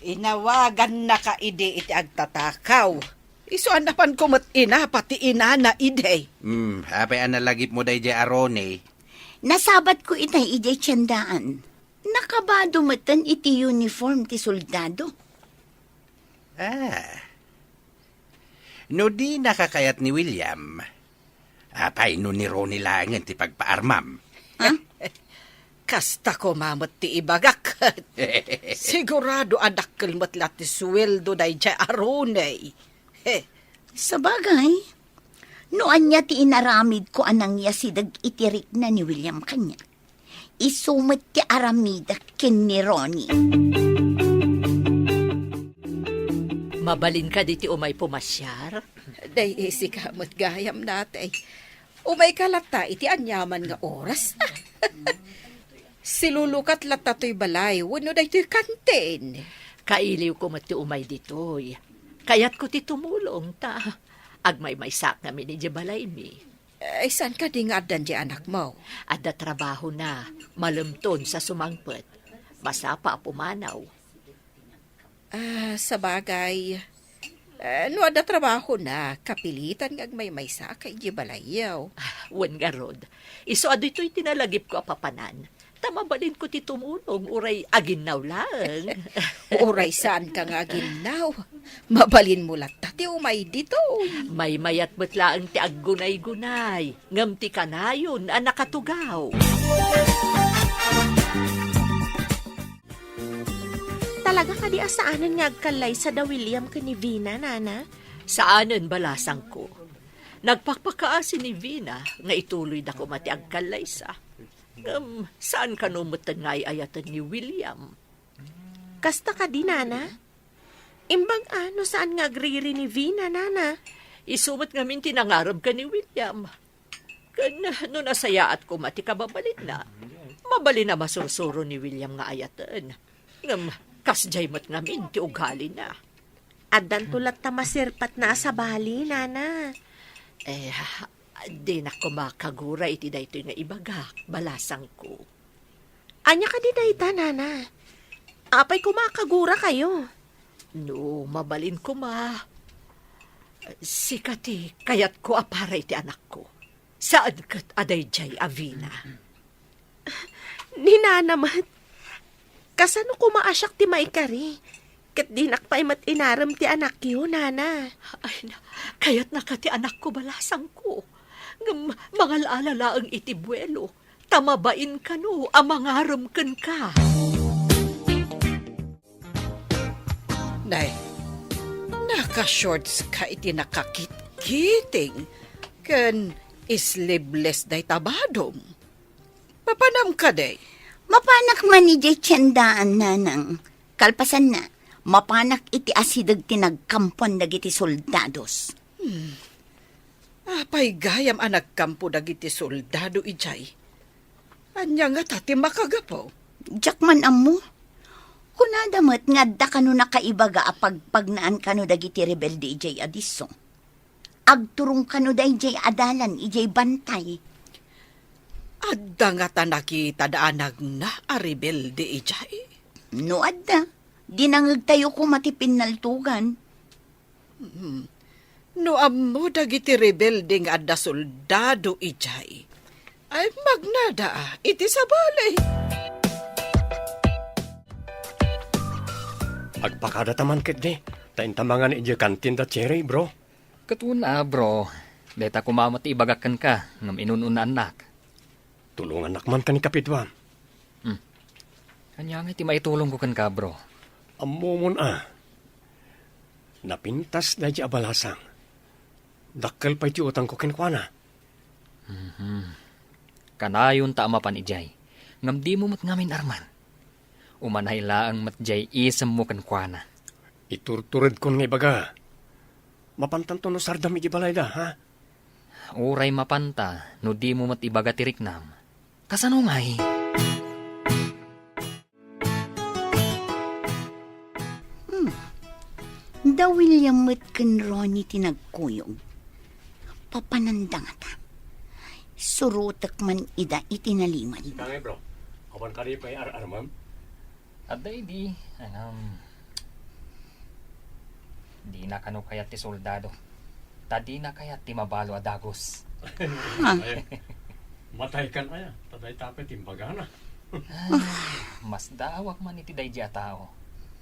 Inawagannaka idi iti agtatakaw. Isu a napanko met inapa ti inana idi. Hmm, apay a nalagipmo daydiay a Ronnie? Nasabatko itay idiay tiendaan. Nakabado meten iti uniform ti soldado. Ah. No dinaka kayat ni William, apay no ni Ronnie laengen ti pagpaarmam? Ha? Kasta koma met ti ibagak. Sigurado a dakkel met la ti sueldo daydiay a Ronnie. He. Sabagay, no ania ti inaramidko a nangyasideg iti rikna ni William kaniak, isu met ti aramidek ken ni Ronnie. Mabalin kadi ti umay pumasiar? Daydi sika met gayam, natay. Umayka latta iti aniaman nga oras. Silulukat latta toy balay wenno daytoy kantin. Kailiwko met ti umay ditoy. Kayatko ti tumulong ta agmaymaysaak ngamin idiay balaymi. Ay, saan kadi nga addan ti anakmo? Adda trabahona, malemton sa sumangpet. Masapa a pumanaw. Ah, sabagay. Ah, no adda trabahona, kapilitan nga agmaymaysaak idiay balayyo. Ah, wen ngarud, isu a ditoy ti nalagipko a papanan. Ta mabalinko ti tumulong, uray aginnaw laeng. Uray saanka nga aginnaw, mabalinmo latta ti umay ditoy. Maymayat met laeng ti aggunaygunay, ngem ti kanayon a nakatugaw. Talaga kadi a saanen nga agkallaysa da William ken ni Vina, Nana? Saanen, balasangko. Nagpakpakaasi ni Vina nga ituloyda koma ti agkallaysa. Ngem saan kano metten nga ay-ayaten ni William? Kasta kadi, Nana? Imbag a no saan nga agriri ni Vina, Nana? Isu met ngamin ti nangarem ken ni William. Ken no nasayaat koma ti kababalinna, mabalin a masursuro ni William nga ayaten. Ngem kasdiay met ngamin ti ugalina. Addanto latta maserpatna a sabali, Nana. Eh, dinak koma kagura iti daytoy nga ibagak, balasangko. Ania kadi dayta, Nana? Apay koma a kagurakayo? No, mabalin koma. Sika ti kayatko a para iti anakko. Saan ket a daydiay a Vina. Ni Nana met. Kasano koma a siak ti maikari? Ket dinak pay met inarem ti anakyo, Nana. Ay, na, kayatnaka ti anakko, balasangko. Ngem mangal-ala laeng iti buelo, ta mabain kano a mangarem kenka. Nay, naka-shorts ka iti nakakitkiting ken sleeveless dayta badom. Mapanam kadi? Mapanak man idiay tiendaan, Nanang. Kalpasanna, mapanak iti asideg ti nagkampuan dagiti soldados. Hmm. Apay gayam a nagkampo dagiti soldado idiay? Ania ngata ti makagapu? Diak man ammo. Kunada met nga adda kano nakaibaga a pagpagnaan kano dagiti rebelde idiay a disso. Agturong kano daydiay a dalan idiay bantay. Adda ngata nakitada a nagna a rebelde idiay? No adda, dinangegtayo koma ti pinnaltugan. Hmm. No ammo dagiti rebelde nga adda soldado idiay, ay magnada iti sabali. Agpakadata man ketdi. Ta inta mangan idiay kantin da Cherry, bro. Ket wen a, bro. Dayta koma met ti ibagak kenka ngem inun-unaannak. Tulongannak man ken ni Kapidua. Hmm. Ania ngay ti maitulongko kenka, bro? Ammomon a. Napintas daydi a balasang. Dakkel pay ti utangko kenkuana. Mhm. Kanayon ta a mapan idiay, ngem dimo met ngamin arman. Umanay laeng met diay isemmo kenkuana. Iturturedkon nga ibaga. Mapantanto no sardam iti balayda, ha? Uray mapanta no dimo met ibaga ti riknam. Kasano ngay? Hmm. Da William met ken Ronnie ti nagkuyog. Papananda ngata. Surotek man ida iti nalimed. Sika ngay, bro. Awan kadi pay ar-armem? Adda idi, anam, dina kano kayat ti soldado. Ta dina kayat ti mabalo a dagus. Ha? Ay, mataykan aya, ta dayta pay ti imbagana. Ay, masdaawak man iti daydi a tao.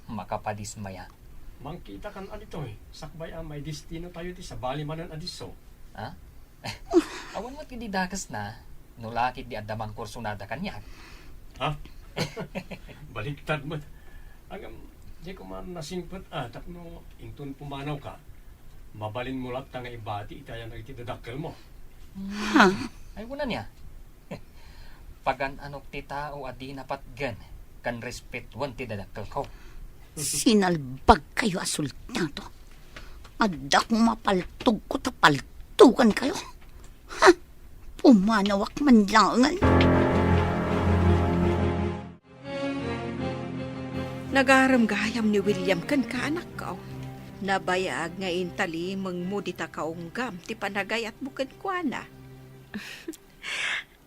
Makapadismaya. Mangkitakan a ditoy, sakbay a maidestino tayo ti sabali manen a disso. Ha? Awan met idi dakesna, no la ketdi adda mangkursonada kaniak. Ha? Baliktad met. Ngem, di ko man nasingpet a tapno inton pumanawka, mabalinmo latta nga ibati iti ayan dagiti dadakkelmo. Hmm. Ha? Ay, wen ania? Pagan-anok ti tao a dina patgen ken respetuen ti dadakkelko. Sinalbagkayo a soldado. Adda koma paltogko ta paltogankayo. Ha? Pumanawak man laengen. Nagarem gayam ni William kenka, anakko. Nabayag nga intalimengmo dita kaunggam ti panagayatmo kenkuana.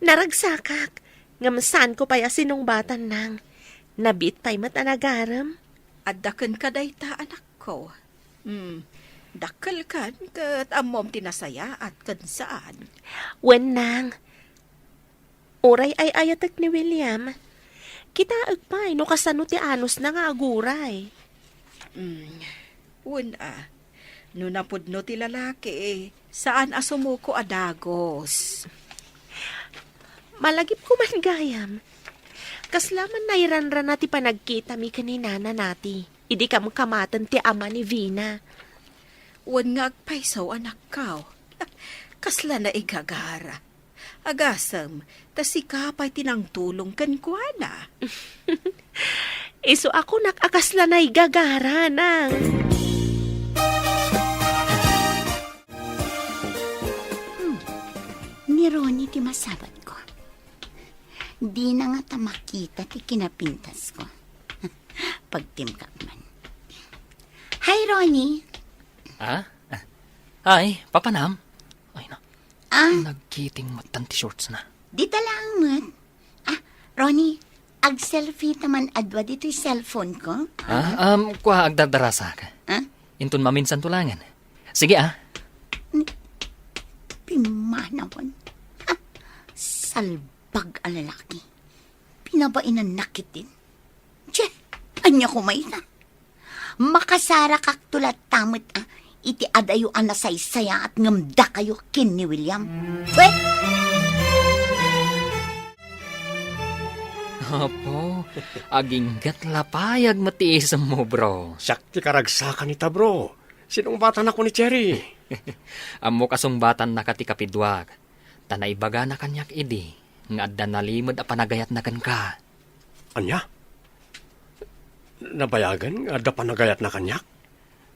Naragsakak, ngem saanko pay a sinungbatan, nang. Nabiit pay met a nagarem. Adda kenka dayta, anakko. Hmm, dakkelkan ket ammom ti nasayaat ken saan. Wen, nang. Uray ay-ayatek ni William. Kitaek pay no kasano ti anusna nga aguray. Hmm, wen a. No napudno ti lalaki, saan a sumuko a dagus. Malagipko man gayam. Kasla man nairanrana ti panagkitami ken ni Nana Nati, idi kamkamaten ti ama ni Vina. Wen nga agpayso, anakko. Kasla naigagara. Agasem, ta sika pay ti nangtulong kenkuana. Isu a kunak a kasla naigagara, nang. Hmm. Ni Ronnie ti masabatko. Dina ngata makita ti kinapintasko. Pagtimkak man. Hi, Ronnie. Ah? Ay, papanam? Ay, na. Ah. Nagkiting matan ti shorts na. Dita laeng met. Ah, Ronnie, ag-selfie ta man adua ditoy cellphone ko. Ah, um, kua, agdardarasak. Ah? Inton maminsan to langen. Sige, ah. Ni-, pimanawan. Ah, salbag a lalaki. Pinabainannak ketdin. Che, ania koma ita? Makasarakakto latta met, ah, iti adayo a nasaysayaat ngem dakayo ken ni William. Wen! Apo, aginggat la pay met ti isemmo, bro. Siak ti karagsakan ita, bro. Sinungbatanak ni Cherry. Ammok a sungbatannaka ti kapiduak, ta naibagana kaniak idi nga adda nalimed a panagayatna kenka. Ania? Nabayagen nga adda panagayatna kaniak?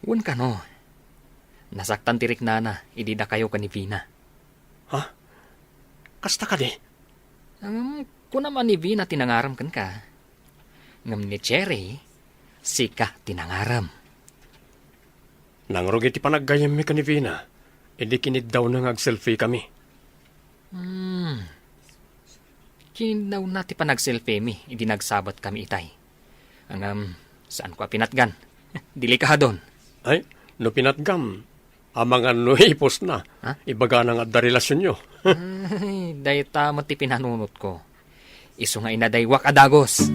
Wen kano. Nasaktan ti riknana idi dakayo ken ni Vina. Ha? Kasta kadi? Ngem, kuna man ni Vina ti nangarem kenka. Ngem ni Cherry, sika ti nangarem. Nangrugi ti panaggayemmi ken ni Vina, idi kiniddawna nga agselfie kami. Hmm. Kiniddawna ti panagselfiemi idi nagsabat kami itay. Ngem, saanko a pinatgan. Delikadon. Ay, no pinatgam, amangan no ipusna. Ha? Ibagana nga adda relasionyo. Ay, dayta met ti pinanunotko. Isu nga inadaywak a dagus.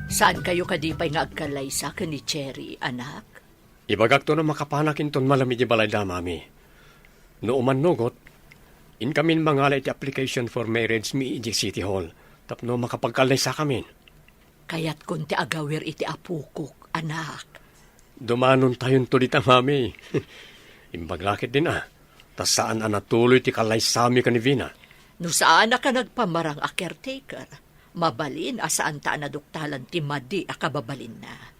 Saankayo kadi pay nga agkallaysa ken ni Cherry, anak? Ibagakto no makapanak inton malem iti balayda, Mami. No umannugot, inkamin mangala iti application for marriage mi idiay City Hall tapno makapagkallaysakamin. Kayatkon ti agawir iti apokok, anak. Dumanontayonto dita, Mami. Imbag la ketdin a, ta saan a natuloy ti kallaysami ken ni Vina. No saanak a nagpamarang a caretaker, mabalin a saanta a naduktalan ti madi a kababalinna.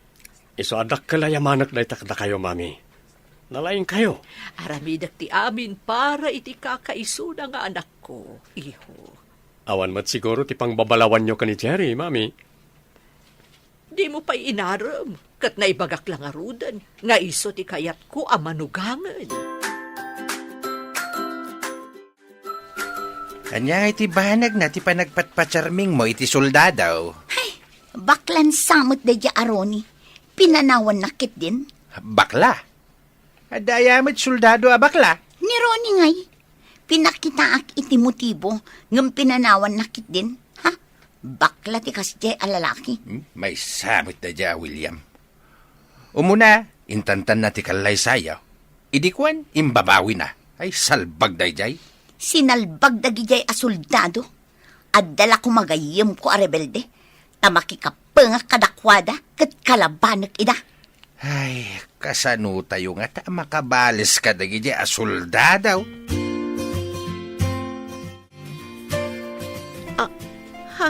Isu a dakkel a yamanek dayta kadakayo, Mami. Nalaingkayo. Aramidek ti amin para iti kakaisuna nga anakko, iho. Awan met siguro ti pangbabalawanyo ken ni Cherry, Mami. Dimo pay inarem, ket naibagak la ngaruden nga isu ti kayatko a manugangen. Ania ngay ti banagna ti panagpatpacharmingmo iti soldado? Ay, baklan sa met daydiay a Ronnie. Pinanawannak ketdin. Bakla? Adda aya met soldado a bakla? Ni Ronnie ngay. Pinakitaak iti motibo ngem pinanawannak ketdin. Ha? Bakla ti kasdiay a lalaki. Hmm? Maysa met daydiay a William. Umuna, intantanna ti kallaysayo. Idi kuan, imbabawina. Ay, salbag daydiay. Sinalbag dagidiay a soldado. Adda la koma gayyemko a rebelde, ta makikapengak kadakuada ket kalabanek ida. Ay, kasanotayo ngata a makabales kadagidi a soldado? Ah, ha?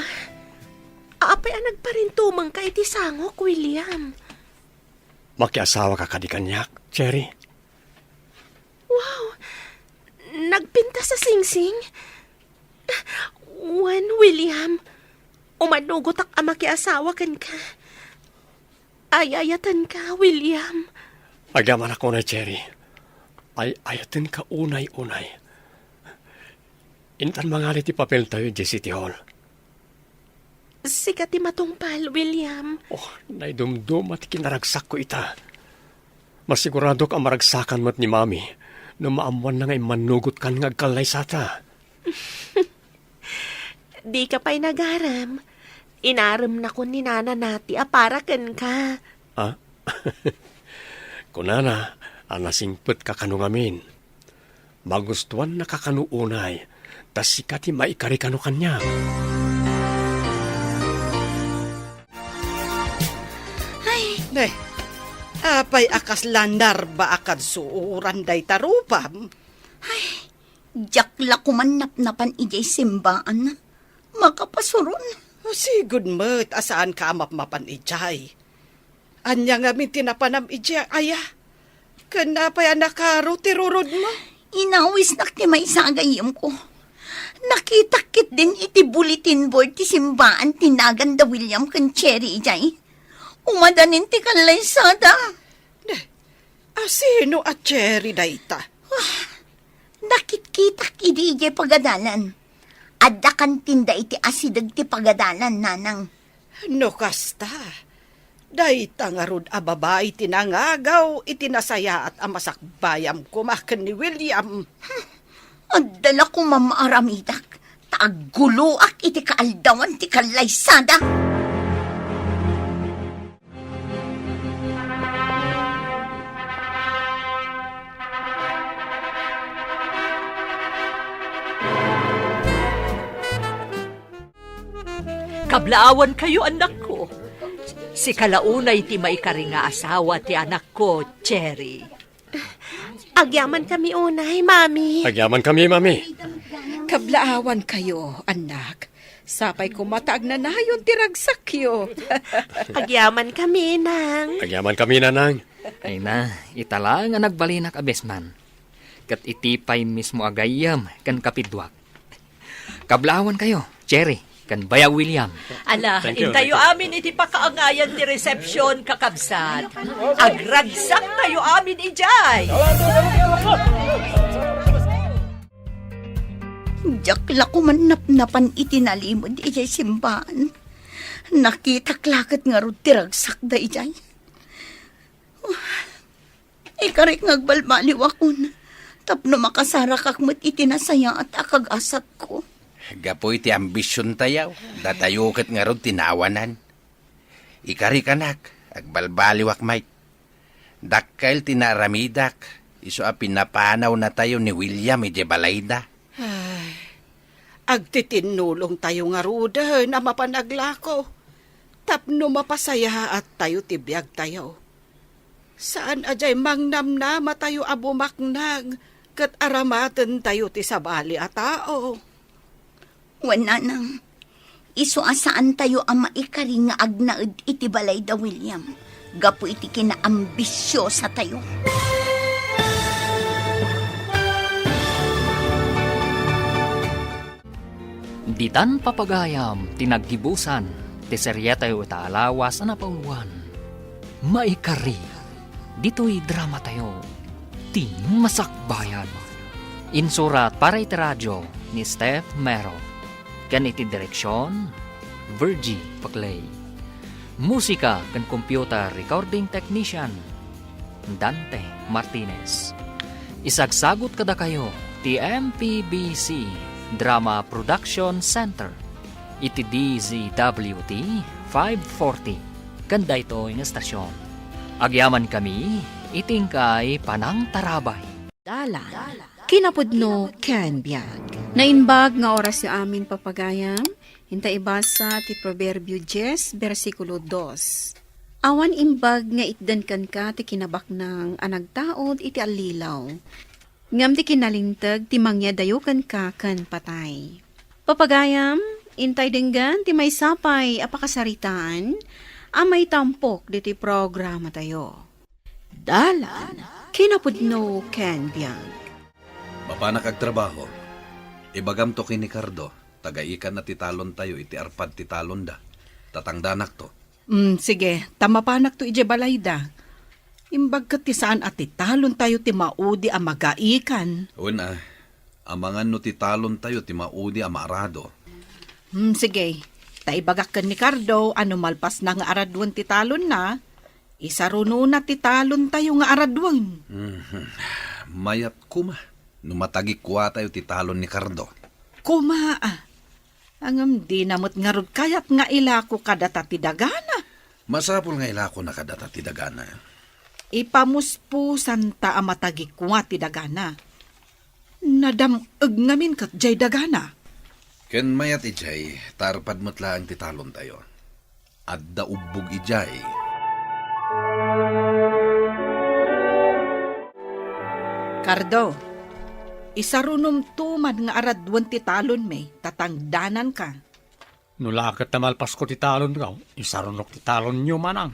Apay a nagparintumengka iti sangok, William? Makiasawaka kadi kaniak, Cherry? Wow! Nagpintas a singsing? Wen, William, umanugotak a makiasawa kenka. Ay-ayatenka, William. Agyamanak unay, Cherry. Ay-ayatenka unay, unay. Intan mangali ti papeltayo idiay City Hall. Sika ti matungpal, William. Oh, naidumduma ti kinaragsakko ita. Masiguradok a maragsakan met ni Mami no maammoanna nga immannugot kan nga agkallaysata. Dika pay nagarem. Inaremnakon ni Nana Nati a para kenka. Ah? Kunana a nasingpetka kano ngamin. Magustuannaka kano unay, ta sika ti maikari kano kaniak. Ay. Ne, apay a kasla narba a kadsuoran dayta rupam? Ay, diak la koman napnapan idiay simbaan. Makapasuron. Sigud met a saanka a mapmapan idiay. Ania ngamin ti napanam idiay, aya? Ken apay a nakaro ti rurodmo? Inawisnak ti maysa a gayyemko. Nakitak ketdin iti bulletin board ti simbaan ti nagan da William ken Cherry idiay. Umadanin ti kallaysada. Ne, a sino a Cherry dayta? Ah, nakitkitak idi idiay pagadalan. Adda kantinda iti asideg ti pagadalan, nanang. No kasta, dayta ngarud a babai ti nangagaw iti nasayaat a masakbayam koma ken ni William. Adda la koma maaramidak, ta agguloak iti kaaldawan ti kallaysada. Kablaawankayo, annakko. Sika la unay ti maikari nga asawa ti anakko, Cherry. Agyamankami unay, Mami. Agyamankami, Mami. Kablaawankayo, annak. Sapay koma ta agnanayon ti ragsakyo. Agyamankami, Nang. Agyamankami, Nanang. Ay na, ita la nga nagbalinak a best man. Ket iti pay mismo a gayyem ken kapiduak. Kablaawankayo, Cherry, ken Bayaw William. Ala, thank you, intayo thank you. Amin iti pakaangayan ti resepsyon, kakabsat. Agragsaktayo amin idiay. Diak la koman napnapan iti nalimed idiay simbaan. Nakitak la ket ngarud ti ragsakda idiay. Ikarik nga agbalbaliwakon tapno makasarakak met iti nasayaat a kagasatko. Gapu iti ambisiontayo, datayo ket ngarud ti naawanan. Ikarikanak, agbalbaliwak met. Dakkel ti naaramidak, isu a pinapanawnatayo ni William idiay balayda. Ay, agtitinnulongtayo ngaruden a mapan aglako tapno mapasayaattayo ti biagtayo. Saan a diay mangnamnamatayo a bumaknang ket aramatentayo ti sabali a tao. Wen, nanang, isu a saantayo a maikari nga agnaed iti balayda William gapu iti kinaambisiosatayo. Ditan papagayam ti naggibusan ti serietayo ita a lawas a napauluan, Maikari. Ditoy dramatayo, Ti Masakbayan. Insurat para iti radio ni Steph Mero, ken iti direksion, Virgie Paclay. Musika ken computer recording technician, Dante Martinez. Isagsagut kadakayo ti M P B C Drama Production Center iti D Z W T five forty ken daytoy nga estasion. Agyamankami iti inkay panangtarabay. Dalan, kinapudno ken biag. Naimbag nga orasyo amin, papagayam. Inta ibasa ti Proverbio dies, bersikulo dos. Awan imbag nga itden kenka ti kinabaknang a nagtaud iti allilaw, ngem ti kinalinteg ti mangyadayo kenka ken patay. Papagayam, intay denggen ti maysa pay a pakasaritaan a maitampok ditoy programatayo. Dalan, kinapudno ken biag. Mapanak agtrabaho. Ibagamto ken ni Cardo, tagaikanna ti talontayo iti arpad ti talonda. Tatangdanakto. Mm, sige, ta mapanakto idiay balayda. Imbag ket ti saan a ti talontayo ti maudi a magaikan. Wen a, amangan no ti talontayo ti maudi a maarado. Hmm, sige. Ta ibagak ken ni Cardo a no malpasna nga araduen ti talonna, isarunona ti talontayo nga araduen. Mhm. Mayat koma no matagikuatayo ti talon ni Cardo. Koma, ah. Ngem dina met ngarud kayat nga ilako kadata ti dagana. Masapul nga ilakona kadata ti dagana. Ipamuspusanta a matagikua ti dagana. Nadam-eg ngamin ket diay dagana. Ken mayat idiay, ta arpad met laeng ti talontayo. Adda ubbog idiay. Cardo, isarunomto man nga araduen ti talonmi, ta tangdananka. No la ket ta malpasko ti talonko, isarunok ti talonyo, manang.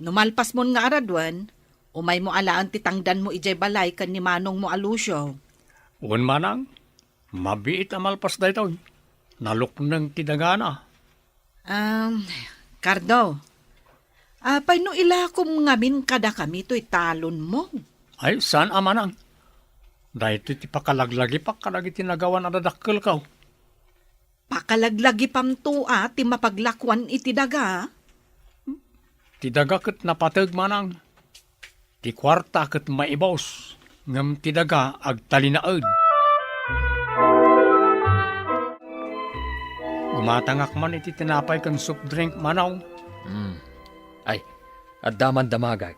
No malpasmon nga araduen, umaymo alaen ti tangdanmo idiay balay ken ni manongmo a Lucio. Wen, manang, mabiit a malpas daytoy. Nalukneng ti dagana. Um, Cardo, apay no ilakom ngamin kadakami toy talonmo? Ay, saan a, manang. Daytoy ti pakalaglagipak kadagiti nagawan a dadakkelko. Pakalaglagipamto a ti mapaglakuan iti daga? Ti daga ket napateg, manang. Ti kuarta ket maibus, ngem ti daga agtalinaed. Gumatangak man iti tinapay ken soft drink, manong. Hmm. Ay, adda man damagek.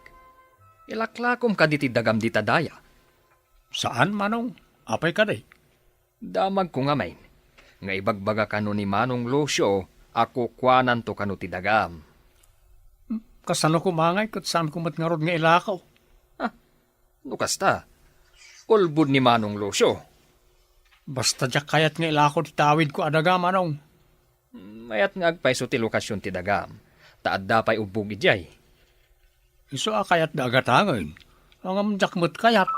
Ilaklakom kadi ti dagam dita daya? Saan, manong. Apay kadi? Damagko ngamin nga ibagbaga kano ni Manong Lucio a kukuananto kano ti dagam. Kasano koma ngay ket saanko met ngarud nga ilako? Ah, no kasta, ulbod ni Manong Lucio. Basta diak kayat nga ilako ti tawidko a daga, manong. Mayat nga agpayso ti lokasyon ti dagam, ta adda pay ubbog idiay. Isu a kayatda a gatangen, ngem diak met kayat.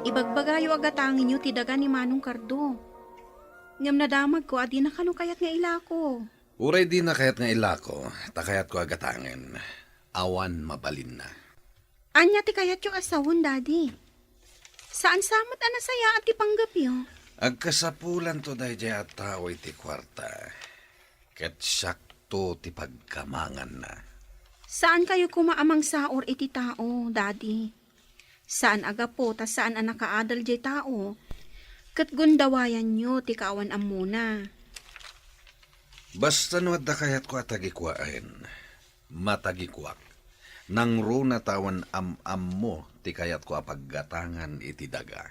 Ibagbagayo a gatangenyo ti daga ni Manong Cardo. Ngem nadamagko a dina kano kayat nga ilako. Uray dina kayat nga ilako, ta kayatko a gatangen. Awan mabalinna. Ania ti kayatyo a sawen, Daddy? Saan sa met a nasayaat ti panggepyo? Agkasapulanto daydiay a tao iti kuarta, ket siakto ti pagkamanganna. Saankayo koma a mangsaur iti tao, Daddy. Saan a gapu ta saan a nakaadal diay tao, ket gundawayanyo ti kaawan-ammona. Basta no adda kayatko a tagikuaen, matagikuak. Nangruna ta awan am-ammo ti kayatko a paggatangan iti daga.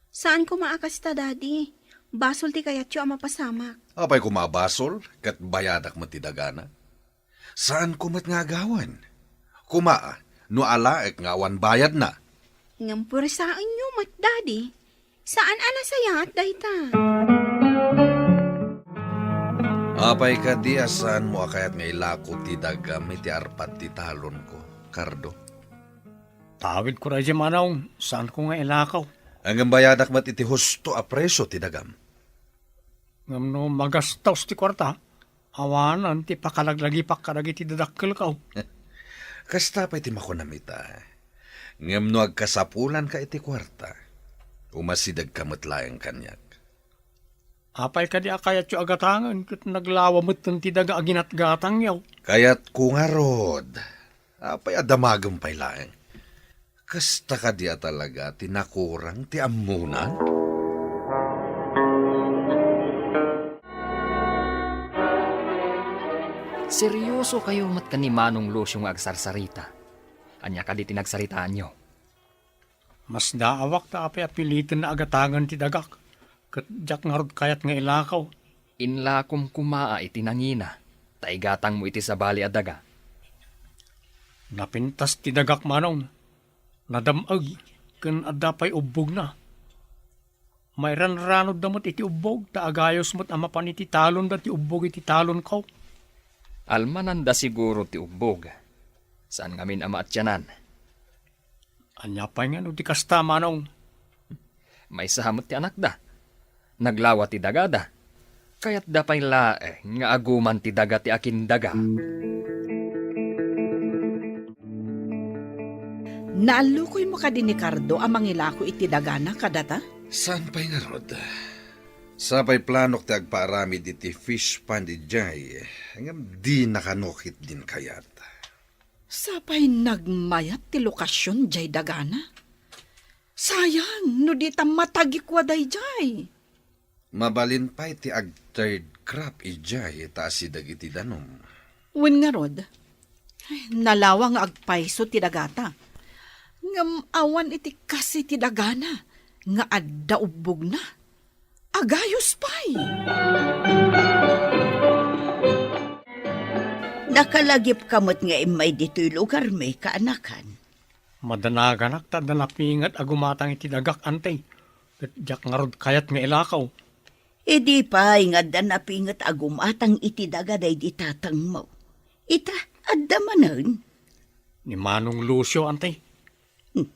Saan koma a kasta, Daddy. Basol ti kayatyo a mapasamak. Apay koma a basol, ket bayadak met ti dagana? Saanko met nga agawen. Koma, no alaek nga awan bayadna. Ngem puersaenyo met, Daddy. Saan a nasayaat dayta. Apay kadi a saanmo a kayat nga ilako ti dagam iti arpad ti talonko, Cardo? Tawidko daydiay, Manong, saanko nga ilako. Ngem bayadak met iti husto a presio ti dagam. Ngem no magastos ti kuarta, awanen ti pakalaglagipak kadagiti dadakkelko. Kasta pay ti makunam ita. Ngem no agkasapulanka iti kuarta, umasidegka met laeng kaniak. Apay kadi a kayatyo a gatangen ket naglawa metten ti daga a ginatgatangyo? Kayatko ngarud. Apay a damagem pay laeng? Kasta kadi a talaga ti nakurang ti ammona? Serioso kayo met ken ni Manong Lucio nga agsarsarita. Ania kadi ti nagsaritaanyo? Masdaawak ta apay a pilitenna a gatangen ti dagak, ket diak ngarud kayat nga ilako. Inlakom koma iti nangina, ta igatangmo iti sabali a daga. Napintas ti dagak, Manong. Nadam-eg, ken adda pay ubbogna. Mairanranodda met iti ubbog, ta agayos met a mapan iti talonda ti ubbog iti talonko. Almananda siguro ti ubbog. Saan ngamin a maatianan. Ania pay nga no di kasta, Manong? Maysa met ti anakda. Naglawa ti dagada. Kayatda pay laeng nga aguman ti daga ti akindaga. Naallukoymo kadi ni Cardo a mangilako iti dagana kadata? Saan pay ngarud? Sapay planok ti agpaaramid iti fish pond idiay, ngem dina kano ketdin kayat. Sapay nagmayat ti lokasion diay dagana. Sayang no dita matagikua daydiay. Mabalin pay ti ag-third crop idiay ta asideg iti danum. Wen ngarud, ay, nalawa nga agpayso ti dagata. Ngem awan iti kas iti dagana nga adda ubbogna. Agayos pay! Nakalagipka met nga immay ditoy lugarmi, kaanakan. Madanaganak ta adda napinget a gumatang iti dagak, Ante, ket diak ngarud kayat nga ilako. Idi pay nga adda napinget a gumatang iti daga daydi tatangmo, ita, adda manen. Ni Manong Lucio, Ante. Hmm.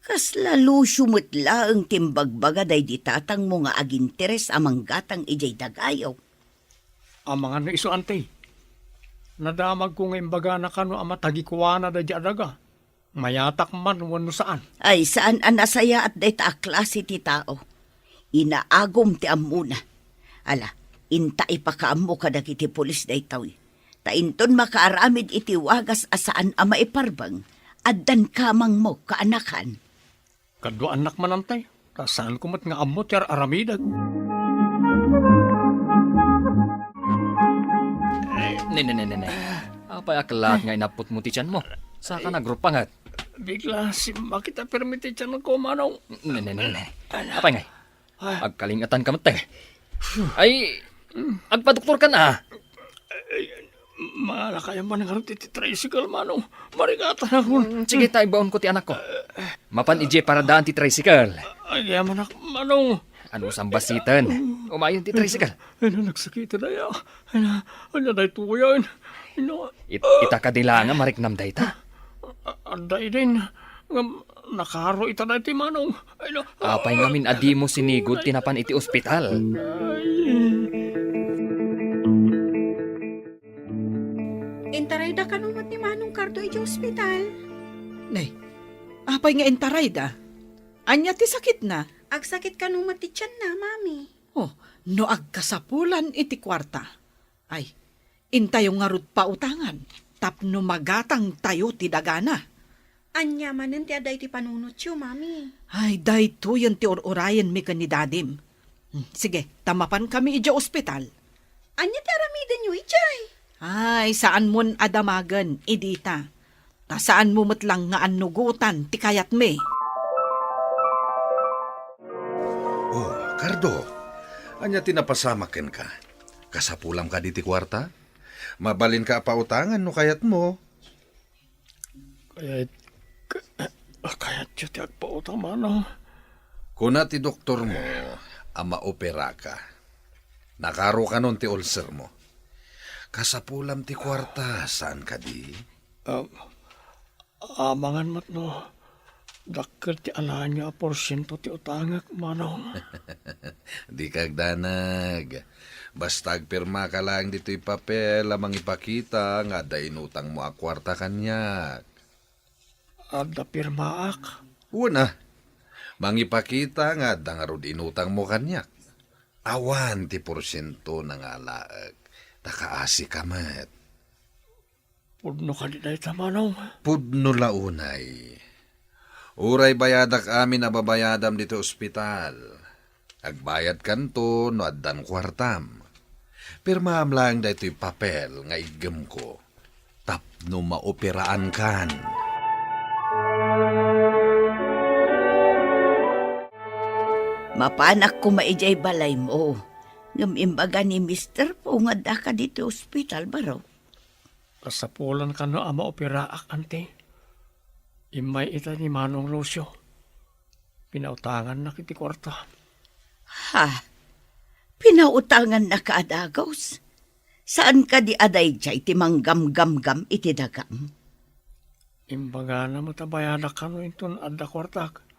Kasla Lucio met laeng ti imbagbaga daydi tatangmo nga aginteres a manggatang idiay dagayo. Amangan no isu, Ante. Nadamagko nga imbagana kano a matagikuana daydi a daga. Mayatak man wenno saan. Ay, saan a nasayaat dayta a klase ti tao. Inaagum ti ammona. Ala, inta ipakaammo kadagiti pulis daytoy. Ta inton makaaramid iti wagas a saan a maiparbeng, addan kamangmo, kaanakan. Kaduaannak man, Ante, ta saanko met nga ammo ti ar-aramidek. Ne, ne, ne, ne, ne. Apay a kellaat nga inapputmo ti tianmo? Saka nagrupanget. Bigla, simmakit a permi ti tianko, Manong. Ne, ne, ne, ne. Apay ngay? Agkalingetanka met, te. Ay, agpadoktorkan a. Ay, malakayan man ngarud iti tricycle, Manong. Marigatan ako. Mm, sige, ta, ibaonko ti anakko. Mapan idiay paradaan ti tricycle. Ay, yamanak, Manong. Ano sang basiten? Umayon ti tricycle. Ay, na, nagsakit na ya. Ay, na, ay, na, daytoyen. Ay, na. It-, ita kadi la nga mariknam dayta? A-, adda idin. Ngem, nakaro ita daytoy, Manong. Ay, na. Apay ngamin a dimo sinigud ti napan iti ospital? Ay. Intarayda kano met ni Manong Cardo idiay ospital? Nay, apay nga intarayda? Ania ti sakitna? Agsakit kano met ti tianna, Mami. Oh, no agkasapulan iti kuarta, ay, intayo ngarud pautangan tapno magatangtayo ti dagana. Ania manen ti adda iti panunotyo, Mami? Ay, daytoyen ti ur-urayenmi ken ni Dadim. Hmm, sige, ta mapankami idiay ospital. Ania ti aramidenyo idiay? Ay, saanmon a damagen, Edita. Ta saanmo met lang nga annugotan ti kayatmi. Oh, Cardo, ania ti napasamak kenka? Kasapulam kadi ti kuarta? Mabalinka a pautangan no kayatmo. Kayat-, ka-, kayatyo ti agpautang, manong? Kuna ti doktormo a maoperaka. Nakaro kanon ti ulcermo. Kasapulam ti kuarta, saan kadi? Um, amangan met no dakkel ti anaanyo a porsiento ti utangek, manong. Dika agdanag. Basta agpirmaka laeng ditoy papel a mangipakita nga adda inutangmo a kuarta kaniak. Adda pirmaak? Wen a. Mangipakita nga adda ngarud inutangmo kaniak. Awan ti porsientona nga alaek, ta kaasika met. Pudno kadi dayta, manong? Pudno la unay. Uray bayadak amin a babayadam ditoy ospital. Agbayadkanto no addan kuartam. Pirmaam laeng daytoy papel nga iggemko tapno maoperaankan. Mapanak koma idiay balaymo, ngem imbaga ni Mister Fu nga addaka ditoy ospital, baro. Kasapulan kano a maoperaak, anti. Immay ita ni Manong Lucio. Pinautangannak iti kuarta. Ha? Pinautangannaka a dagus? Saan kadi a daydiay ti manggamgamgam iti dagam? Imbagana met a bayadak kano inton adda kuartak.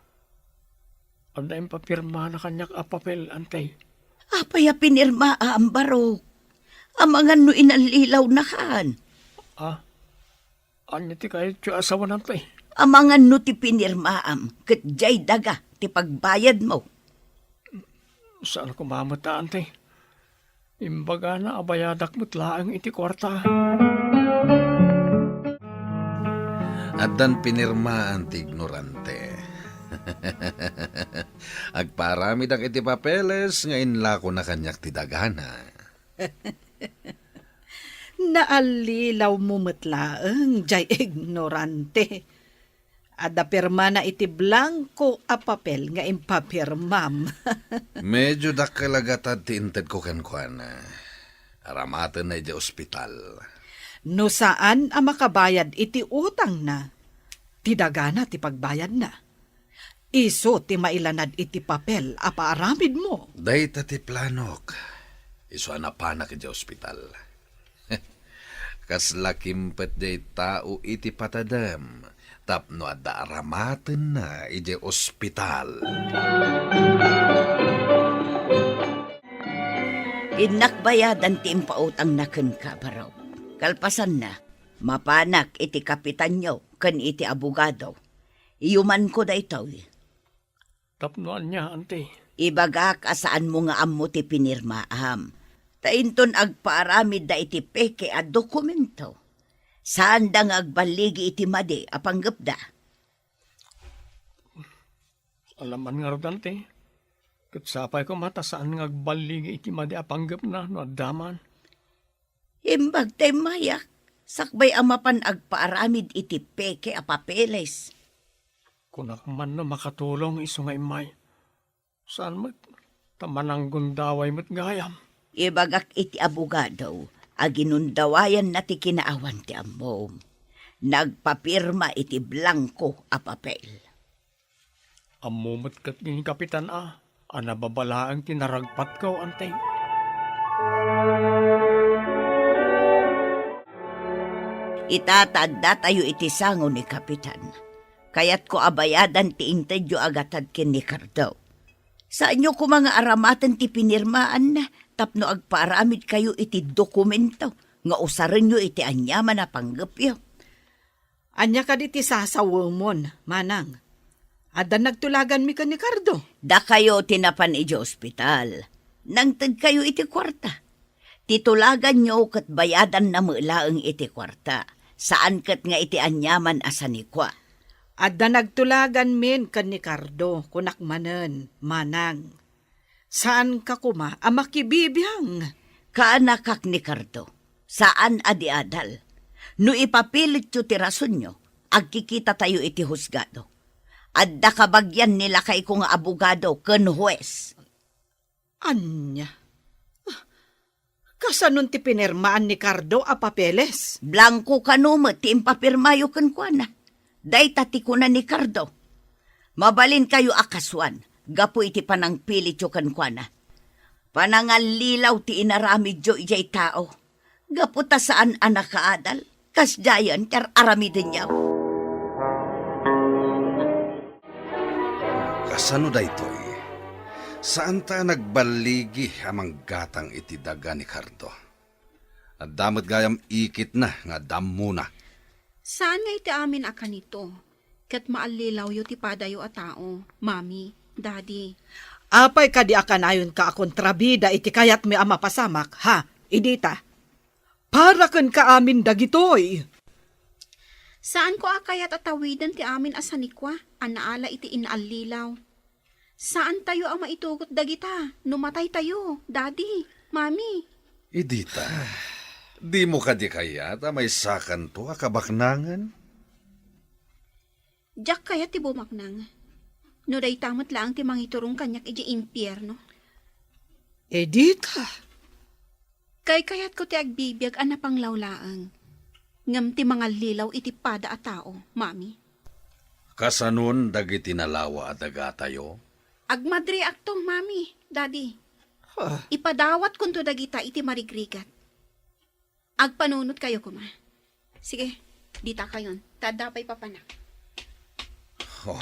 Adda impapirmana kaniak a papel, anti. Apay a pinirmaam, barok? Amangan no inallilawnakan? Ah, ania ti kayatyo a sawen, anti? Amangan no ti pinirmaam ket diay daga ti pagbayadmo? Saan koma met, anti. Imbagana a bayadak met laeng iti kuarta. Addan pinirmaan ti ignorante. Agpaaramidak iti papeles nga inlakona kaniak ti dagana. Naallilawmo met laeng, diay ignorante. Adda pirmana iti blanko a papel nga impapirmam. Medyo dakkel a gatad ti intedko kenkuana. Aramatenna idiay ospital. No saan a makabayad iti utangna, ti dagana ti pagbayadna. Isu ti mailanad iti papel a paaramidmo. Dayta ti planok. Isu a napanak idiay ospital. Kasla kimpet diay tao iti patadem tapno adda aramatenna idiay ospital. Innak bayadan ti impautangna kenka, barok. Kalpasanna, mapanak iti kapitanyo ken iti abogado. Iyumanko daytoy. Tapno ania, anti? Ibagak a saanmo nga ammo ti pinirmaam. Ta inton agpaaramidda iti peke a dokumento, saanda nga agballigi iti madi a panggepda. Alaman ngarud, anti. Ket sapay koma ta saan nga agballigi iti madi a panggepna no adda man. Imbag ta immayak, sakbay a mapan agpaaramid iti peke a papeles. Kunak man no makatulong isu nga immay. Saan met, ta mananggundaway met gayam. Ibagak iti abogado a ginundawayanna ti kinaawan ti ammom. Nagpapirma iti blanko a papel. Ammo met ket ni Kapitan a, a nababalaeng ti naragpatko, anti. Ita ta addatayo iti sango ni Kapitan. Kayatko a bayadan ti intedyo a gatad ken ni Cardo. Saanyo koma nga aramaten ti pinirmaanna tapno agpaaramidkayo iti dokumento nga usarenyo iti aniaman a panggepyo. Ania kadi ti sasawemon, manang? Adda nagtulaganmi ken ni Cardo. Dakayo ti napan idiay ospital. Nangtedkayo iti kuarta. Ti tulaganyo ket bayadanna met laeng iti kuarta. Saan ket nga iti aniaman a sanikua. Adda nagtulaganmin ken ni Cardo, kunak manen, manang. Saanka koma a makibibiang Kaanakak ni Cardo, saan a di adal. No ipapilityo ti rasonyo, agkikitatayo iti husgado. Adda kabagian ni lakayko nga abogado ken huwes. Ania? Ah, kasanon ti pinirmaan ni Cardo a papeles? Blanko kano met ti impapirmayo kenkuana. Dayta ti kuna ni Cardo. Mabalinkayo a kasuan gapu iti panangpilityo kenkuana. Panangallilaw ti inaramidyo idiay tao. Gapu ta saan a nakaadal, kasdiayen ti ar-aramidenyo. Kasano daytoy? Saanta a nagballigi a manggatang iti daga ni Cardo. Adda met gayam ikitna nga adda ammona. Saan nga iti amin a kanito, ket maallilawyo ti padayo a tao, Mami, Daddy. Apay kadi a kanayonka a kontrabida iti kayatmi a mapasamak, ha, Edita? Para kenka amin dagitoy. Saanko a kayat a tawiden ti amin a sanikua a naala iti inallilaw. Saantayo a maitugot dagita no mataytayo, Daddy, Mami. Edita, dimo kadi kayat a maysakanto a kabaknangen? Diak kayat ti bumaknang. No dayta met laeng ti mangiturong kaniak idiay impierno. Edita! Kaykayatko ti agbibiag a napanglaw laeng, ngem ti mangallilaw iti pada a tao, Mami. Kasanon dagiti nalawa a dagatayo? Agmadriakto, Mami, Daddy. Ah. Ipadawatkonto dagita iti marigrigat. Agpanunotkayo koma. Sige, ditakayon, ta adda pay papanak. Oh.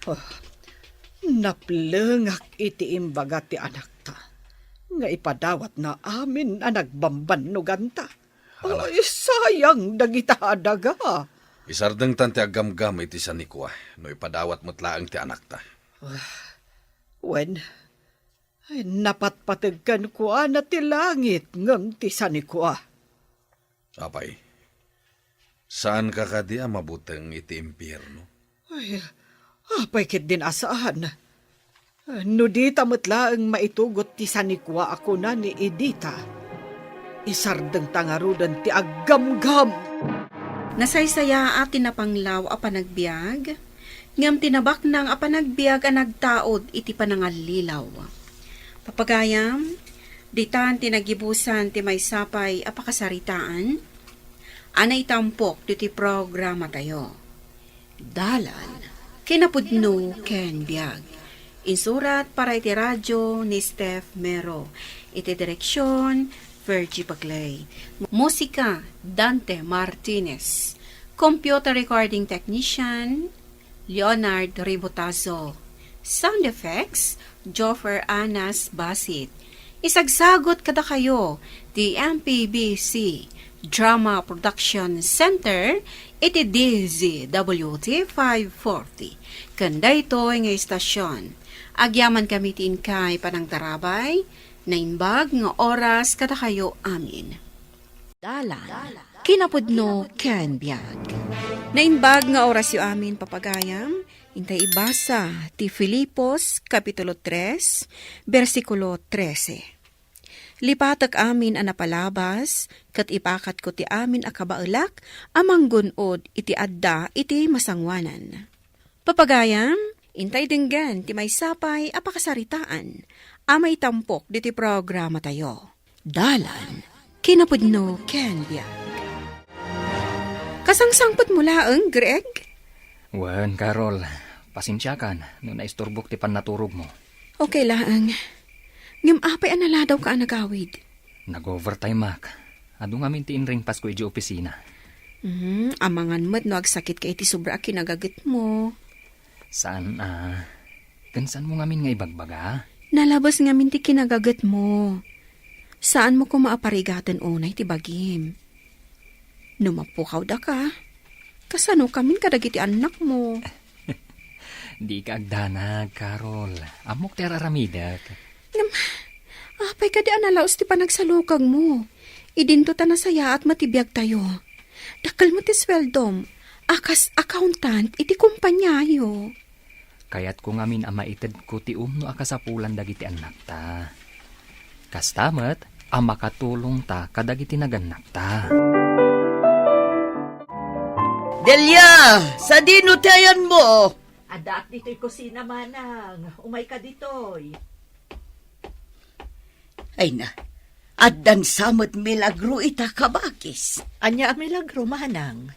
Oh, naplengak iti imbaga ti anakta nga ipadawatna amin a nagbambannoganta. Ala. Ay, sayang dagita a daga. Isardengtan ti aggamgam iti sanikua no ipadawat met laeng ti anakta. Ah, wen, ay, napatpateg kenkuana ti langit ngem ti sanikua. Apay, saanka kadi a mabuteng iti impierno? Ay, apay ketdin a saan? No dita met laeng maitugot ti sanikua a kuna ni Edita, isardengta ngaruden ti aggamgam. Nasaysayaat ti napanglaw a panagbiag, ngem ti nabaknang a panagbiag a nagtaud iti panangallilaw. Papagayam, ditan ti nagibusan ti maysa pay a pakasaritaan a naitampok ditoy programatayo. Dalan, kinapudno ken biag. Insurat para iti radio ni Steph Mero. Iti direksyon, Virgie Bagley. Musika, Dante Martinez. Computer recording technician, Leonard Ribotazo. Sound effects, Joffer Anas Basit. Isagsagut kadakayo ti M P B C Drama Production Center iti D Z W T five forty. Ken daytoy nga istasyon, agyamankami ti inkay panangtarabay, naimbag nga oras kadakayo amin. Dalan, kinapudno ken biag. Naimbag nga orasyo amin, papagayam, intay ibasa ti Filipos, Kapitulo tres, bersikulo trese. Lipatek amin a napalabas, ket ipakatko ti amin a kabaelak a manggun-od iti adda iti masangoanan. Papagayam, intay denggen ti maysa pay a pakasaritaan a maitampok ditoy programatayo. Dalan, kinapudno ken biag. Kasangsangpetmo laeng, Greg? Wen, Carol, pasensiakan no naisturbok ti pannaturogmo. Okay laeng. Ngem apay a naladawka a nagawid? Nag-overtimeak. Adu ngamin ti inringpasko idiay opisina. Hmm, amangan met no agsakitka iti sobra a kinagagetmo. Saan a. Ken saanmo ngamin nga ibagbaga? Nalabes ngamin ti kinagagetmo. Saanmo koma a parigaten unay ti bagim. No mapukaw daka, kasano kamin kadagiti annakmo? Dika agdanag, Carol. Ammok ti ar-aramidek. Ngem, apay kadi a nalaus ti panagsalukagmo? Idinto ta nasayaat met ti biagtayo. Dakkel met ti sueldom a kas accountant iti kompaniayo. Kayatko ngamin a maitedko ti umno a kasapulan dagiti annakta. Kasta met a makatulongta kadagiti nagannakta. Delia, sadino ti ayanmo? Addaak ditoy kusina, Manang. Umayka ditoy. Ay na, addan sa met milagro ita, kabakis. Ania a milagro, Manang?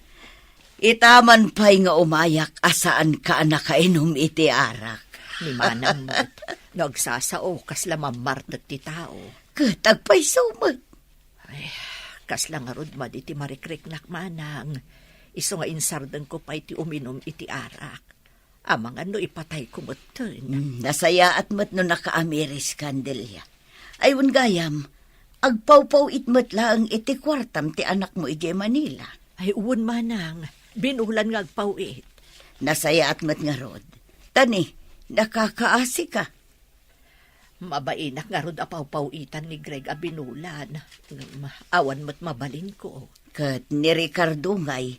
Ita man pay nga umayak a saanka a nakainum iti arak. Ni Manang met, no agsasao, kasla mammartek ti tao. Ket agpayso met. Ay, kasla ngarud madi ti marikriknak, Manang. Isu nga insardengko pay ti uminum iti arak. Amangan no ipatayko metten. Hmm, nasayaat met no nakaamiris, Candelia. Ay, wen gayam, agpawpaw-it met laeng iti kuartam ti anakmo idiay Manila. Ay, wen, Manang, binulan nga agpaw-it. Nasayaat met ngarud. Tani, nakakaasika. Mabainak ngarud a pawpaw-itan ni Greg a binulan. Ngem awan met mabalinko. Ket ni Ricardo ngay,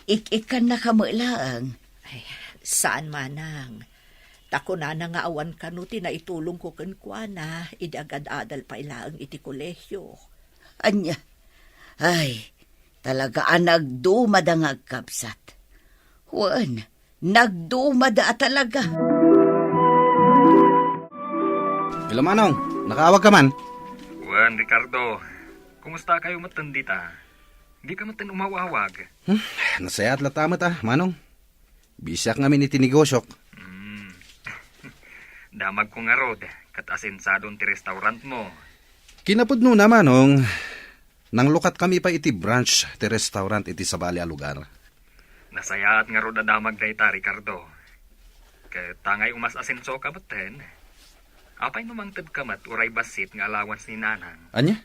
ik-ikkannaka met laeng. Ay, saan, Manang. Ta kunana nga awan kano ti naitulongko kenkuana idi agad-adal pay laeng iti kolehio. Ania? Ay, talaga a nagdumada nga agkabsat. Wen, nagdumada a talaga. Hello, Manong. Nakaawagka man? Wen, Ricardo. Kumustakayo metten dita? Dika metten umaw-awag. Hmm, nasayaat latta met, a, Manong. Bisiak ngamin iti negosiok. Hmm. Damagko ngarud, ket asensadon ti restaurantmo. Kinapudnona, Manong, nanglukatkami pay iti branch ti restaurant iti sabali a lugar. Nasayaat ngarud a damag dayta, Ricardo. Ket tangay umas-asensoka metten. Apay no mangtedka met uray bassit nga allowance ni Nanang? Ania?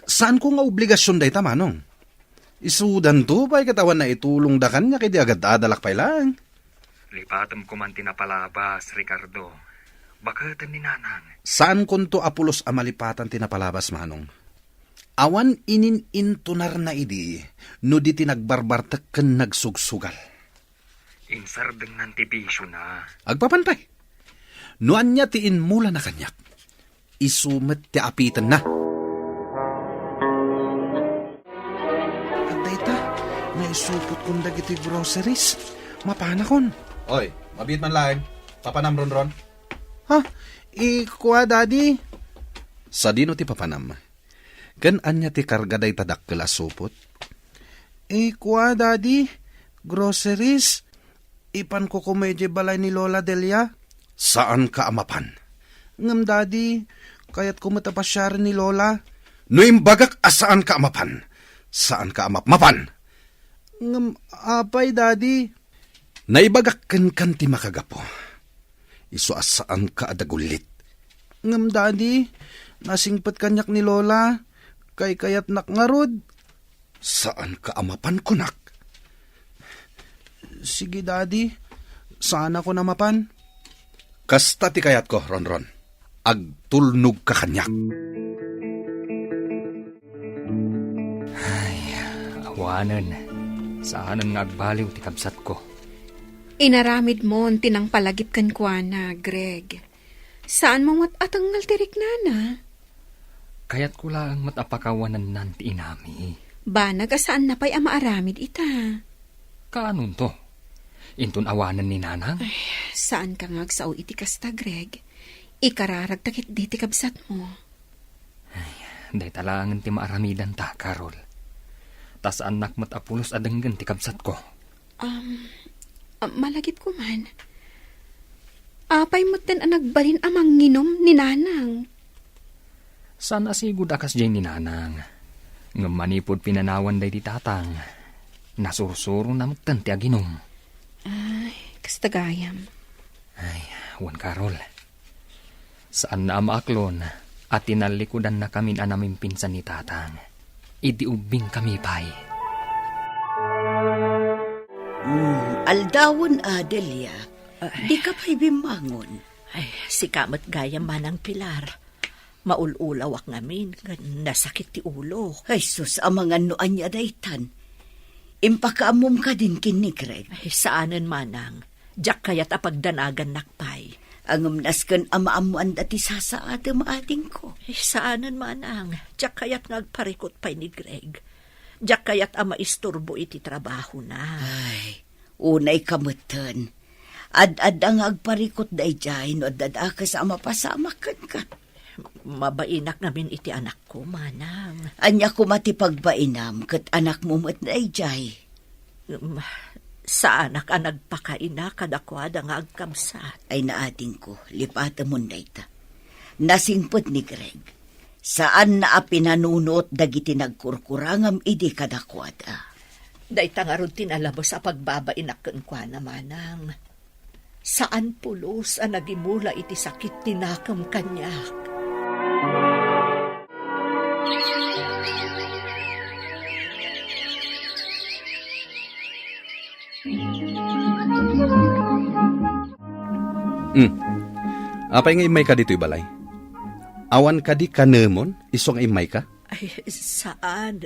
Saanko nga obligasion dayta, Manong. Isudanto pay ket awan naitulongda kaniak idi agad-adalak pay laeng. Lipatemko man ti napalabas, Ricardo. Baketen ni Nanang. Saankonto a pulos a malipatan ti napalabas, Manong. Awan inin-intunarna idi no di ti nagbarbartek ken nagsugsugal. Insardengnan ti bisiona. Agpapan pay. No ania ti inmulana kaniak, isu met ti apitenna. Adda ita, naisupotkon dagiti groceries. Mapanakon. Oy, mabiit man laeng. Papanam, Ronron. Ha? Ikua, Daddy. Sadino ti papanam? Ken ania ti karga dayta dakkel a supot? Ikua, Daddy, groceries. Ipanko koma idiay balay ni Lola Delia. Saanka a mapan. Ngem, Daddy, kayatko met a pasiaren ni Lola. No imbagak a saanka a mapan, saanka a map-, mapan. Ngem, apay, Daddy? Naibagak kenka ti makagapu. Isu a saanka a dagullit. Ngem, Daddy, nasingpet kaniak ni Lola. Kaykayatnak ngarud. Saanka a mapan, kunak. Sige, Daddy. Saanakon a mapan. Kasta ti kayatko, Ronron. Agtulnogka kaniak. Ay, awanen. Saanen nga agbaliw ti kabsatko. Inaramidmon ti nangpalagip kenkuana, Greg. Saanmo met a tengngel ti riknana. Kayatko laeng met a pakawanennan ti inami. Banag a saanna pay a maaramid ita. Kaanonto? Inton awanen ni Nanang? Ay, saanka nga agsao iti kasta, Greg. Ikararagta ketdi ti kabsatmo. Ay, dayta laengen ti maaramidanta, Carol. Ta saannak met a pulos a denggen ti kabsatko. Um, ah, malagipko man. Apay metten a nagbalin a manginum ni Nanang? Saan a sigud a kasdiay ni Nanang. Ngem manipud pinanawan daydi Tatang, nasursurona metten ti aginum. Ay, kasta gayam. Ay, wen, Carol. Saanna a maaklon a tinallikudannakamin a namimpinsan ni Tatang idi ubbingkami pay. Mm, aldawen, Adelia. Ah. Dika pay bimmangon. Ay, sika met gayam, Manang Pilar. Maul-ulawak ngamin, ngem nasakit ti ulo. Ay, sus, amangan no ania daytan. Impakaammom kadin ken ni Greg? Ay, saanen, Manang. Diak kayat a pagdanagannak pay. Ngem nasken a maammoanda ti sasaadem, adingko. Eh, saanen, manang. Diak kayat nga agparikut pay ni Greg. Diak kayat a maisturbo iti trabahona. Ay, unay ka metten. Ad-adda nga agparikut daydiay no adda dakes a mapasamak kenka. Mabainak ngamin iti anakko, manang. Ania koma ti pagbainam ket anakmo met daydiay? Ngem, saanak a nagpakaina kadakuada nga agkabsat. Ay, naadingko, lipatemon dayta. Nasingpet ni Greg. Saanna a pinanunot dagiti nagkurkurangam idi kadakuada. Dayta ngarud ti nalabes a pagbabainak kenkuana, manang. Saan pulos a nagimula iti sakit ti nakem kaniak. Hmm. Apay nga immayka ditoy balay? Awan kadi kanemon isu nga immayka? Ay, saan.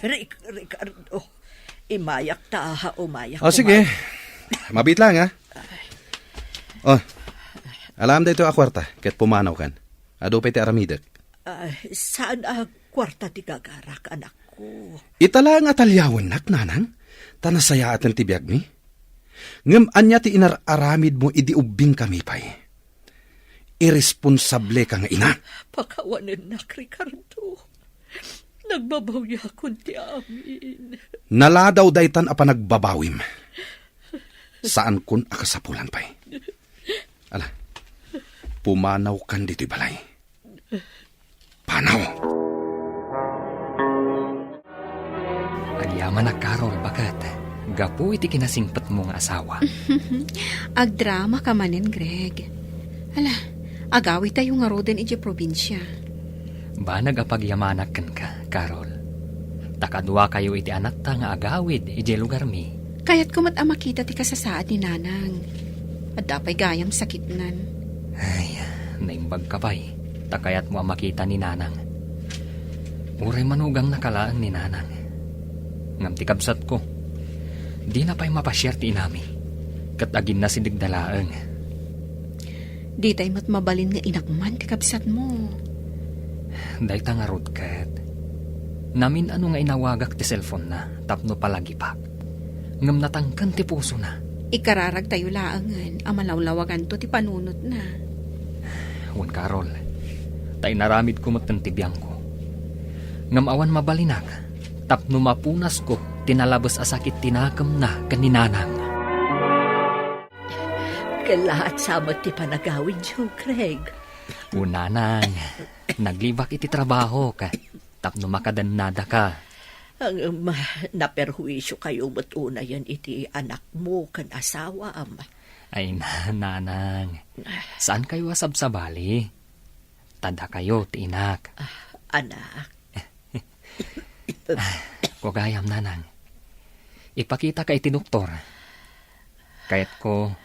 Ric-, Ricardo, imayak ta, umayak. O, sige. Mabiit lang, ha? O, alaam daytoy a kuarta, ket pumanawkan. Adu pay ti aramidek. Ah, saan a kuarta ti gagarak, anakko? Ita laeng a taliawennak, nanang, ta nasayaaten ti biagmi. Ngem ania ti inar-aramidmo idi ubbingkami pay? Irresponsableka nga ina. Pakawanennak, Ricardo. Nagbabawiakon ti amin. Naladaw daytan a panagbabawim. Saankon a kasapulan pay. Ala, pumanawkan ditoy balay. Panaw! Agyamanak, Carol, baket, gapu iti kinasingpetmo nga asawa. Agdramaka manen, Greg. Ala, agawidtayo ngaruden idiay probinsia. Banag a pagyamanak kenka, Carol. Ta kaduakayo iti anakta nga agawid idiay lugarmi. Kayatko met a makita ti kasasaad ni Nanang. Adda pay gayam sakitnan. Ay, naimbagka pay, ta kayatmo a makita ni Nanang. Uray manugangnaka laeng ni Nanang. Ngem ti kabsatko, dina pay mapasiar ti inami, ket aginnasidegda laeng. Ditay met mabalin nga inak man ti kabsatmo. Dayta ngarud ket, namin-ano nga inawagak ti cellphone-na tapno palagipak. Ngem natangken ti pusona. Ikararagtayo laengen a malawlawaganto ti panunotna. Wen, Carol, ta inaramidko metten ti biangko. Ngem awan mabalinak tapno mapunasko ti nalabes a sakit ti nakemna ken ni Nanang. Kellaat sa met ti panagawidyo, Greg. O, Nanang, naglibak iti trabahok tapno makadannadaka. Ngem, naperhuisiokayo met unayen iti anakmo ken asawam. Ay, na-, Nanang, saankayo a sabsabali? Ta dakayo ti inak. Ah, anak. Kugayam, Nanang. Ipakitaka iti doktor. Kayatko,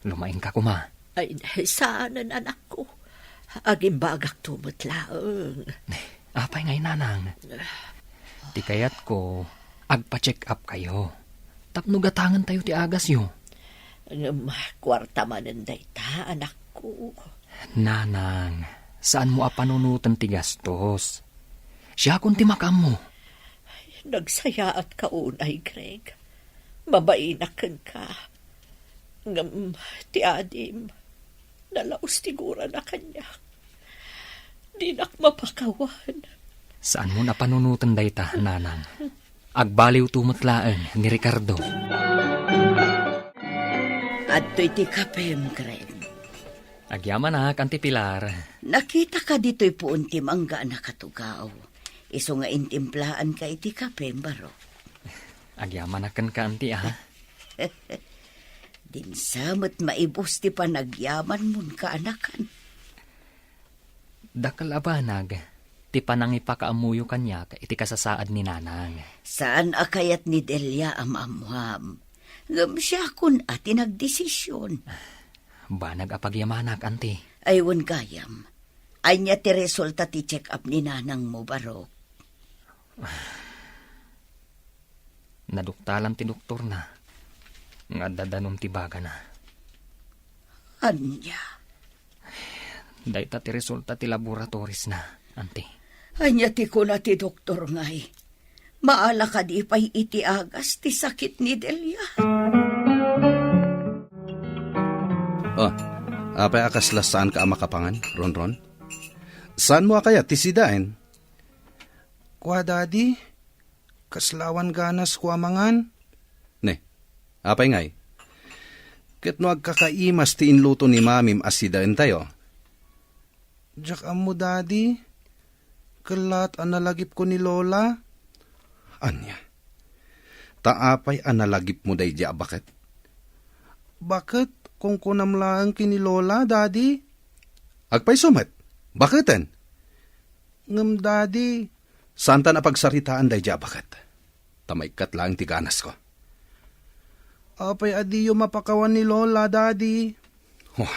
lumaingka koma. Ay, saanen, anakko. Agimbagakto met laeng. Apay ngay, Nanang? Ti kayatko, agpa-check up kayo. Tapno gatangentayo ti agasyo. Ngem, kuarta manen dayta, anakko. Nanang, saanmo a panunoten ti gastos. Siakon ti makaammo. Nagsayaatka unay, Greg. Mabainak kenka. Ngem ti adim, nalaus ti gurana kaniak. Dinak mapakawan. Saanmo a panunoten dayta, Nanang. Agbaliwto met laeng ni Ricardo. Adtoy ti kapem, Greg. Agyamanak, Auntie Pilar. Nakitaka ditoy puon ti mangga a nakatugaw. Isu nga intimplaanka iti kapem, barok. Agyamanak kenka, Auntie, a. Dinsa met maibus ti panagyamanmon, kaanakan. Dakkel a banag ti panangipakaammoyo kaniak iti kasasaad ni Nanang. Saan a kayat ni Delia a maammoam. Ngem siakon a ti nagdesision. Banag a pagyamanak, Auntie. Ay, wen gayam. Ania ti resulta ti check-up ni Nanangmo, barok? Naduktalan ti doktorna nga adda danum ti bagana. Ania? Dayta ti resulta ti laboratories na, Auntie. Ania ti kuna ti doktor ngay? Maala kadi pay iti agas ti sakit ni Delia? Oh, apay a kasla saanka a makapangan, Ronron? Saanmo a kayat ti sidaen? Kua, Daddy, kasla awan ganasko a mangan. Ne, apay ngay? Ket no agkakaimas ti inluto ni Mamim a sidaentayo? Diak ammo, Daddy. Kellat a nalagipko ni Lola. Ania? Ta apay a nalagipmo daydi a baket? Baket, kunkunam laeng ken ni Lola, Daddy. Agpayso met? Baketen? Ngem, Daddy, saantan a pagsaritaan daydi a baket. Ta maikkat laeng ti ganasko. Apay a diyo mapakawan ni Lola, Daddy? Oh,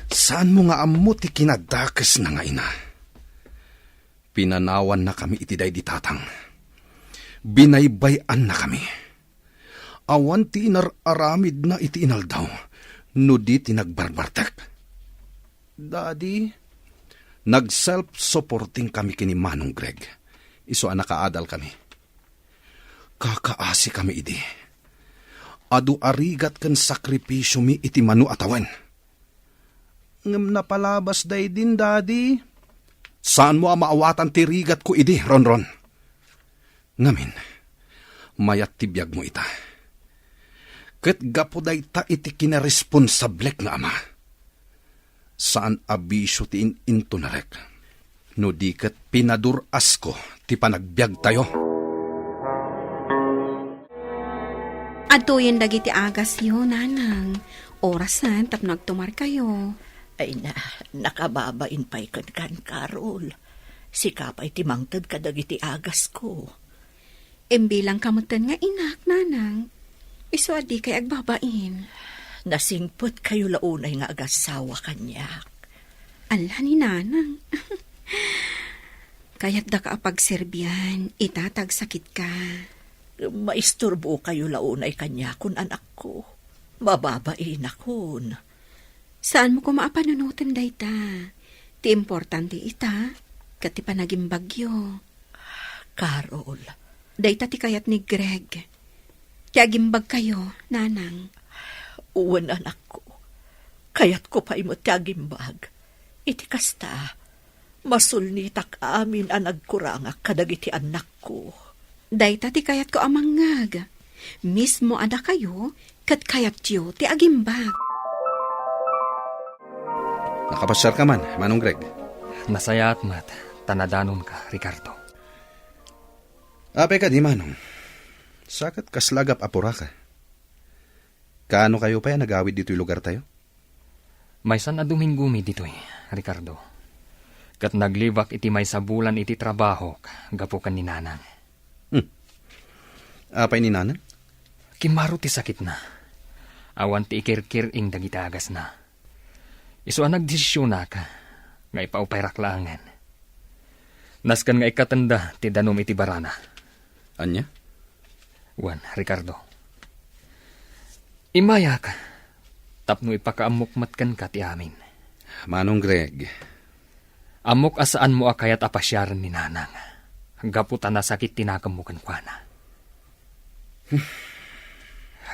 saanmo nga ammo ti kinadakesna nga ina? Pinanawannakami iti daydi tatang. Binaybay-annakami. Awan ti inar-aramidna iti inaldaw no di ti nagbarbartek. Daddy, nag-self-supporting kami ken ni Manong Greg. Isu a nakaadal kami. Kakaasi kami idi. Adu a rigat ken sakripisiomi iti mano a tawen. Ngem napalabas daydin, Daddy. Saanmo a maawatan ti rigatko idi, Ronron. Ngamin, mayat ti biagmo ita. Ket gapu dayta iti kinaresponsablek nga ama. Saan a bisio ti in-intunerek. No di ket pinadur-asko ti panagbiagtayo. Adtoyen dagiti agasyo, Nanang. Orasen tapno agtumarkayo. Ay na, nakababain pay kenkan, Carol. Sika pay ti mangted kadagiti agasko. Imbilangka metten nga inak, Nanang. Isu a dikay agbabain. Nasingpetkayo la unay nga agassawa kaniak. Ala ni Nanang. Kayatdaka a pagserbian, ita ta agsakitka. Maisturbokayo la unay kaniakon, anakko. Mababainakon. Saanmo koma a panunoten dayta. Ti importante ita, ket ti panagimbagyo. Carol. Dayta ti kayat ni Greg. Ti agimbagkayo, Nanang. Wen, anakko. Kayatko pay met ti agimbag. Iti kasta, masulnitak amin a nagkurangak kadagiti annakko. Dayta ti kayatko a mangngeg. Mismo a dakayo, ket kayatyo ti agimbag. Nakapasiarka man, Manong Greg? Nasayaat met, ta nadanonka, Ricardo. Apay kadi, Manong? Sa ket kasla agap-apuraka. Kaano kayo pay a nagawid ditoy lugartayo? Maysan a Dominggomi ditoy, Ricardo. Ket naglibak iti maysa bulan iti trabahok gapu ken ni Nanang. Hmm. Apay ni Nanang? Kimmaro ti sakitna. Awan ti ikirkir-ing dagiti agasna. Isu a nagdesisionak nga ipaupayrak laengen. Nasken nga ikkatenda ti danum iti barana. Ania? Wen, Ricardo. Immayak tapno ipakaammok met kenka ti amin. Manong Greg. Ammok a saanmo a kayat a pasiaren ni Nanang. Gapu ta nasakit ti nakemmo kenkuana.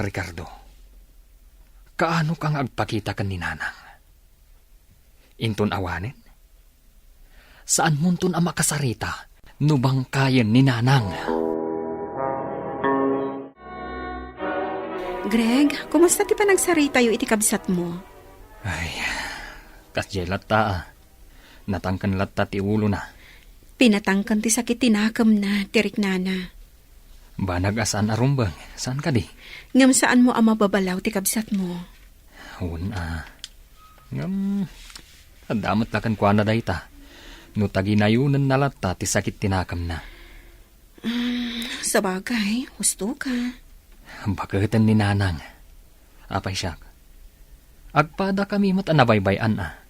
Ricardo, kaano ka nga agpakita ken ni Nanang? Inton awanen? Saanmonton a makasarita no bangkayen ni Nanang? Greg, kumusta ti panagsaritayo iti kabsatmo? Ay, kasdiay latta, ah. Natangken latta ti ulona. Pinatangken ti sakit ti nakemna, ti riknana. Banag a saan a rumbeng, saan kadi? Ngem saanmo a mababalaw ti kabsatmo? Wen a. Ngem, adda met la kenkuana dayta. No taginayonenna latta ti sakit ti nakemna. Mm, sabagay, husto ka. Baketen ni Nanang. Apay siak? Agpadakami met a nabaybay-an a.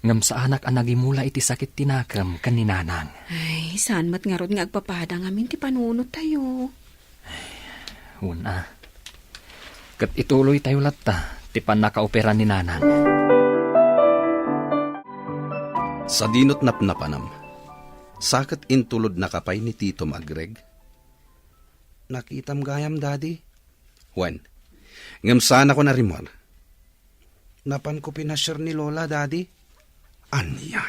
Ngem saanak a nagimula iti sakit ti nakem ken ni Nanang. Ay, saan met ngarud nga agpapada ngamin ti panunottayo. Wen a. Ket ituloytayo latta ti pannakaopera ni Nanang. Sadinot napnapanam, sa ket intulodnaka pay ni Tito a Greg? Nakitam gayam, Daddy. Wen, ngem saanko narimmuar. Napanko pinasiar ni Lola, Daddy. Ania?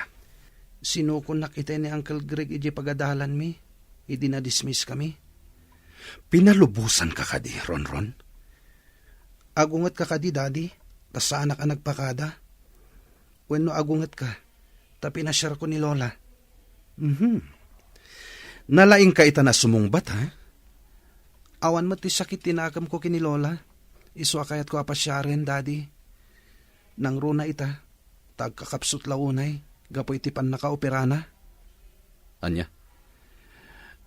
Sinukonnak itay ni Uncle Greg idiay pagadalanmi, idi na-dismiss kami. Pinalubosanka kadi, Ronron? Agungetka kadi, Daddy, ta saanak a nagpakada? Wenno agungetka, ta pinasiarko ni Lola? Mhm. Nalaingka ita a sumungbat, ha? Awan met ti sakit ti nakemko ken ni Lola. Isu a kayatko a pasiaren, Daddy. Nangruna ita, ta agkakapsut la unay, gapu iti pannakaoperana. Ania?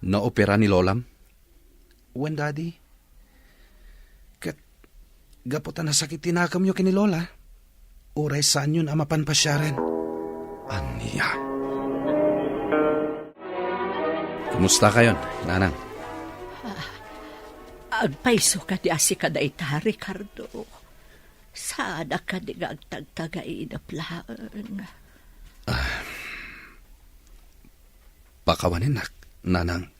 Naopera ni Lolam? Wen, Daddy. Ket, gapu ta nasakit ti nakemyo ken ni Lola, uray saanyon a mapan pasiaren. Ania? Kumusta kayon, Nanang? Ah, agpayso kadi a sika dayta, Ricardo? Saanak kadi nga agtagtagainep laeng? Ah, pakawanennak, Nanang.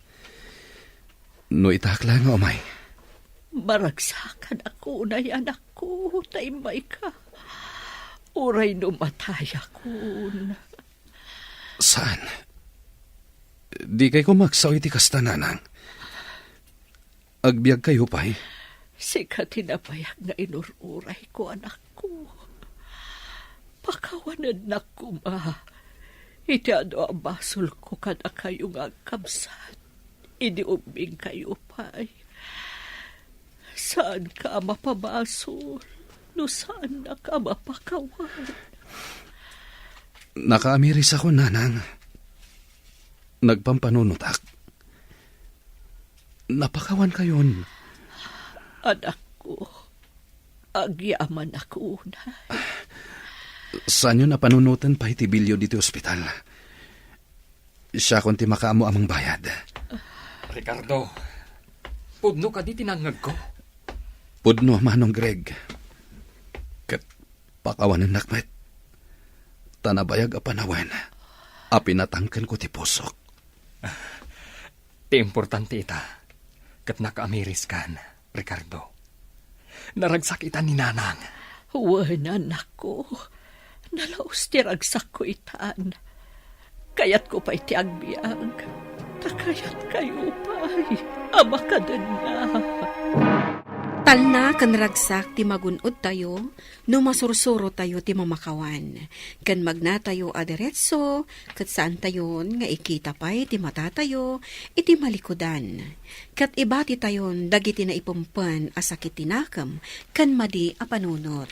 No itak la nga umay. Maragsakanak unay, anakko, ta immayka. Uray no matayakon. Saan? Dikay koma agsao iti kasta, Nanang. Agbiagkayo pay? Sika ti nabayag nga inur-urayko, anakko. Pakawanennak koma iti adu a basolko kadakayo nga agkabsat idi ummingkayo pay. Saanka a mapabasol no saannak a mapakawan. Nakaamirisakon, Nanang. Nagpampanunotak. Napakawankayon. Anakko, agyamanak unay. Saanyon a panunoten pay ti bilyo ditoy ospital. Siakon ti makaammo a mangbayad. Ricardo, pudno kadi ti nangngegko? Pudno, Manong Greg. Ket pakawanennak met. Ta nabayag a panawen a pinatangkenko ti pusok. Ti importante ita, ket nakaamiriskan, Ricardo. Naragsak ita ni Nanang. Wen, anakko. Nalaus ti ragsakko itan. Kayatko pay ti agbiag. Ta kayatkayo pay a makadenna. Talna ken ragsak ti magun-odtayo no masursurotayo ti mamakawan, ken magnatayo a diretso, ket saantayon nga ikita pay ti matatayo iti malikudan, ket ibatitayon dagiti naipempen a sakit ti nakem ken madi a panunot.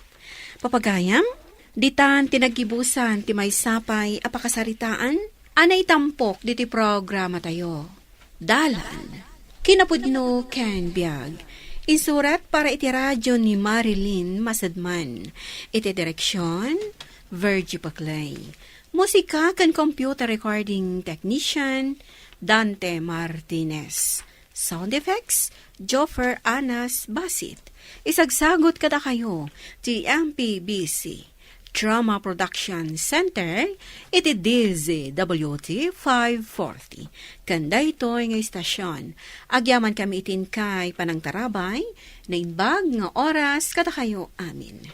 Papagayam, ditan ti naggibusan ti maysa pay a pakasaritaan a naitampok ditoy programatayo. Dalan, kinapudno ken biag. Insurat para iti radio ni Marilyn Masadman. Iti direksion, Virgie Paclay. Musika ken computer recording technician, Dante Martinez. Sound effects, Joffer Anas Basit. Isagsagut kadakayo ti M P B C Drama Production Center iti D Z W T five forty. Ken daytoy nga istasyon, agyamankami iti inkay panangtarabay, naimbag nga oras kadakayo amin.